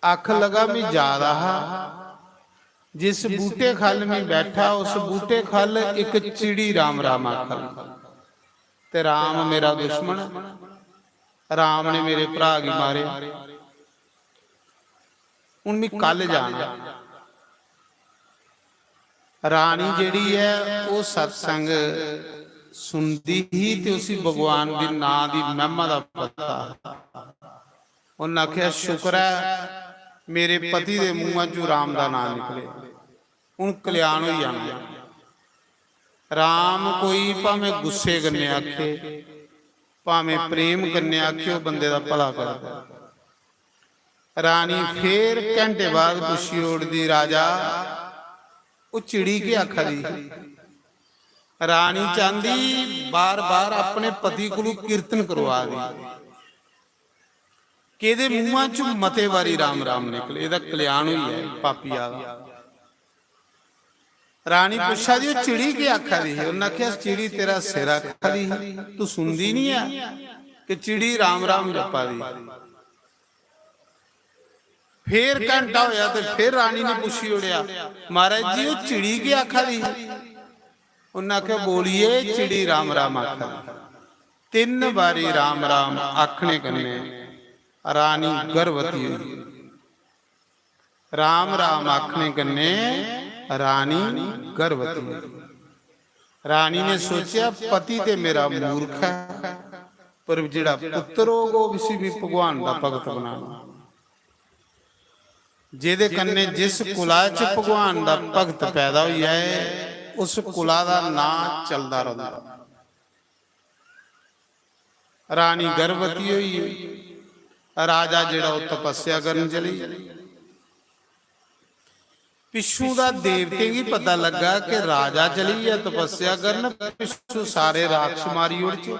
आख लगा, "मैं जा दा हा, जिस बूटे खल मैं बैठा, उस बूटे खल एक चिड़ी राम राम आखा दी, ते राम मेरा दुश्मन, राम ने मेरे भ्रा गी मारे, हून मैं कल जाना।" रानी जेह्ड़ी ऐ, ओह् सत्संग सुनदी ही ते उसी भगवान दे नां दी महिमा दा पता हा। उन्नै आखेआ, "शुक्र ऐ मेरे पति दे मुंहा चों राम दा नां निकले, हून कल्याण होई जाना ऐ।" राम कोई भामें गुस्से कन्नै आखे, भामें प्रेम कन्नै आखे, ओह् बंदे दा भला करदा ऐ। रानी फेर घैंटे बाद पुच्छी ओड़दी, "राजा, ओह् चिड़ी केह् आखा दी ही?" रानी चांहदी बार-बार अपने पति कोलू कीर्तन करवा दी, केह्दे मुंहा च मते बारी राम राम निकले, एह्दा कल्याण होई जाए पापिया दा। रानी पुच्छा दी, "ओह् चिड़ी केह् आखा दी ही?" उन्नै आखेआ, "चिड़ी तेरा सिर आखा दी ही, तू सुनदी नहीं ऐ कि चिड़ी राम राम जप्पा दी?" फेर घंटा होया ते फेर रानी ने पुच्छी ओड़ेआ, "महाराज जी, ओह् चिड़ी केह् आखा दी ही?" उन्नै आखेआ, "बोलिए, चिड़ी राम राम आखा दी।" तिन्न बारी राम राम आखने कन्नै रानी गर्भवती होई। राम राम आखने कन्नै रानी गर्भवती होई। रानी ने सोचेआ, "पति ते मेरा मूर्ख है, पर जेह्ड़ा पुत्तर होग, ओह् उसी भी भगवान दा भगत बनाना।" जेह्दे कन्नै जिस कुला च भगवान दा भगत पैदा होई जाए, उस कुला दा नां चलदा रौंह्दा। रानी गर्भवती होई, राजा जेह्ड़ा ओह् तपस्या करन चली। पिच्छुं दा देवतें गी पता लग्गा कि राजा चली गेआ तपस्या करन, पिच्छुं सारे राक्षस मारी ओड़चे।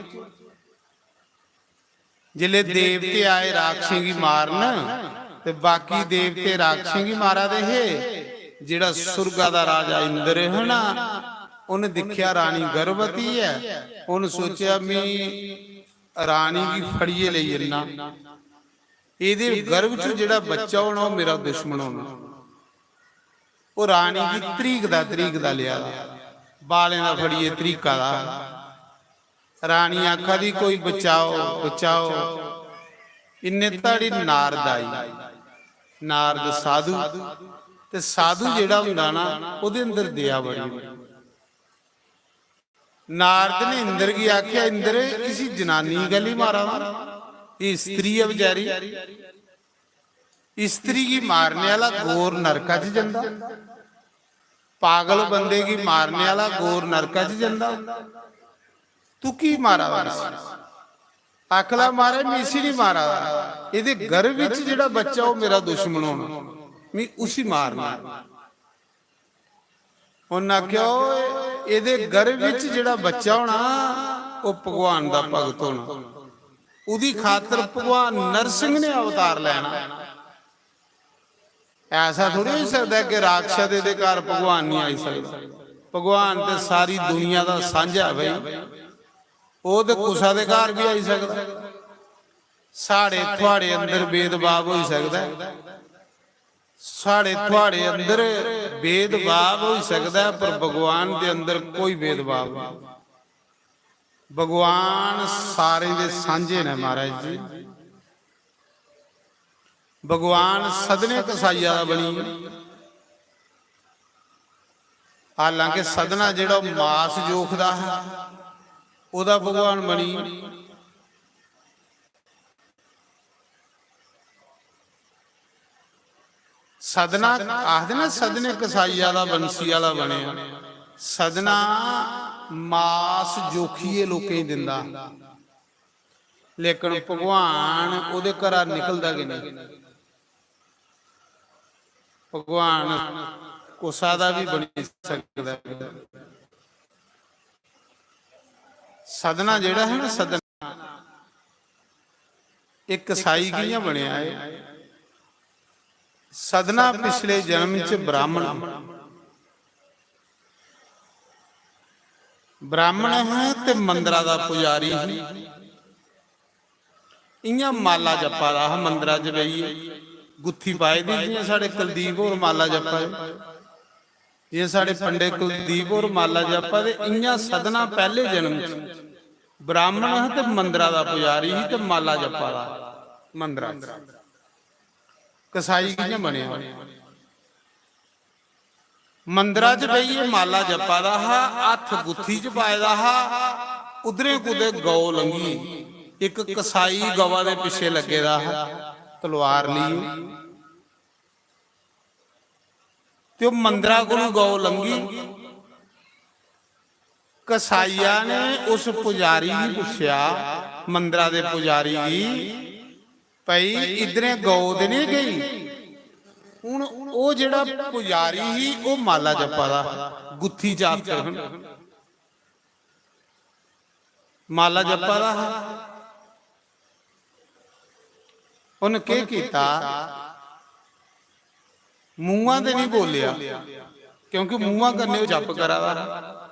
जिसलै देवते आए राक्षसें गी मारन, ते बाकी देवते राक्षसें गी मारा दे हे। जेह्ड़ा सुरगा दा राजा इंद्र है ना, उन्न दिक्खेआ रानी गर्भवती ऐ, उन्न सोचेआ, "मी रानी गी फड़ियै लेई जन्ना, एह्दे गर्भ च जेह्ड़ा बच्चा होना, ओह् मेरा दुश्मन होना।" ओह् रानी गी तरीकदा, तरीकदा लेआ दा, बालें दा फड़ियै तरीका दा। रानी आखा दी, "कोई बचाओ, बचाओ।" इन्ने धड़ी नारद आई। नारद साधु, ते साधु जेह्ड़ा होंदा ना, ओह्दे अंदर दया बड़ी होंदी। नारद ने इंद्र गी आखेआ, "इंद्र, इसी जनानी गी कैली मारा दा? एह् स्त्री ऐ बचैरी। स्त्री गी मारने आह्ला गौर नरका च जंदा, पागल बंदे गी मारने आह्ला गौर नरका च जंदा, तू की मारा दा इसी?" आखदा, "महाराज, में इसी नहीं मारा दा, एह्दे गर्भ बिच जेह्ड़ा बच्चा, ओह् मेरा दुश्मन होना, में उसी मारना।" उन्नै आखेआ, "ओए, एह्दे गर्भ बिच जेह्ड़ा बच्चा होना, ओह् भगवान दा भगत होना, ओह्दी खातर भगवान नरसिंह ने अवतार लैना।" ऐसा थोड़ी होई सकदा ऐ कि राक्षस दे घर भगवान नहीं आई सकदा। भगवान ते सारी दुनिया दा सांझा ऐ भाई, ओह् ते कुसै दे घर भी आई सकदा। साढ़े थुआढ़े अंदर भेदभाव होई सकदा ऐ, साढ़े थुआढ़े अंदर भेदभाव होई सकदा ऐ, पर भगवान दे अंदर कोई भेदभाव नहीं। भगवान सारें दे सांझे ने महाराज जी। भगवान सदने कसाइया दा बनी। हालांकि सदना जेह्ड़ा ओह् मास जोखदा हा, ओह्दा भगवान बनी। सदना आखदे ना, सदने कसाई आह्ला बंसी आह्ला बनेआ। सदना मास जोखियै लोकें गी दिंदा, लेकिन भगवान ओह्दे घरा निकलदा गै नेईं। भगवान कुसा दा भी बनी सकदा ऐ। सदना जेह्ड़ा है ना, सदना, इक कसाई कि'यां बनेआ ऐ? सदना पिछले जन्म च ब्राह्मण, ब्राह्मण है ते मंदरा दा पुजारी ही। इ'यां माला जप्पा दा हा मंदरा च बेहियै, गुत्थी पाई दी, जि'यां साढ़े कुलदीप होर माला जप्पा दे, जि'यां साढ़े पंडित कुलदीप होर माला जप्पा दे, इ'यां सदना पैह्ले जन्म च ब्राह्मण हा ते मंदरा दा पुजारी ही ते माला जप्पा दा मंदरा च। कसाई कि'यां बनेआ? मंदरा च बेहियै माला जप्पा दा हा, हत्थ गुत्थी च पाए दा हा, उद्धरें कुतै गौ लंघी, इक कसाई गवा दे पिच्छे लग्गे दा हा तलवार लेइयै। ते ओह् मंदरा कोलू गौ लंघी। कसाईया ने उस पुजारी गी पुच्छेआ, मंदरा दे पुजारी गी, "भाई, इद्धरें गौ ते नहीं गई?" हून ओह् जेह्ड़ा पुजारी ही, ओह् माला जप्पा दा हा, गुत्थी च हत्थ रक्खन। माला जप्पा दा हा। उन्न केह् कीता? मूंहा ते नहीं बोलेआ, क्योंकि मूंहा कन्नै ओह् जप करा दा हा।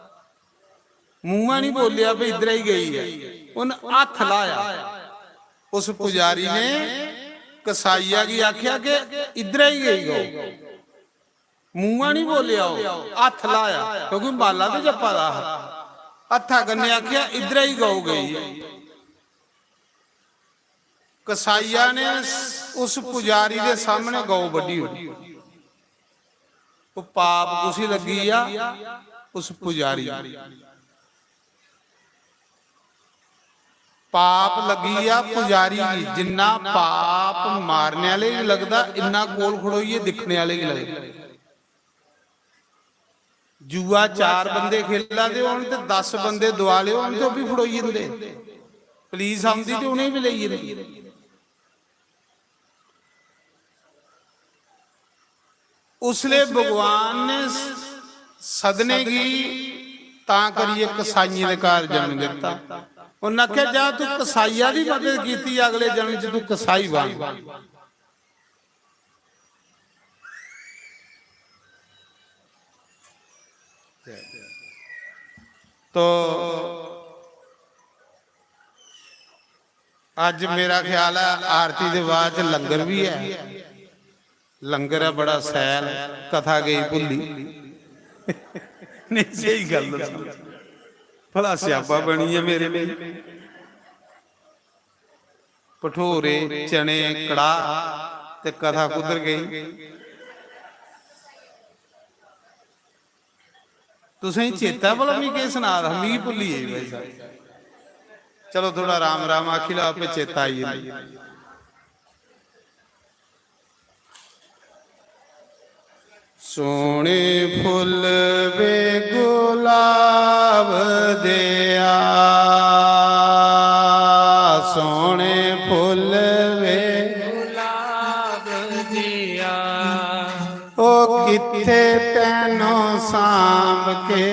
मूंहा नहीं बोलेआ भी इद्धरा ही गई ऐ। उन्न हत्थ लाया। उस पुजारी ने कसाईया गी आख्या कि इद्धरा ही गई गौ। मूंहा नहीं बोलेआ, ओह् हत्थ लाया, क्योंकि माला ते जप्पा दा हा। हत्था कन्नै आखेआ, "इद्धरा ही गौ गई।" कसाईया ने उस पुजारी दे सामने गौ बड्ढी ओड़ी। ओह् पाप कुसी लग्गी गेआ? उस पुजारी गी। पाप लग्गी गेआ पुजारी गी, जिन्ना पाप मारने आह्ले गी लगदा, इन्ना कोल खड़ोइयै दिक्खने आह्ले गी लगदा। जुआ चार बंदे खेला दे होन ते दस बंदे दुआले होन ते ओह् बी फड़ोई जंदे। पुलिस औंदी ते उ'नेंगी बी लेई जंदी। उसले भगवान ने सदने गी तां करियै कसाइयें दे घर जन्म दित्ता। उन्नै आखेआ, "जा तू कसाइया दी मदद कीती, अगले जन्म च तू कसाई बन।" तो अज्ज मेरा ख्याल है आरती दे बाद च लंगर भी है। लंगर है बड़ा सैल, कथा गई भुल्ली। नहीं, स्हेई गल्ल दस्सां। भला स्यापा बनी है मेरे लेई। भठोरे, चने, कड़ाह ते कथा कुद्धर गई? तुसें चेता भला मी केह् सना दा हा? मी भुल्ली गेई भाई साहब। चलो थोड़ा राम राम आखी लो, आपे चेता आई जंदी। सोहने फुल्ल वे गुलाब देआ, सोहने फुल्ल वे गुलाब देआ। ओ कित्थे तैनों सांभ के।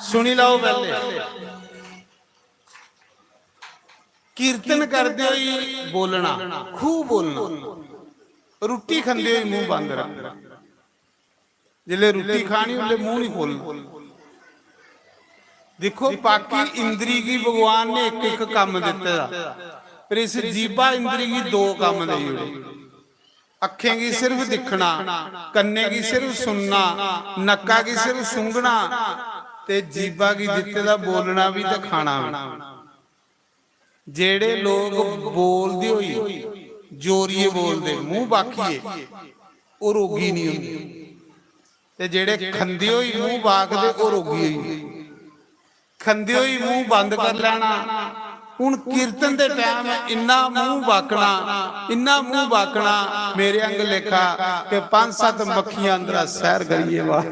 सुनी लैओ पैह्ले। कीर्तन करदे होई बोलना, खूब बोलना, रुट्टी खंदे होई मूंह बंद रखना। जिसलै रुट्टी खानी, उसलै मूंह नहीं खोलना। दिक्खो, बाकी इंद्री गी भगवान ने इक इक कम्म दित्ते दा, पर इस जीभा इंद्री गी दो कम्म देई ओड़े। अक्खें गी सिर्फ दिक्खना, कन्नें गी सिर्फ सुनना, नक्का गी सिर्फ सूंघना, ते जीभा गी दित्ते दा बोलना भी ते खाना भी। जेड़े लोग बोलदे होई जोरिये बोलदे, मूंह बाकिये, ओह् रोगी नहीं होंदे। ते जेड़े खंदे होई मूंह बाकदे, ओह् रोगी होई जंदे। खंदे होई मूंह बंद कर लैना। हुन कीर्तन दे टाइम इन्ना मूंह बाकना, इन्ना मूंह बाकना, मेरे अंग लेखा कि पंज सत्त मक्खियां अंदरा सैर करिए, वाह।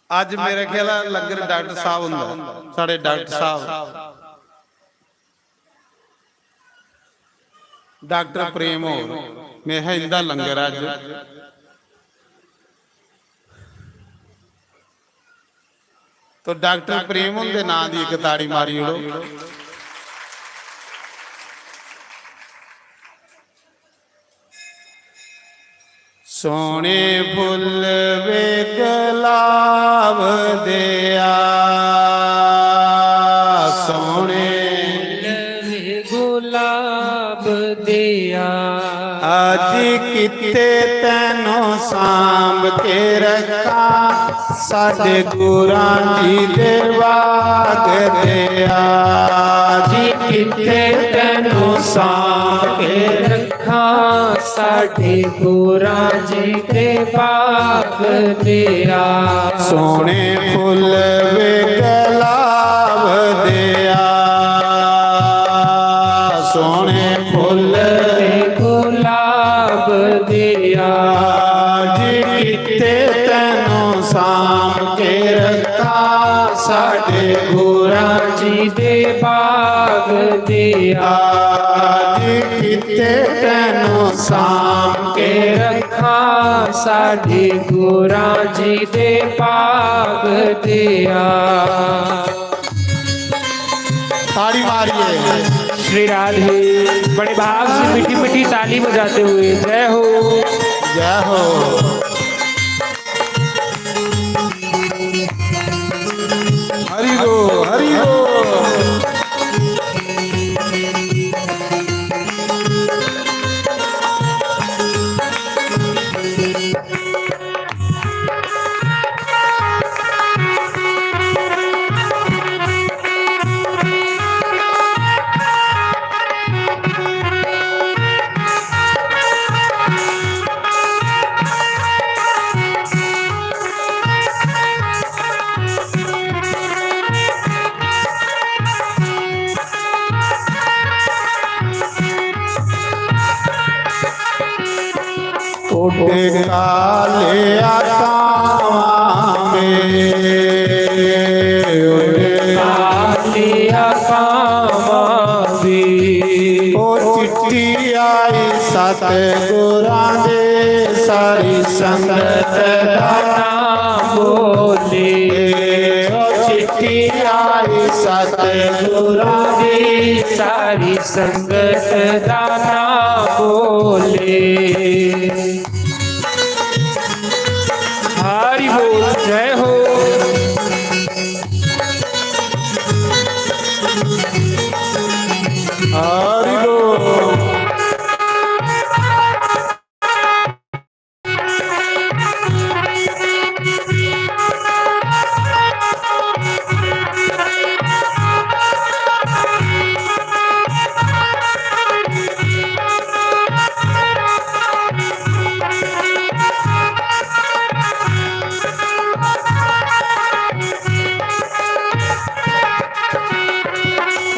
अज्ज मेरे ख्याल लंगर डॉक्टर साहब हुंदा, साढ़े डॉक्टर साहब। डॉक्टर प्रेम होर, में हा इंदा लंगर अज्ज। तो डॉक्टर प्रेम हुंदे नां दी इक ताड़ी मारी ओड़ो। सोहने फुल्ल वे गुलाब देआ, सोहने गुलाब दिया। अज कित्थे तैनू सांभ के रखा, साडे गुरां जी दे बाग दिया। अज कित्थे तैनू सांभ के रखा, साडे गुरां जी दे बाग दिया। सोहने फुल्ल वे गुलाब दिया, सोहने फुल्ल गुलाब दिया। अज कित्थे तैनू सांभ के रखा, साडे गुरां जी दे बाग दिया। अज कित्थे तैनू सांभ के रखा, साडे गुरां जी दे बाग दिया। ताड़ी मारिए। श्री राधे, बड़े भाव से मीठी मीठी ताली बजाते हुए जय हो। जय हो। हरि बोल, हरि बोल। उड कालिया कावां में, उड कालिया कावां में। ओ चिट्ठी आई सतगुरां दे, सारी संगत दा नाम बोले। ओ चिट्ठी आई सतगुरां दी, सारी संगत दा नाम बोले। हरि बोल, जय हो। हरि बोल।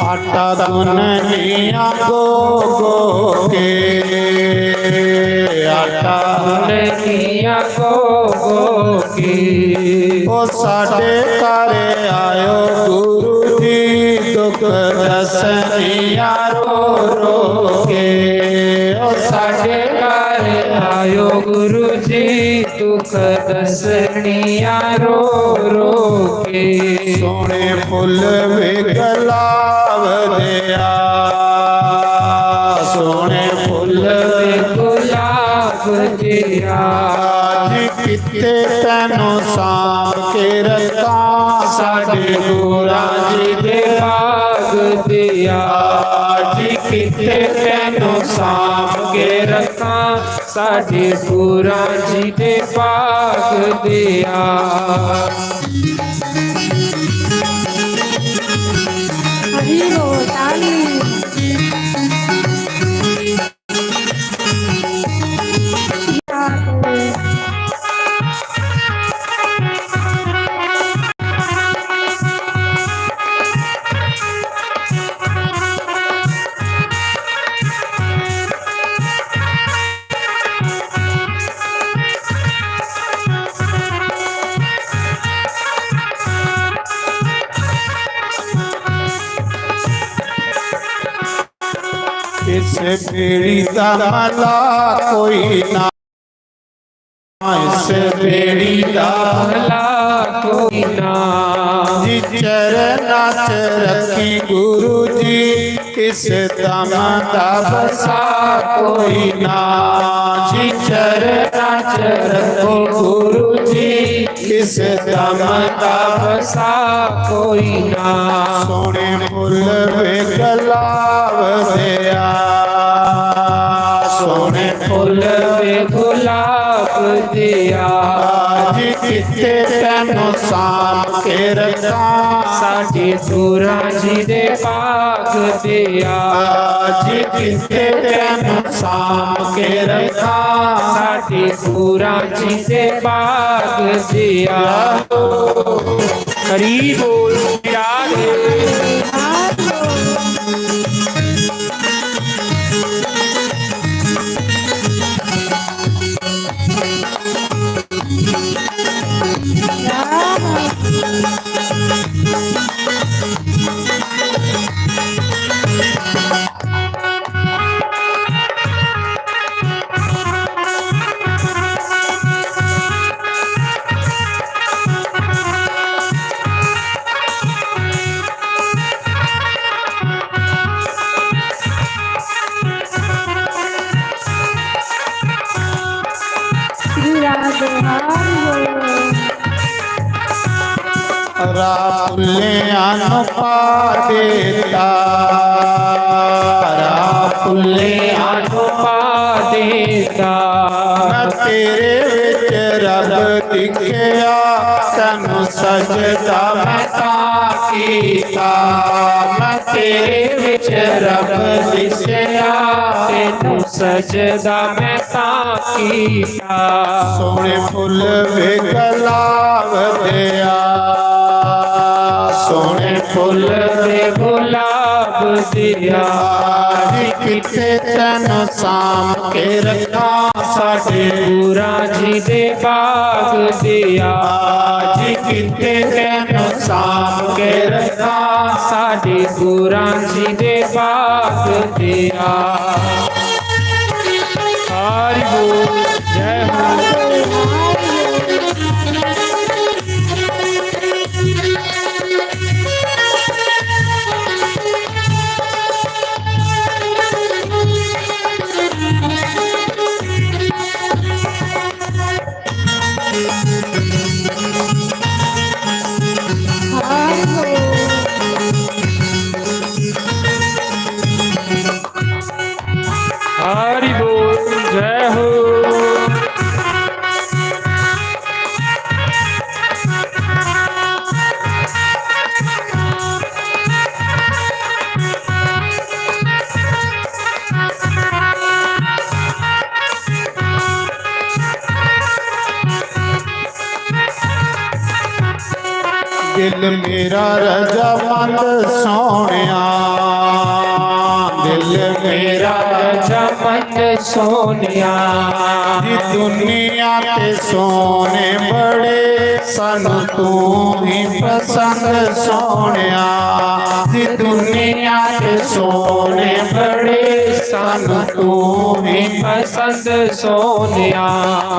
आटा गुन्निया गो गो के, आटा गुन्निया गो गो के। ओ साडे घर आयो गुरु जी, दुख दसनिया रो रो के। ओ साडे घर आयो गुरु जी, दुख दसनिया रो रो के। सोहने फुल्ल वे गुलाब दिया, सोहने फुल्ल वे गुलाब दिया। अज कित्थे तैनू सांभ के रखा, साडे गुरां जी दे बाग दिया। अज कित्थे तैनू सांभ के रखा, साडे गुरां जी दे बाग दिया। हरि बोल, ताली। बेड़ी दा मला कोई ना, इस बेड़ी दा मला कोई ना। जी चरना च रखी गुरु जी, इस दम दा बसा कोई ना। जी चरना च रखो गुरु जी, इस दम दा बसा कोई ना। सोने फुल वे गुलाब दिया, सोने फुल वे गुलाब दिया। आज किते तैनू साम के रखा, साडे गुरां जी दे बाग दिया। आज किते तैनू साम के रखा, साडे गुरां जी दे बाग दिया। हरी बोल, राधे। श्री राधे हरि बोल। रात भुल्लियां नू पा देता, रात भुल्लियां नू पा देता। मैं तेरे विच रब दिखया, तैनू सजदा मैं तां कीता। मैं तेरे विच रब दिखया, तैनू सजदा मैं तां कीता। सोने फुल वे गुलाब दिया, सोने फुल वे गुलाब दिया। जी किते तैनू साम के रखा, साडे गुरां जी दे बाग दिया। जी किते तैनू साम के रखा, साडे गुरां जी दे बाग दिया। हरि बोल, जय हो। हरि बोल, जय हो। दिल मेरा रजामंद सोहणिया, दिल मेरा रजामंद सोहणिया। जी दुनिया ते सोहणे बड़े, सानू तू ही पसंद सोहणिया। जी दुनिया ते सोहणे बड़े, सानू तू ही पसंद सोहणिया।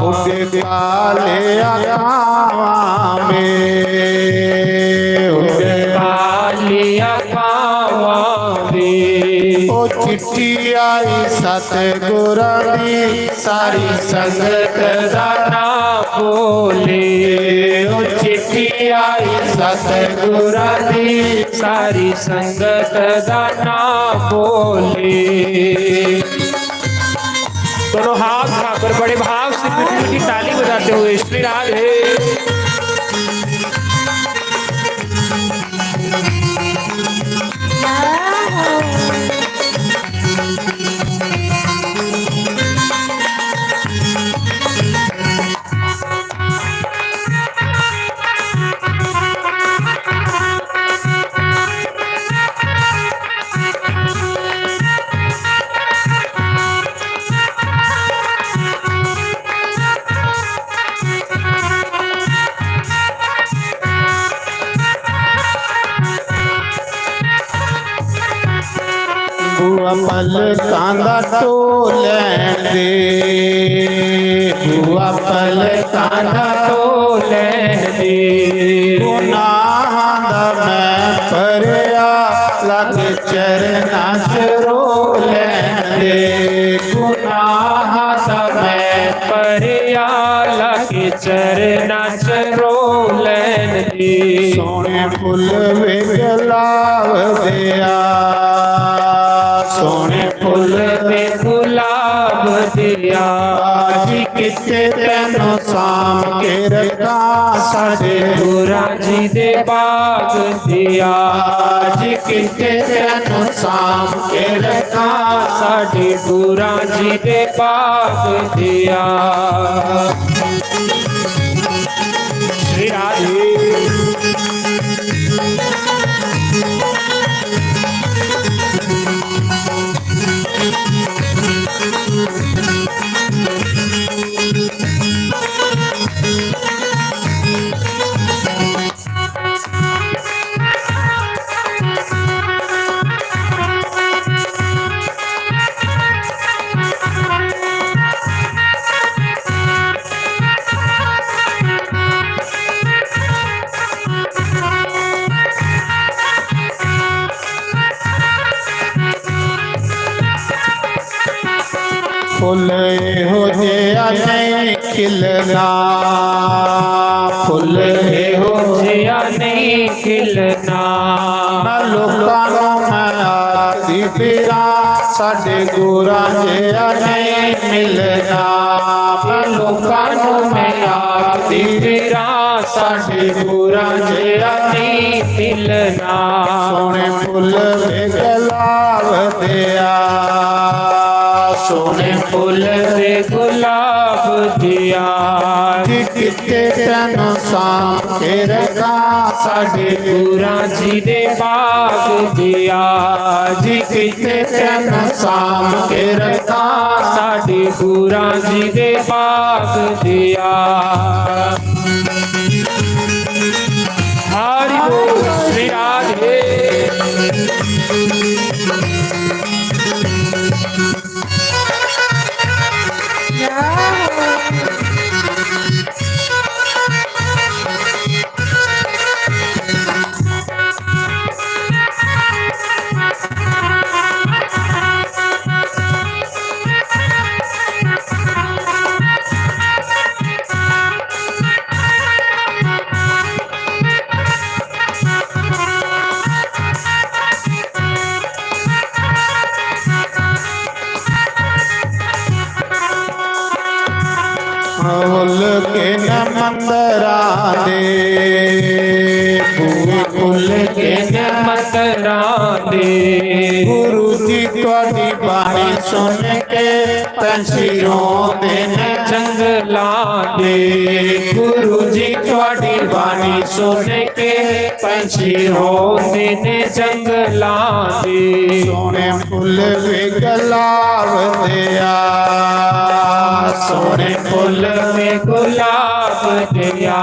उडे कालिया कावां वे, उडे कालिया कावां वे। ओ चिट्ठी आई सतगुरां दी, सारी संगत दा नाम बोले। ओ चिट्ठी आई सतगुरां दी, सारी संगत दा नाम बोले। दोनों हाथ उठाकर बड़े भाव से मीठी मीठी ताली बजाते हुए श्री राधे। पलकां दा धो लैन दे, बुआ पलकां दा धो लैन दे। गुनाहां दा मैं भरेआ, लग चरणां च रो लैन दे। गुनाहां दा मैं भरेआ, लग चरणां च रो लैन दे। सोहने फुल्ल वे गुलाब देआ, सोहने फुल्ल वे गुलाब देआ। आज किते तैनू साम के रखा, साडे गुरां जी दे बाग दिया। आज किते तैनू साम के रखा, साडे गुरां जी दे बाग दिया। श्री राधे। फुल्ल एहो जेहा नेईं खिलना, फुल्ल एहो जेहा नेईं खिलना। मैं लोकां नू मैं आखदी फिरां, साडे गुरां जेहा नेईं मिलना। मैं लोकां नू मैं आखदी फिरां, साडे गुरां जेहा नेईं मिलना। सोहने फुल्ल वे गुलाब देआ, सोहने फुल्ल वे गुलाब देआ। जी किते तैनू साम के रखा, साडे गुरां जी दे बाग दिया। जी किते तैनू साम के रखा, साडे गुरां जी दे बाग दिया। हरि बोल श्री राधे। फुल्ल के न मंदरा दे, फुल्ल के न मंदरा दे। गुरु जी थुआड़ी बाणी सुन के पंछी रोंदे न जंगलां दे। गुरु जी थुआड़ी बाणी सुन के पंछी रोंदे न जंगलां दे। सोहने फुल्ल वे गुलाब देआ, सोहने फुल्ल वे गुलाब देआ।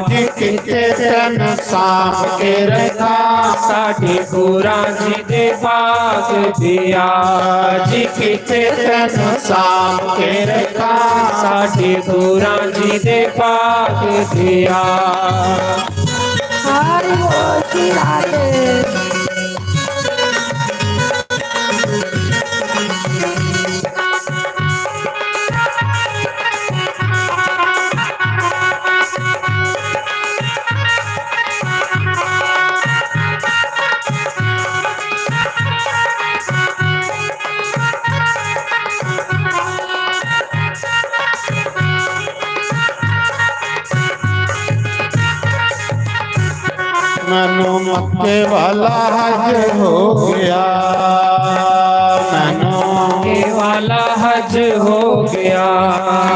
जी किते तैनू साम के रखा, साडे गुरां जी दे बाग दिया। जी किते तैनू साम के रखा, साडे गुरां जी दे बाग दिया। हरि बोल श्री राधे। मैनू मक्के वाला हज हो गया, मैनू मक्के वाला हज हो गया।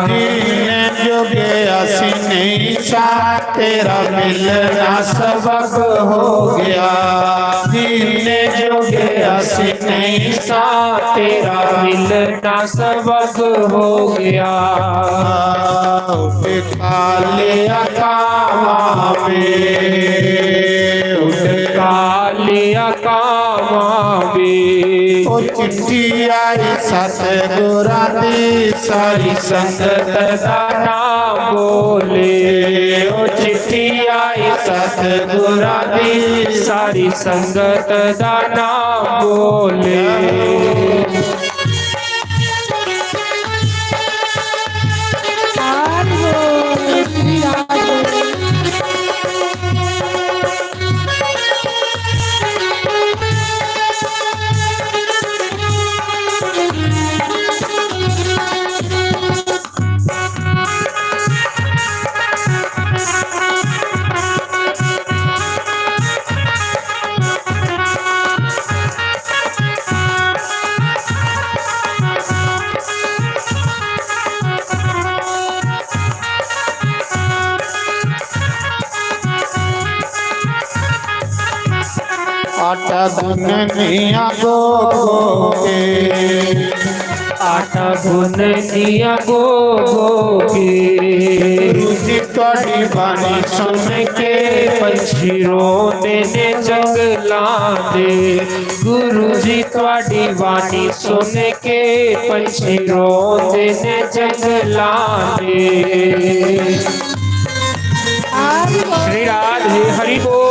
जीने जोगे असी नहीं सा, तेरा मिलना सबब हो गया। जीने जोगे असी नहीं सा, तेरा मिलना सबब हो गया। उठ कालिया कावां वे, उठ कालिया कावां वे। ओ चिट्ठी आई सतगुरां दी, सारी संगत दा नाम बोले। ओ चिट्ठी आई सतगुरां दी, सारी संगत दा नाम बोले। आटा गुन्ननिया गो गो के, आटा गुन्ननिया गो गो के। गुरु जी थुआड़ी बाणी सुन के पंछी रोंदे ने जंगलां दे। गुरु जी थुआड़ी बाणी सुन के पंछी रोंदे ने जंगलां दे। श्री राधे हरि बोल।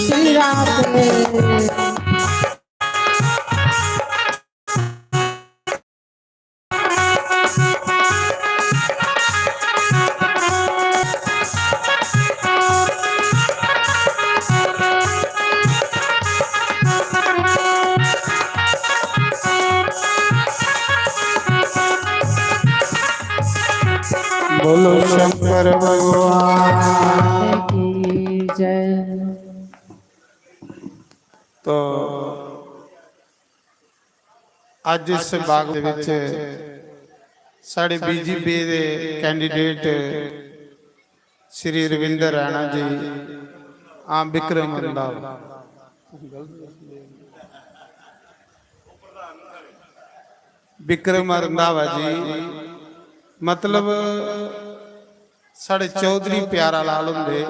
श्री राधे। बोलो शंकर भगवान की जय। तो अज्ज इस बाग दे विच साढ़े बीजेपी दे कैंडिडेट श्री रविंद्र रैणा जी, आम विक्रम रंधावा, विक्रम रंधावा जी, मतलब साढ़े चौधरी प्यारा लाल हुंदे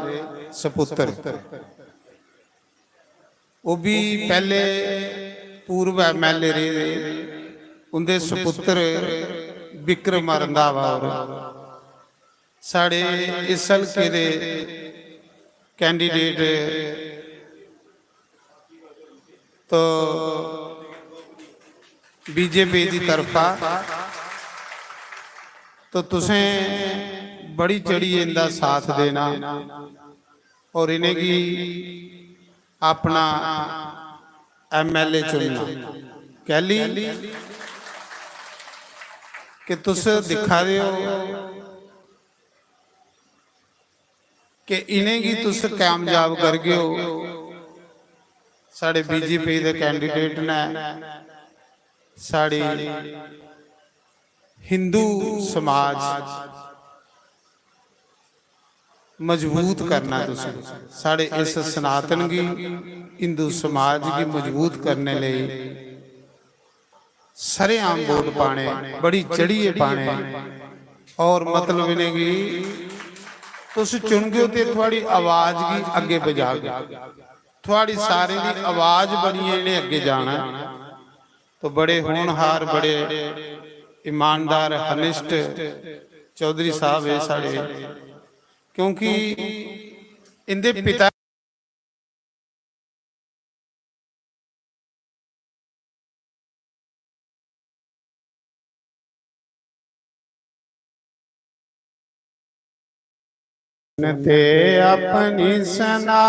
सपुत्र। ओह् भी पैह्ले पूर्व एमएलए रेह् दे, उंदे सपुत्र विक्रम रंधावा होर साढ़े इस हल्के दे कैंडिडेट तो बीजेपी दी तरफा तो तुसें बड़ी चढ़ियै इंदा साथ देना और इनेंगी अपना एमएलए चुनना। कैली कि तुस दिक्खा दे हो कि इनेंगी तुस कामयाब करगे ओ। साढ़े बीजेपी दे कैंडिडेट ने साढ़ी हिंदू समाज मजबूत करना तुसें। साढ़े इस सनातन गी, हिंदू समाज गी मजबूत करने लेई सरेआम वोट पाने, बड़ी चढ़ियै पाने और मतलब इनेंगी तुस चुनगे ते थुआड़ी आवाज गी अग्गे पजागे। थुआड़ी सारें दी आवाज बनियै इनें अग्गे जाना है। तो बड़े होनहार, बड़े ईमानदार, हनिष्ठ चौधरी साहब है साढ़े, क्योंकि इंदे पिता ते अपनी सना,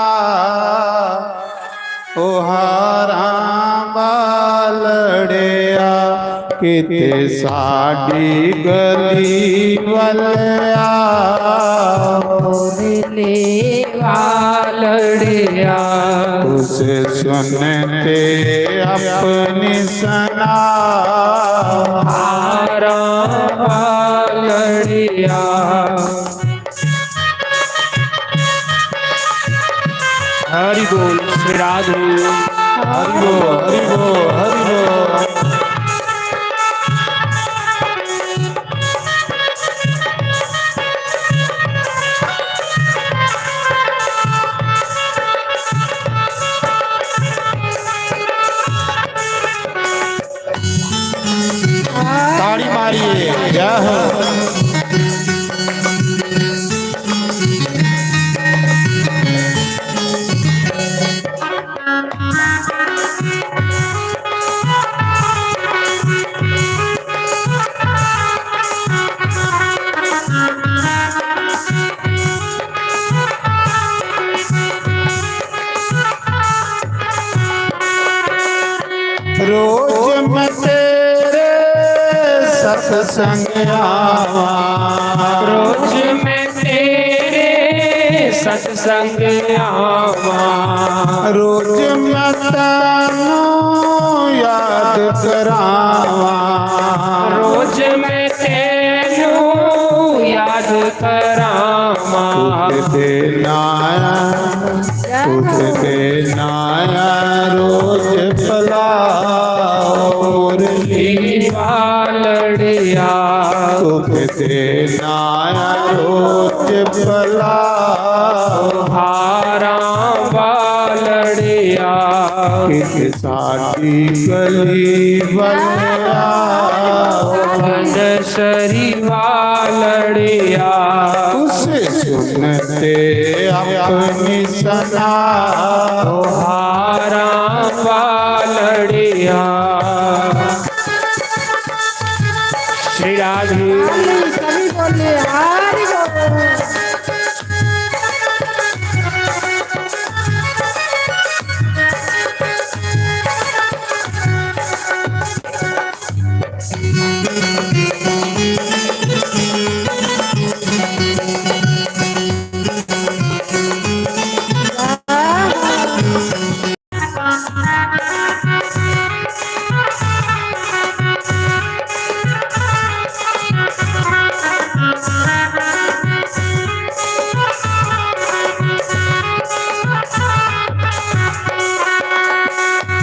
ओ हारां बालड़िया, किते साडी गली वल आ। ले वालड़िया, उस सुन ते अपनी सना, हारां बालड़िया। हरि बोल, श्री राधे। हरि बोल, हरि बोल, हरि बोल। सत्संग आवां। रोज मैं तेरे सत्संग आवां। रोज मैं तैनू याद करावां। रोज मैं तैनू याद करावां। तुझ दे नाया, तुझ दे नाया रोज भला, मुरली वालड़िया। तुझ दे नाया रोज भला, हारां वालड़िया। कित साडी गली वल्या, गंडसरी वालड़िया। उस सुनते अपनी सना, हारां वालड़िया। श्री राधे। सभी बोले हरि बोल।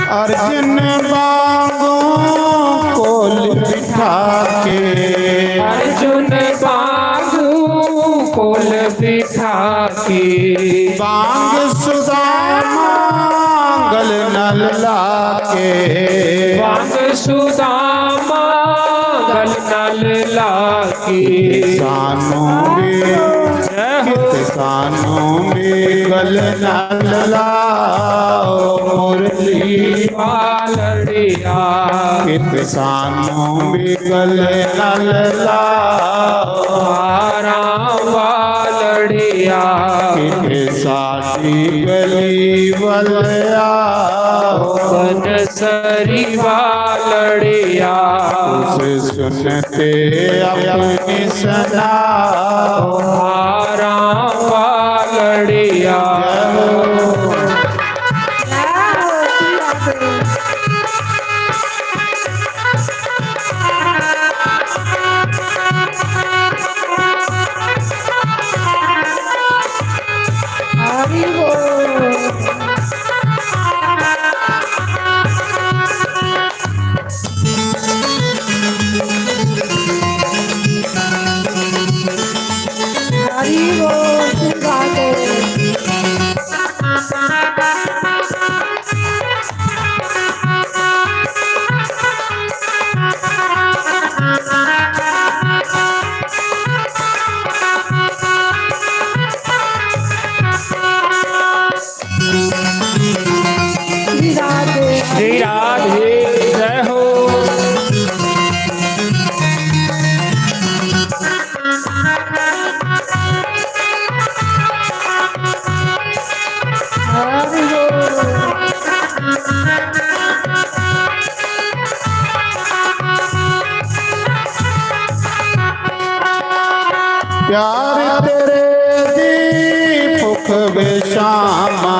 अर्जुन वांगू कोल बिठा के, अर्जुन वांगू कोल बिठा के, बांग सुदामा गल नल लाके, बांग सुदामा गल नल लाके। सानू भी, जय हो। कित सानू भी गल नल लाओ, मुरली वालड़िया। कित सानू भी गल नल लाओ, हारां वालड़िया। कित साडी गली वल्या, बंसरी वालड़िया। उस सुनते अपनी सना, हारां वालड़िया। हरि बोल। हरि बोल, श्री राधे। श्री राधे, जय हो। प्यार तेरे दी भुख विशामा,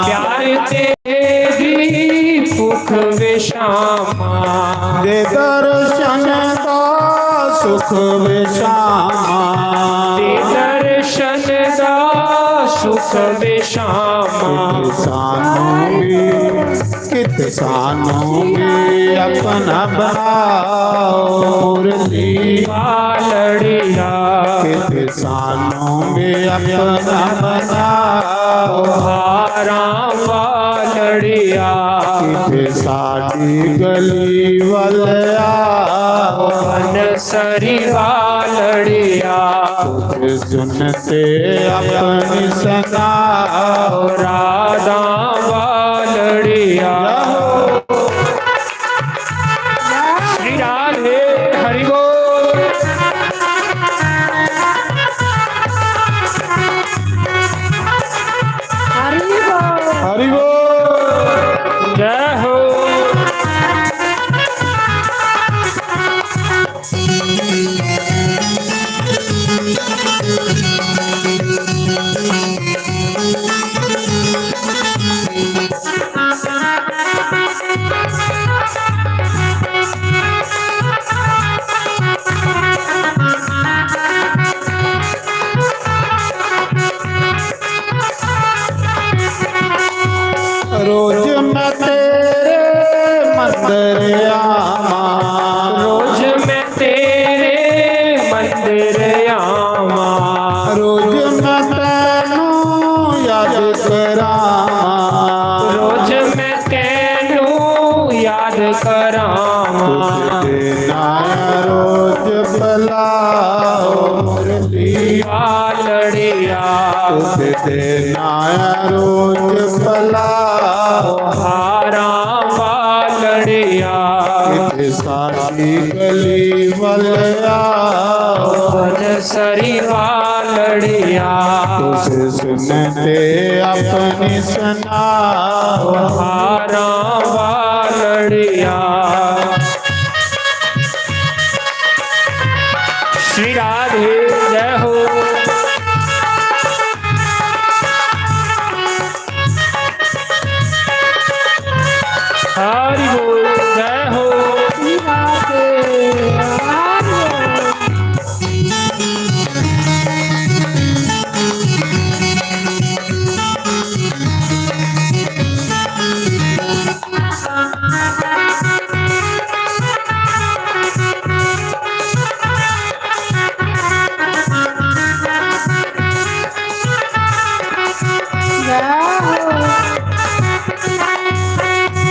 प्यार तेरे दी भुख विशामा, दे दर्शन दा सुख विशामा, दे दर्शन दा सुख विशामा। सानू भी कित सानू भी अपना बनाओ मुरली वालड़िया। कित सानू भी अपना बनाओ हारां वालड़िया। कित साडी गली वल आओ बंसरी वालड़िया। तुझ सुनते अपनी सना राधा वालड़िया। श्री राधे हरि बोल। हरि बोल। हरि बोल। जय हो। रोज मैं तेरे मंदिर आवां, रोज मैं तेरे मंदिर आवां, रोज मैं तैनू याद करावां, रोज मैं तैनू याद करावां। तुझ देना रोज भला ओ मुरली वालड़िया, तुझ देना रोज भला ओ हारा वालड़िया। किते साडी गली वल आओ, बनसरी वालड़िया। तुझ सुनते अपनी सुनाओ, हारा वालड़िया। श्री राधे, जय हो। हरि बोल, जय हो। श्री राधे, हरि बोल।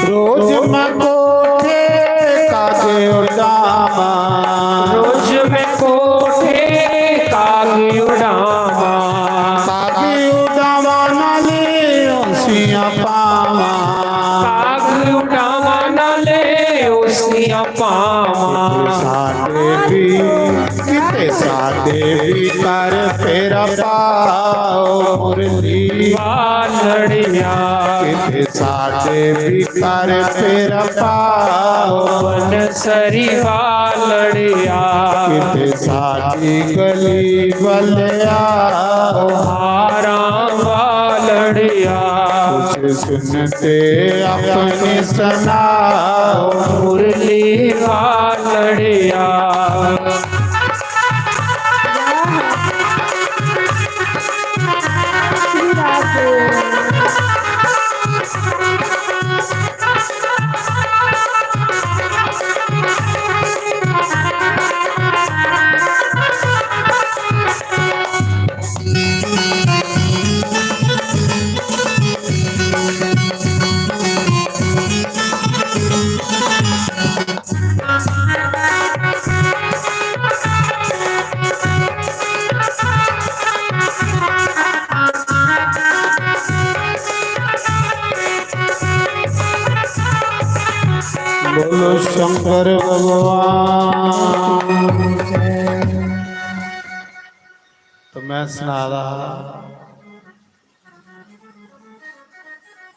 रोज मैं कोठे कागे उड़ावां, रोज मैं कोठे कागे उड़ावां, कागे उड़ावां नाले उसियां पावां, कागे उड़ावां नाले उसियां पावां। साडे भी, किते साडे भी कर फेरा पाओ मुरली वालड़िया। किते साडे भी कर फेरा पाओ बनसरी वालड़िया। किते साडी गली वल आओ हारा वालड़िया। तुझ सुनते अपनी सुनाओ मुरली वालड़िया। बोलो शंकर भगवान। तो मैं सना दा हा,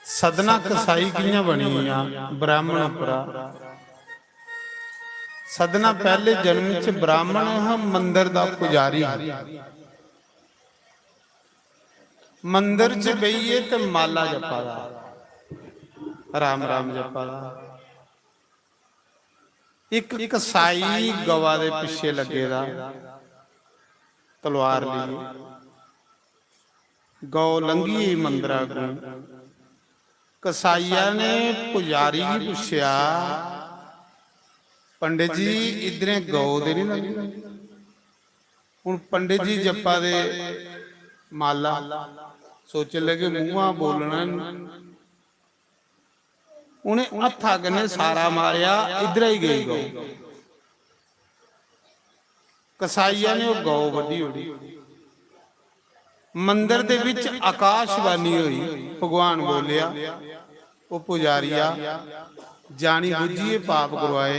सदना कसाई कि'यां बनी गेआ ब्राह्मण उप्परा। सदना पैह्ले जन्म च ब्राह्मण हा, मंदर दा पुजारी हा। मंदर च बेहियै ते माला जपा दा, राम राम जपा दा। इक कसाई गवा दे पिच्छे लग्गे दा, तलवार लेइयै। गौ लंघी गेई मंदरा अग्गों। कसाईया ने पुजारी गी पुच्छेआ, "पंडित जी, इद्धरें गौ ते निं लंघी?" हून पंडित जी जप्पा दे माला, सोचन लगे, "मूंहा बोलना निं।" उ'नें हत्था कन्नै सारा मारेआ, इद्धरा ही गेई गौ। कसाईया ने ओह् गौ बड्ढी ओड़ी। मंदर दे बिच आकाशवाणी होई, भगवान बोलेआ, "ओ पुजारिया, जानी बुज्झियै पाप करवाए।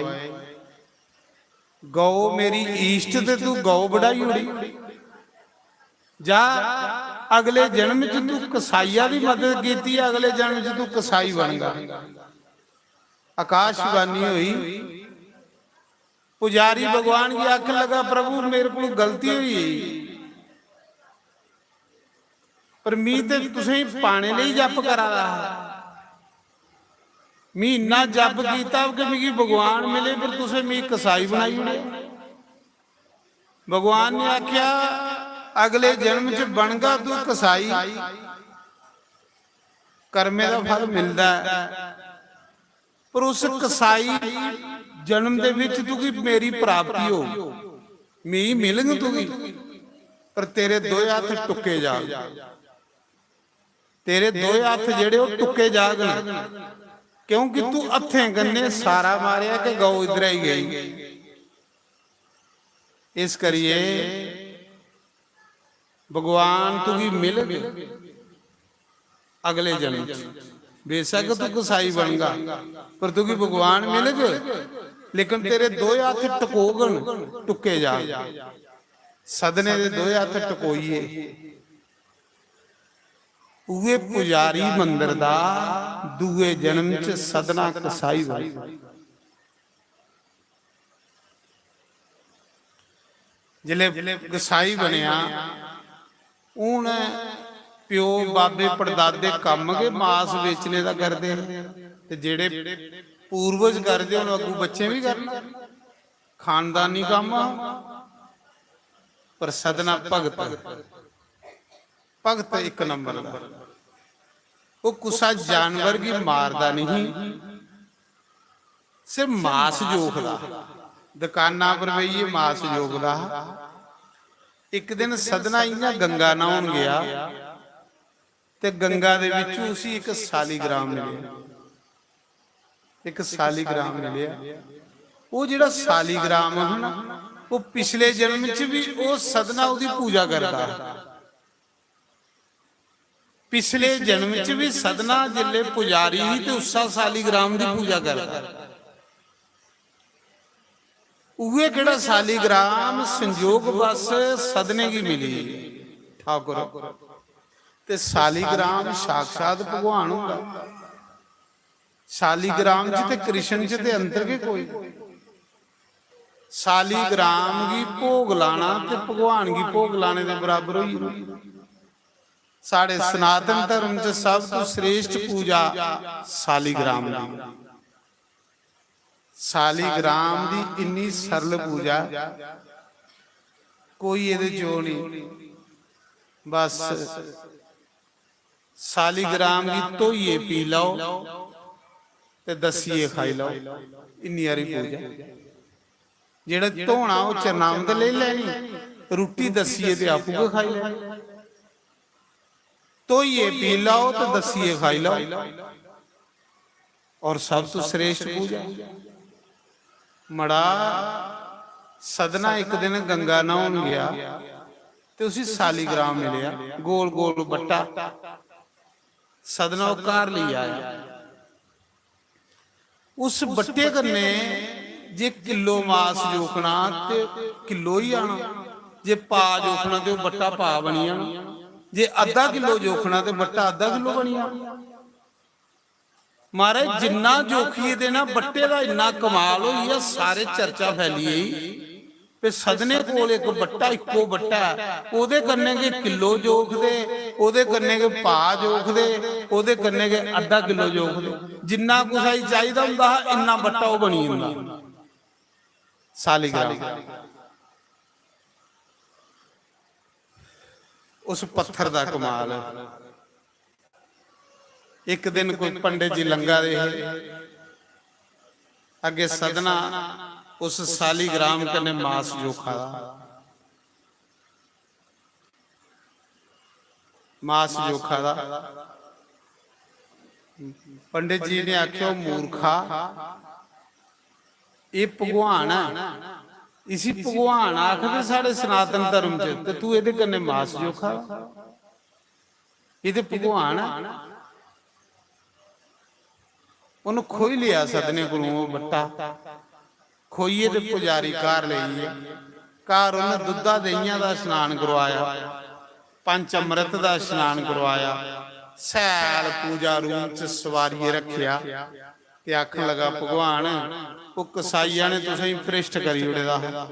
गौ मेरी ईश्ट ते तू गौ बड्ढाई ओड़ी। जा, अगले जन्म च तू कसाईया दी मदद कीती, अगले जन्म च तू कसाई बनगा।" आकाशवाणी होई, पुजारी भगवान गी आखन लगा, "प्रभु, मेरे को गलती हुई, पर मी ते तुसें पाने लेई जप करा दा हा। मी इन्ना जप कीता कि मिगी भगवान मिले, पर तुसें मी कसाई बनाई ओड़ेआ।" भगवान ने आख्या, "अगले जन्म च बनगा तू कसाई।" कर्मे दा फल मिलदा ऐ, पर उस कसाई जन्म दे विच तुगी मेरी प्राप्ति हो, मी मिलग तुगी, पर तेरे दोए हत्थ टुक्के जाग। तेरे दोए हत्थ जेह्ड़े ओह् टुक्के जागन, क्योंकि तू हत्थें कन्नै सारा मारेआ कि गौ इद्धर आई गई। इस करियै भगवान तुगी मिलग अगले जन्म च। बेशक तू कसाई बनगा, पर तुगी भगवान मिलग, लेकिन तेरे दोए हत्थ टकोगन, टुक्के जाग। सदने दे दोए हत्थ टकोइये, उए पुजारी मंदर दा, दूए जन्म च सदना कसाई बनगा। जिसलै कसाई बनेआ, हून प्यो, बाबे, पड़दादे कम्म गै मास बेचने दा करदे हे, ते जेह्ड़े पूर्वज करदे, हून अग्गू बच्चें बी करना। खानदानी कम्म हा, पर सदना भगत, भगत इक नंबर दा। ओह् कुसा जानवर गी मारदा नहीं, सिर्फ मास जोखदा। दुकाना पर बेहियै मास जोखदा हा। इक दिन सदना इ'यां गंगा न्हौन गेआ, ते गंगा दे बिच्चू उसी इक सालीग्राम मिलेआ। इक सालीग्राम मिलेआ। ओह् जेह्ड़ा सालीग्राम हा ना, ओह् पिछले जन्म च बी ओह् सदना ओह्दी पूजा करदा हा। पिछले जन्म च बी सदना जिसलै पुजारी ही, ते उस्सा सालीग्राम दी पूजा करदा। उ'ऐ केह्ड़ा सालीग्राम संजोग बस सदने गी मिली ठाकुर। ते सालीग्राम साक्षात भगवान होंदा। सालीग्राम च ते कृष्ण च ते अंतर गै कोई। सालीग्राम गी भोग लाना ते भगवान गी भोग लाने दे बराबर होई जंदी। साढ़े सनातन धर्म च सब तू श्रेष्ठ पूजा सालीग्राम दी। सालीग्राम दी इन्नी सरल पूजा, कोई एह्दे च ओह् नहीं। बस सालीग्राम गी धोइयै पी लैओ ते दस्सियै खाई लैओ, इन्नी हारी पूजा। जेह्ड़ा धोना ओह् चरणामत लेई लैनी, रुट्टी दस्सियै ते आपूं गै खाई लैनी। धोइयै पी लैओ ते दस्सियै खाई लैओ। और सब तो श्रेष्ठ पूजा। मड़ा, सदना इक दिन गंगा न्हौन गेआ ते उसी सालीग्राम मिलेआ, गोल गोल बट्टा। सदना ओह् घर लेई आया। उस बट्टे कन्नै जे किलो मास जोखना ते किलो ही आना, जे पा जोखना ते ओह् बट्टा पा बनी जाना, जे अद्धा किलो जोखना ते बट्टा अद्धा किलो बनी जाना। महाराज, जिन्ना जोखियै देना बट्टे दा, इन्ना कमाल होई गेआ। सारे चर्चा फैली गेई ते सदने कोल इक बट्टा, इक्को बट्टा ऐ, ओह्दे कन्नै गै किलो जोखदे, ओह्दे कन्नै गै पा जोखदे, ओह्दे कन्नै गै अद्धा किलो जोखदे। जिन्ना कुसै गी चाहिदा होंदा हा, इन्ना बट्टा ओह् बनी जंदा। सालीग्राम। उस पत्थर दा कमाल ऐ। इक दिन कोई पंडित जी लंघा दे हे, अग्गें सदना उस सालीग्राम कन्नै मास जोखा दा, मास जोखा दा। पंडित जी ने आखेआ, "ओह् मूर्खा, एह् भगवान ऐ, इसी भगवान आखदे साढ़े सनातन धर्म च, ते तू एह्दे कन्नै मास जोखा दा?" एह् ते भगवान ऐ। उन्न खोई लेआ सदने कोलों ओह् बट्टा, खोइयै ते पुजारी घर लेई गे। घर उन्न दुद्धा देहियां दा स्नान करवाया, पंच अमृत दा स्नान करवाया, शैल पूजा रूम च सवारियै रक्खेआ ते आखन लगा, "भगवान, ओह् कसाइया ने तुसेंगी भ्रिश्ट करी ओड़े दा हा।"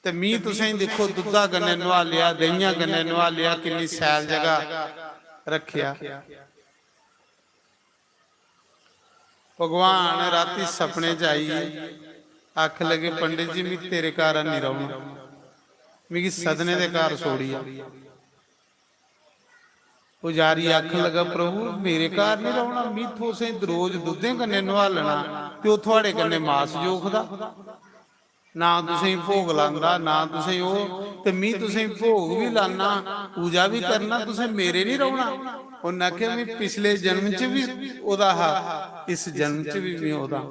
ते मी तुसें दिक्खो, दुद्धा कन्नै नुहालेआ, देहियां कन्नै नुहालेआ, किन्नी शैल जगह रक्खेआ। भगवान राती सपने च आई गे, आखन लगे, "पंडित जी, मी तेरे घर हैनी रौह्ना, मिगी सदने दे घर छोड़ियै।" पुजारी आखन लगा, "प्रभु, मेरे घर नहीं रौह्ना, मी तुसें रोज दुद्धें कन्नै नुहालना ते ओह् थुआड़े कन्नै मास जोखदा। ना तुसें भोग लांदा, ना तुसें ओह्, ते मी तुसें भोग बी लाना, पूजा बी करना, तुसें मेरे नहीं रौह्ना।" उन्नै आखेआ, "मी पिछले जन्म च बी ओह्दा हा, इस जन्म च बी मी ओह्दा,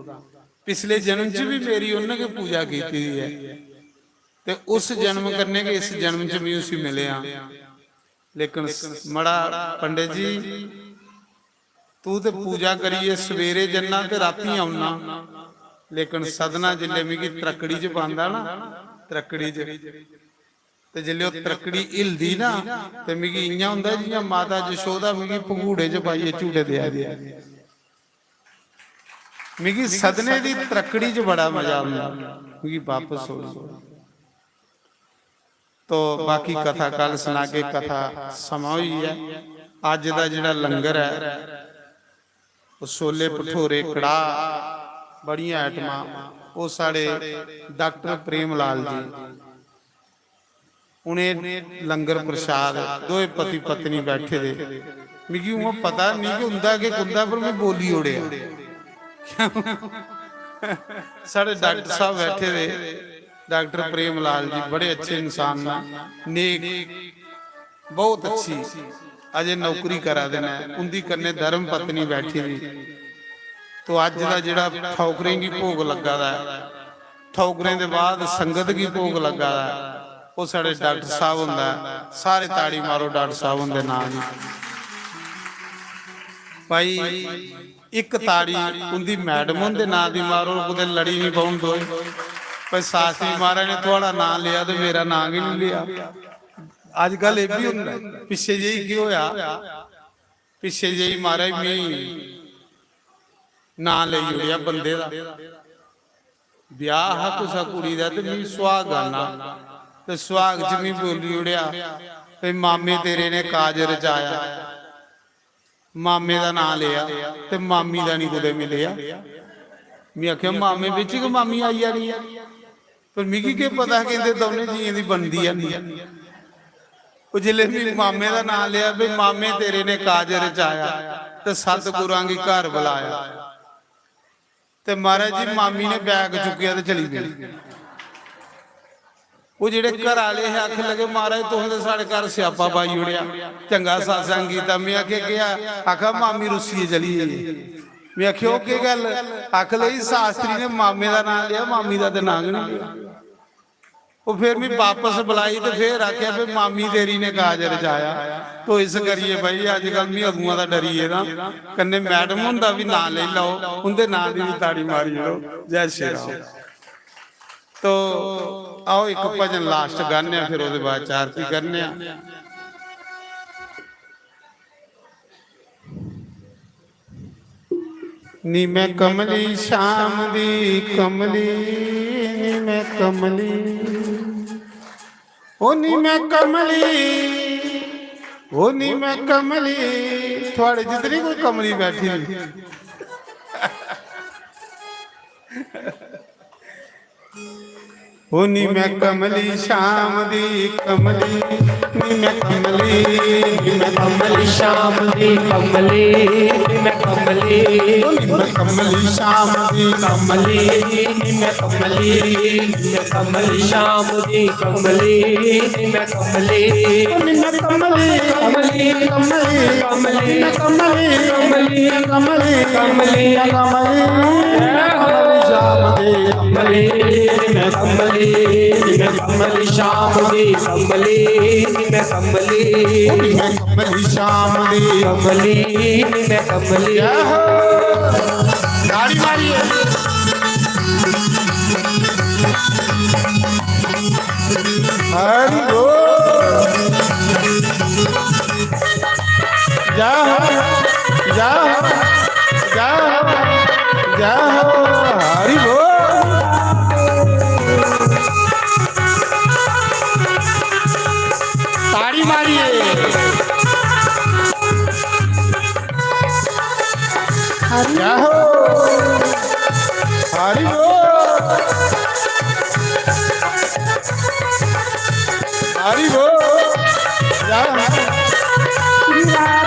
पिछले जन्म च बी मेरी उन्नै गै पूजा कीती दी ऐ, ते उस जन्म कन्नै गै इस जन्म च मी उसी मिलेआ।" लेकिन स-, मड़ा पंडित जी, तू ते पूजा करियै सवेरे जन्ना ते रातीं औना, लेकिन सदना जिसलै मिगी त्रक्कड़ी च पांदा ना, त्रक्कड़ी च, ते जिसलै ओह् त्रक्कड़ी हिलदी ना, ते मिगी इ'यां होंदा जि'यां माता जशोदा मिगी पंघूड़े च पाइयै झूटे देआ दी ऐ। मिगी सदने दी त्रक्कड़ी च बड़ा मजा औंदा, मिगी बापस औना। तो बाकी कथा कल सनागे, कथा समां होई ऐ। अज्ज दा जेह्ड़ा लंगर ऐ, ओह् छोले भठोरे कड़ाह्, बड़ियां आइटमां, ओह् साढ़े डॉक्टर प्रेम लाल जी, उ'नें लंगर प्रसाद, दोए पति पत्नी बैठे दे, मिगी उ'आं पता निं कि उं'दा केह् कुं'दा, पर में बोली ओड़ेआ। साढ़े डॉक्टर साहब बैठे दे, डॉक्टर प्रेम लाल जी बड़े अच्छे इंसान न, नेक, बहुत अच्छी अजें नौकरी करा दे न। उं'दी कन्नै धर्म पत्नी बैठी दी। तो अज्ज दा जेह्ड़ा ठौकरें गी भोग लग्गा दा ऐ, ठौकरें दे बाद संगत गी भोग लग्गा दा ऐ, ओह् साढ़े डॉक्टर साहब हुंदा ऐ। सारे ताड़ी मारो डॉक्टर साहब हुंदे नांऽ दी। भाई, इक ताड़ी उं'दी मैडम हुंदे नांऽ दी मारो, कुतै लड़ी निं पौन दोए। भाई, शास्त्री महाराज ने थुआढ़ा नांऽ लेआ ते मेरा नांऽ गै निं लेआ। अजकल एह् बी होंदा ऐ। पिच्छे जेही केह् होआ, पिच्छे जेही महाराज मी नांऽ लेई ओड़ेआ बंदे दा। ब्याह हा कुसै कुड़ी दा ते मी सुहाग गाना, ते सुहाग च मी बोली ओड़ेआ, "भई मामे तेरे ने काज रचाया।" मामे दा नांऽ लेआ ते मामी दा निं कुतै मिलेआ। में आखेआ, "मामे बिच गै मामी आई जानी ऐ।" पर मिगी केह् पता हा कि इं'दे दौनें जियें दी बनदी ऐ निं। ओह् जिसलै मी मामे दा नांऽ लेआ, "भई मामे तेरे ने काज रचाया ते सतगुरां गी घर बुलाया।" ते महाराज जी, मामी ने बैग चुक्केआ ते चली पेई। ओह् जेह्ड़े घर आह्ले हे, आखन लगे, "महाराज, तुसें ते साढ़े घर स्यापा पाई ओड़ेआ, चंगा सत्संग कीता।" में आखेआ, "केह् आ?" आखा, "मामी रुस्सियै चली गेई।" में आखेआ, "ओह् केह् गल्ल?" आखन लगी, "शास्त्री ने मामे दा नांऽ लेआ, मामी दा ते नांऽ गै निं लेआ।" ओह् फिर मी बापस बुलाई ते फिर आखेआ, "भी मामी तेरी ने काज रचाया।" तो इस करियै भाई, अजकल मी अदुआं दा डरी गेदा। कन्नै मैडम हुंदा बी नांऽ लेई लैओ, उं'दे नांऽ दी बी ताड़ी मारी ओड़ो। जय श्री राम। तो आओ, इक भजन लास्ट गाने आं, फिर ओह्दे बाद च आरती करने आं। नी मैं कमली श्याम दी कमली, नी मैं कमली, ओ नी मैं कमली, ओ नी मैं कमली। थुआड़े जितनी कोई कमली बैठी दी। ओ नी मैं कमली श्याम दी कमली, नी मैं कमली, नी मैं कमली श्याम दी कमली, नी मैं कमली, ओ नी मैं कमली श्याम दी कमली, नी मैं कमली, नी मैं कमली श्याम दी कमली, नी मैं कमली, ओ नी मैं कमली, कमली, कमली, कमली, कमली, कमली, कमली, कमली, कमली, कमली श्याम दी कमली, मैं कमली, मैं कमली श्याम दी कमली, मैं कमली, मैं कमली श्याम दी कमली, मैं कमली। जय हो। ताड़ी मारिए। हरि बोल। जय हो, जय हो, जय हो, जय हो, हरि बोल। ताड़ी मारिए। हरि जय हो। हरि बोल। हरि बोल। जय हो।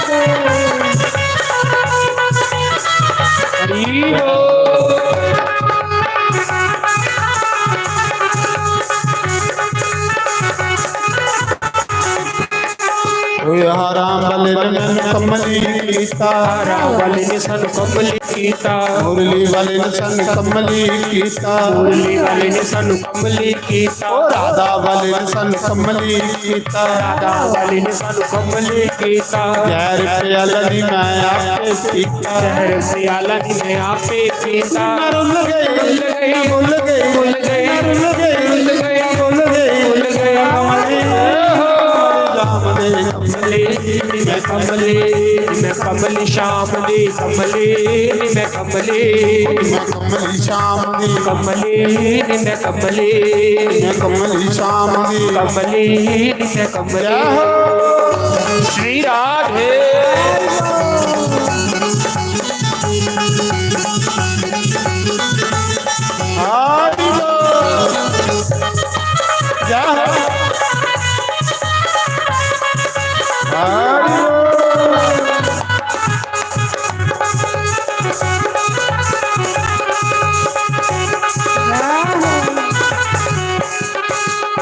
ਕਮਲੀ ਕੀਤਾ। ਰਾਧਾ ਵਾਲੇ ਨੇ ਸਾਨੂੰ ਕਮਲੀ ਕੀਤਾ। ਮੁਰਲੀ ਵਾਲੇ ਨੇ ਸਾਨੂੰ ਕਮਲੀ ਕੀਤਾ। ਮੁਰਲੀ ਵਾਲੇ ਨੇ ਸਾਨੂੰ ਕਮਲੀ ਕੀਤਾ। ਓ ਰਾਧਾ ਵਾਲੇ ਨੇ ਸਾਨੂੰ ਕਮਲੀ ਕੀਤਾ। ਰਾਧਾ ਵਾਲੇ ਨੇ ਸਾਨੂੰ ਕਮਲੀ ਕੀਤਾ। ਜ਼ਹਿਰ ਪਿਆਲਾ ਨੀ ਮੈਂ ਆਪੇ ਪੀਤਾ। ਜ਼ਹਿਰ ਪਿਆਲਾ ਨੀ ਮੈਂ ਆਪੇ ਪੀਤਾ। ਮੈਂ ਰੁੱਲ ਗਈ, ਮੈਂ ਭੁੱਲ ਗਈ, ਭੁੱਲ ਗਈ, ਮੈਂ ਰੁੱਲ ਗਈ, ਭੁੱਲ ਗਈ, ਭੁੱਲ ਗਈ। ਕਮਲੀ, ਓ ਹੋ, ਕਮਲੀ ਜਾਮ ਦੇ ਕਮਲੀ, ਨੀ ਮੈਂ ਕਮਲੀ, ਨੀ ਮੈਂ ਕਮਲੀ ਸ਼ਾਮ ਦੀ ਕਮਲੀ, ਨੀ ਮੈਂ ਕਮਲੀ, ਨੀ ਮੈਂ ਕਮਲੀ ਸ਼ਾਮ ਦੀ ਕਮਲੀ, ਨੀ ਮੈਂ ਕਮਲੀ, ਨੀ ਮੈਂ ਕਮਲੀ ਸ਼ਾਮ ਦੀ ਕਮਲੀ, ਨੀ ਮੈਂ ਕਮਲੀ। ਜੈ ਹੋ। ਸ਼੍ਰੀ ਰਾਧੇ। ਹਰੀ ਬੋਲ। ਜੈ ਹੋ। ਹਰੀ ਬੋਲ।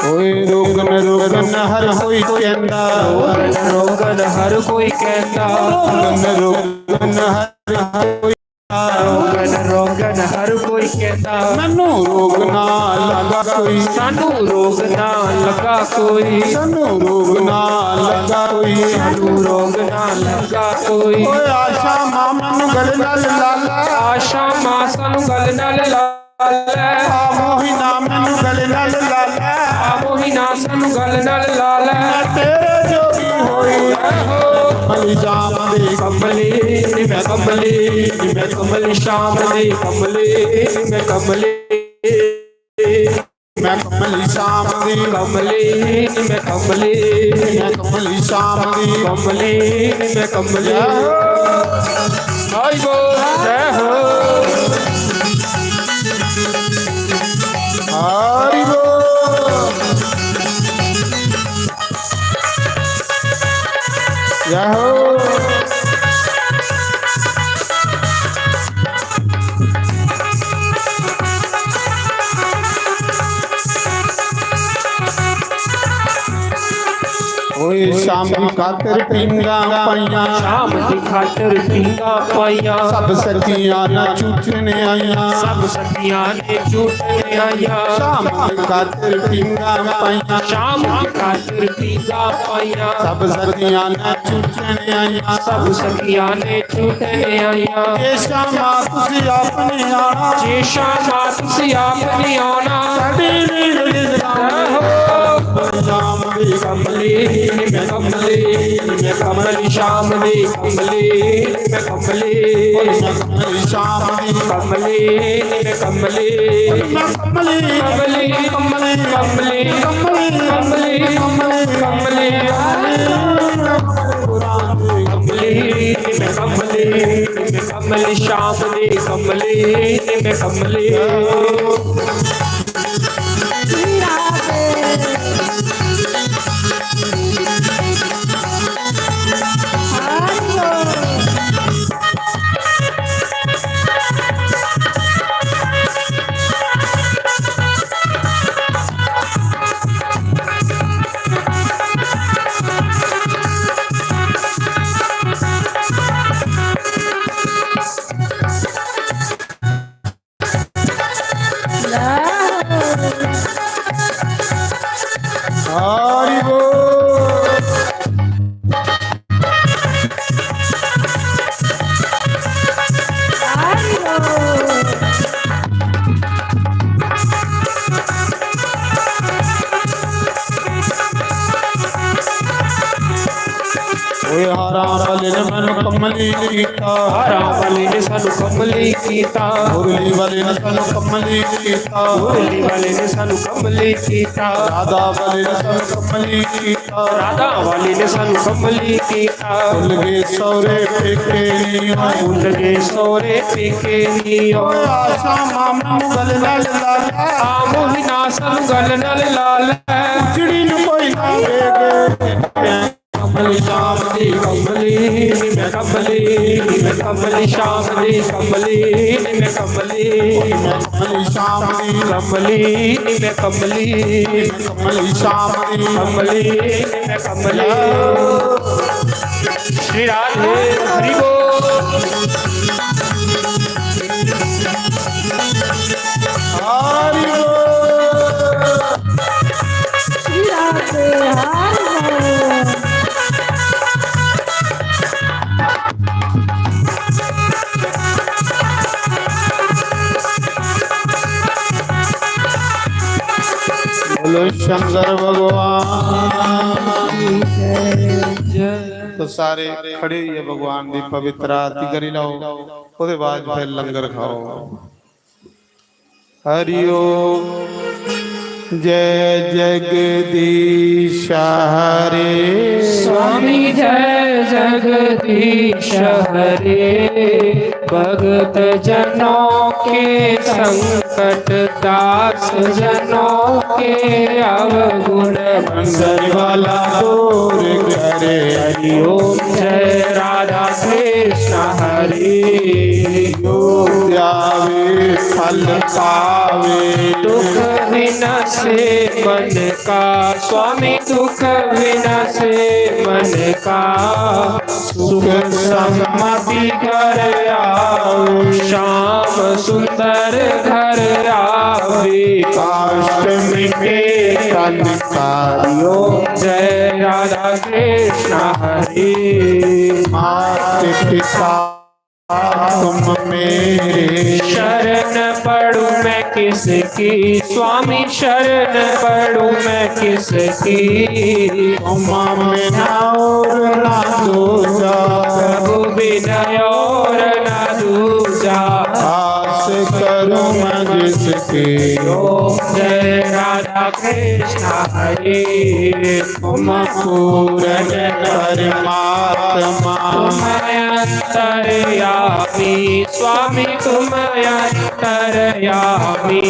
ਓਏ ਰੋਗਨ ਰੋਗਨ ਹਰ ਕੋਈ ਕਹਿੰਦਾ। ਰੋਗਨ ਰੋਗਨ ਹਰ ਕੋਈ ਕਹਿੰਦਾ। ਰੋਗਨ ਰੋਗਨ ਹਰ ਕੋਈ ਰੋਗਨ ਰੋਗਨ ਹਰ ਕੋਈ ਕਹਿੰਦਾ। ਮੈਨੂੰ ਰੋਗ ਨਾ ਲੱਗਾ ਕੋਈ। ਸਾਨੂੰ ਰੋਗ ਨਾ ਲੱਗਾ ਕੋਈ। ਸਾਨੂੰ ਰੋਗ ਨਾ ਲੱਗਾ ਕੋਈ। ਸਾਨੂੰ ਰੋਗ ਨਾ ਲੱਗਾ ਕੋਈ। ਓਏ ਆਸ਼ਾ ਮਾਂ ਮੈਨੂੰ ਗਲ ਨਾਲ ਲਾ ਲੈ। ਆਸ਼ਾ ਮਾਂ ਸਾਨੂੰ ਗਲ ਨਾਲ ਲਾ ਲੈ। ਆ ਮੋਹਿਨਾ ਮੈਨੂੰ ਗਲ ਨਾਲ ਲਾ ਲੈ। ਆ ਮੋਹਿਨਾ ਸਾਨੂੰ ਗਲ ਨਾਲ ਲਾ ਲੈ। ਮੈਂ ਤੇਰੇ ਜੋਗੀ ਹੋਈ। ਆਹੋ। ਕਮਲੀ ਸ਼ਾਮ ਦੀ ਕਮਲੀ, ਨੀ ਮੈਂ ਕਮਲੀ, ਨੀ ਮੈਂ ਕਮਲੀ ਸ਼ਾਮ ਦੀ ਕਮਲੀ, ਨੀ ਮੈਂ ਕਮਲੀ। ਮੈਂ ਕਮਲੀ ਸ਼ਾਮ ਦੀ ਕਮਲੀ, ਨੀ ਮੈਂ ਕਮਲੀ, ਨੀ ਮੈਂ ਕਮਲੀ ਸ਼ਾਮ ਦੀ ਕਮਲੀ, ਨੀ ਮੈਂ ਕਮਲੀ। ਆਹੋ। ਆਈ ਬੋਲ, ਜੈ ਹੋ। ਹਰੀ ਬੋਲ। ਯਾਹੋ। ਓਏ ਸ਼ਾਮ ਦੀ ਖਾਤਰ ਪੀਂਘਾਂ ਪਾਈਆਂ। ਸ਼ਾਮ ਦੀ ਖਾਤਰ ਪੀਂਘਾਂ ਪਾਈਆਂ। ਸਭ ਸਖੀਆਂ ਨਾ ਝੂਟਣ ਆਈਆਂ। ਸਭ ਸਖੀਆਂ ਨੇ ਝੂਟਣ ਆਈਆਂ। ਸ਼ਾਮ ਦੀ ਖਾਤਰ ਪੀਂਘਾਂ ਪਾਈਆਂ। ਸ਼ਾਮ ਦੀ ਖਾਤਰ ਪੀਂਘਾਂ ਪਾਈਆਂ। ਸਭ ਸਖੀਆਂ ਨਾ ਝੂਟਣ ਆਈਆਂ। ਸਭ ਸਖੀਆਂ ਨੇ ਝੂਟਣ ਆਈਆਂ। ਜੇ ਸ਼ਾਮਾਂ ਤੁਸੀਂ ਆਪ ਨੇ ਆਉਣਾ। ਜੇ ਸ਼ਾਮਾਂ ਤੁਸੀਂ ਆਪ ਨੇ ਆਉਣਾ। ਸਾਡੀ ਨੀਂਦ ਨਹੀਂ ਆਹੋ। ਸ਼ਾਮ ਦੀ ਕਮਲੀ, ਨੀ ਮੈਂ ਕਮਲੀ, ਨੀ ਮੈਂ ਕਮਲੀ ਸ਼ਾਮ ਦੀ ਕਮਲੀ, ਨੀ ਮੈਂ ਕਮਲੀ, ਨੀ ਮੈਂ ਕਮਲੀ ਸ਼ਾਮ ਦੀ ਕਮਲੀ, ਨੀ ਮੈਂ ਕਮਲੀ, ਨੀ ਮੈਂ ਕਮਲੀ, ਕਮਲੀ, ਕਮਲੀ, ਕਮਲੀ, ਕਮਲੀ, ਕਮਲੀ, ਕਮਲੀ, ਕਮਲੀ, ਨੀ ਮੈਂ ਕਮਲੀ, ਨੀ ਮੈਂ ਕਮਲੀ ਸ਼ਾਮ ਦੀ ਕਮਲੀ, ਨੀ ਮੈਂ ਕਮਲੀ। हरि बोल। ਓਏ ਹਾਰਾਂ ਵਾਲੇ ਨੇ ਮੈਨੂੰ ਕਮਲੀ ਕੀਤਾ। ਹਾਰਾਂ ਵਾਲੇ ਨੇ ਸਾਨੂੰ ਕਮਲੀ ਕੀਤਾ। ਮੁਰਲੀ ਵਾਲੇ ਨੇ ਸਾਨੂੰ ਕਮਲੀ ਕੀਤਾ। ਮੁਰਲੀ ਵਾਲੇ ਨੇ ਸਾਨੂੰ ਕਮਲੀ ਕੀਤਾ। ਰਾਧਾ ਵਾਲੇ ਨੇ ਸਾਨੂੰ ਕਮਲੀ ਕੀਤਾ। ਰਾਧਾ ਵਾਲੇ ਨੇ ਸਾਨੂੰ ਕਮਲੀ ਕੀਤਾ। ਭੁੱਲ ਗਏ ਸਹੁਰੇ ਪੇਕੇ ਨੀ ਓ। ਭੁੱਲ ਗਏ ਸਹੁਰੇ ਪੇਕੇ ਨੀ ਓ। ਓਏ ਆਸ਼ਾ ਮਾਂ ਮੈਨੂੰ ਗਲ ਨਾਲ ਲਾ ਲੈ। ਆ ਮੋਹਿਨਾ ਸਾਨੂੰ ਗਲ ਨਾਲ ਲਾ ਲੈ। ਉਜੜੀ ਨੂੰ ਕੋਈ ਨਾ ਵੇਗੇ। ਕਮਲੀ ਸ਼ਾਮ ਦੀ ਕਮਲੀ, ਨੀ ਮੈਂ ਕਮਲੀ, ਨੀ ਮੈਂ ਕਮਲੀ ਸ਼ਾਮ ਦੀ ਕਮਲੀ, ਨੀ ਮੈਂ ਕਮਲੀ, ਨੀ ਮੈਂ ਕਮਲੀ ਸ਼ਾਮ ਦੀ ਕਮਲੀ, ਨੀ ਮੈਂ ਕਮਲੀ, ਨੀ ਮੈਂ ਕਮਲੀ ਸ਼ਾਮ ਦੀ ਕਮਲੀ, ਨੀ ਮੈਂ ਕਮਲੀ। श्री राधे हरि बोल। हरि बोल। श्री राधे हरि बोल। बोलो शंकर भगवान की जय। तो सारे खड़े होइए भगवान की पवित्र आरती करी लाओ, ओदे बाद फिर लंगर खाओ। हरि ओम। जय जगदीश हरे। स्वामी जय जगदीश हरे। भगत जनों के संकट, दास जनों के अवगुण, बंसरी वाला दूर करे। हरि ओम। जय राधा कृष्ण हरे। जो ध्यावे फल पावे। दुख विनाशे मन का, स्वामी दुख विनाशे मन का। सुख समधि घर आवे। श्याम सुंदर घर आवे। काष्ठ मिटे तन का। हरि ओम। जय राधा कृष्ण हरे। मात पिता तुम मेरे। शरण पड़ूं मैं किसकी, स्वामी शरण पड़ूं मैं किसकी। तुम बिन और ना दूजा। प्रभु बिन और ना दूजा। आस करूं मैं जिसकी। ओम जय राधा कृष्ण हरे। तुम पूर्ण परमात्मा। तुम अंतर्यामी, स्वामी तुम अंतर्यामी।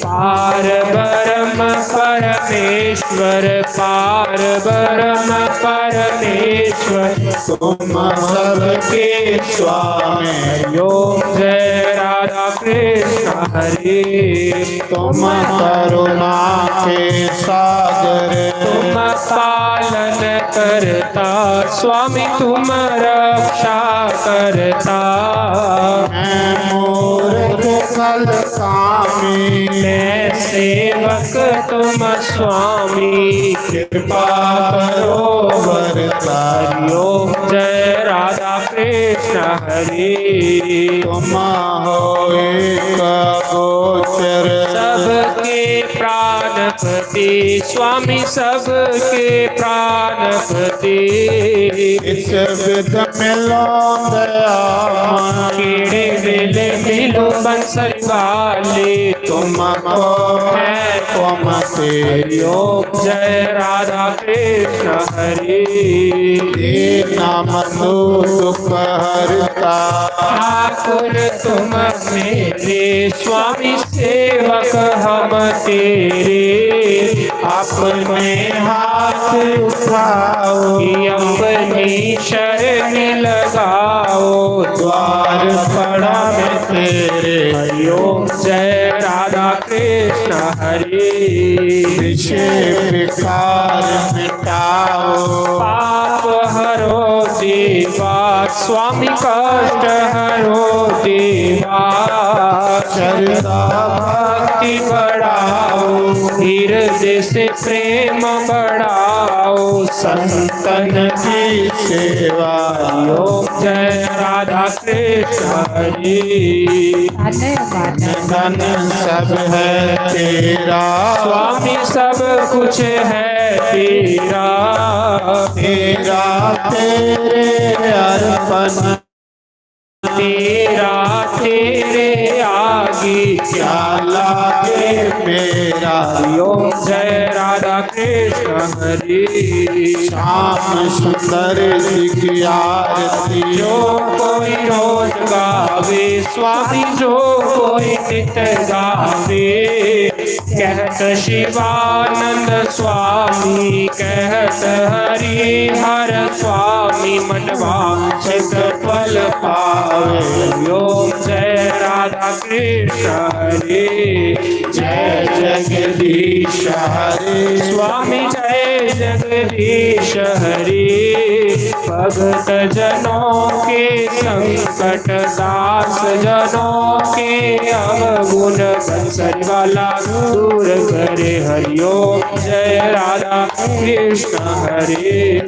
पार ब्रह्म परमेश्वर, पार ब्रह्म परमेश्वर। तुम सबके स्वामी। ओम जय राधा कृष्ण हरे। तुम करुणा के सागर। तुम पालन करता, स्वामी तुम रक्षा करता। मैं मूर्ख कल कामी। मैं सेवक तुम स्वामी। कृपा करो वरदान। हरि ओम जय राधा कृष्ण हरे। तुम हो एक गोचर। सबके प्राणपति, स्वामी सबके प्राणपति। इस विध मिलो दयामय। केड़े वेले मिलो बंसरी वाले। तुमको है तुम तेरी। ओम जय राधा कृष्ण हरे। दीन बंधु दुख हरता। ठाकुर तुम मेरे, स्वामी सेवक हम तेरे। अपने हाथ उठाओ। कि अपनी शरण लगाओ। द्वार पड़ा मैं तेरे। हरि ओम जय राधा कृष्ण हरे। विषय विकार मिटाओ। पाप हरो देवा, स्वामी कष्ट हरो देवा। श्रद्धा भक्ति बढ़ाओ। हृदय से प्रेम बढ़ाओ। संतन की सेवा। ओम जय राधा कृष्ण हरे। धन मन धन सब है तेरा। स्वामी सब कुछ है तेरा। तेरा तेरे अर्पण। तेरा तेरे आगे। क्या लागे मेरा। ओम जय राधा कृष्ण हरे। श्याम सुंदर जी की आरती। जो कोई रोज गावे, स्वामी जो कोई नित गावे। कहत शिवानंद स्वामी, कहत हरि हर स्वामी, मनवांछित फल पावे। ओम जय राधा कृष्ण हरे, जय जगदीश हरे। स्वामी जय जगदीश हरे, भक्त जनों के संकट, दास जनों के अवगुण, बंसरी वाला दूर करे। हरिओम, जय राधा कृष्ण हरे।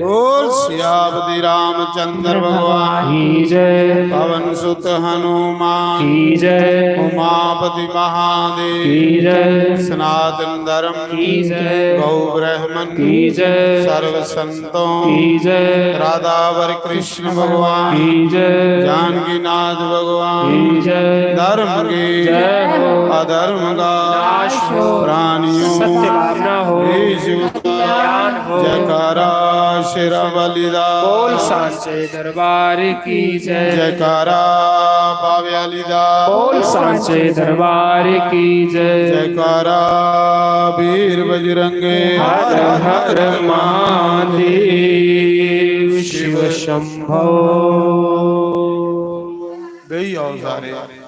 बोल सियापति रामचंद्र भगवान की जय। पवन सुत हनुमान की जय। उमापति महादेव की जय। सनातन धर्म की जय। गौ ब्राह्मण की जय। सर्व संतों की जय। राधावर कृष्ण भगवान की जय। जानकीनाथ भगवान की जय। धर्म के जय हो। अधर्म का नाश हो। प्राणियों सत्य भावना हो। बीज का ज्ञान हो। जयकारा शेरा वाली दा। बोल सांचे दरबार की जय। जयकारा बावे वाली दा। बोल सांचे दरबार की जय। जयकारा वीर बजरंगे। हर हर महादेव शिव शंभो। बेही आओ सारे।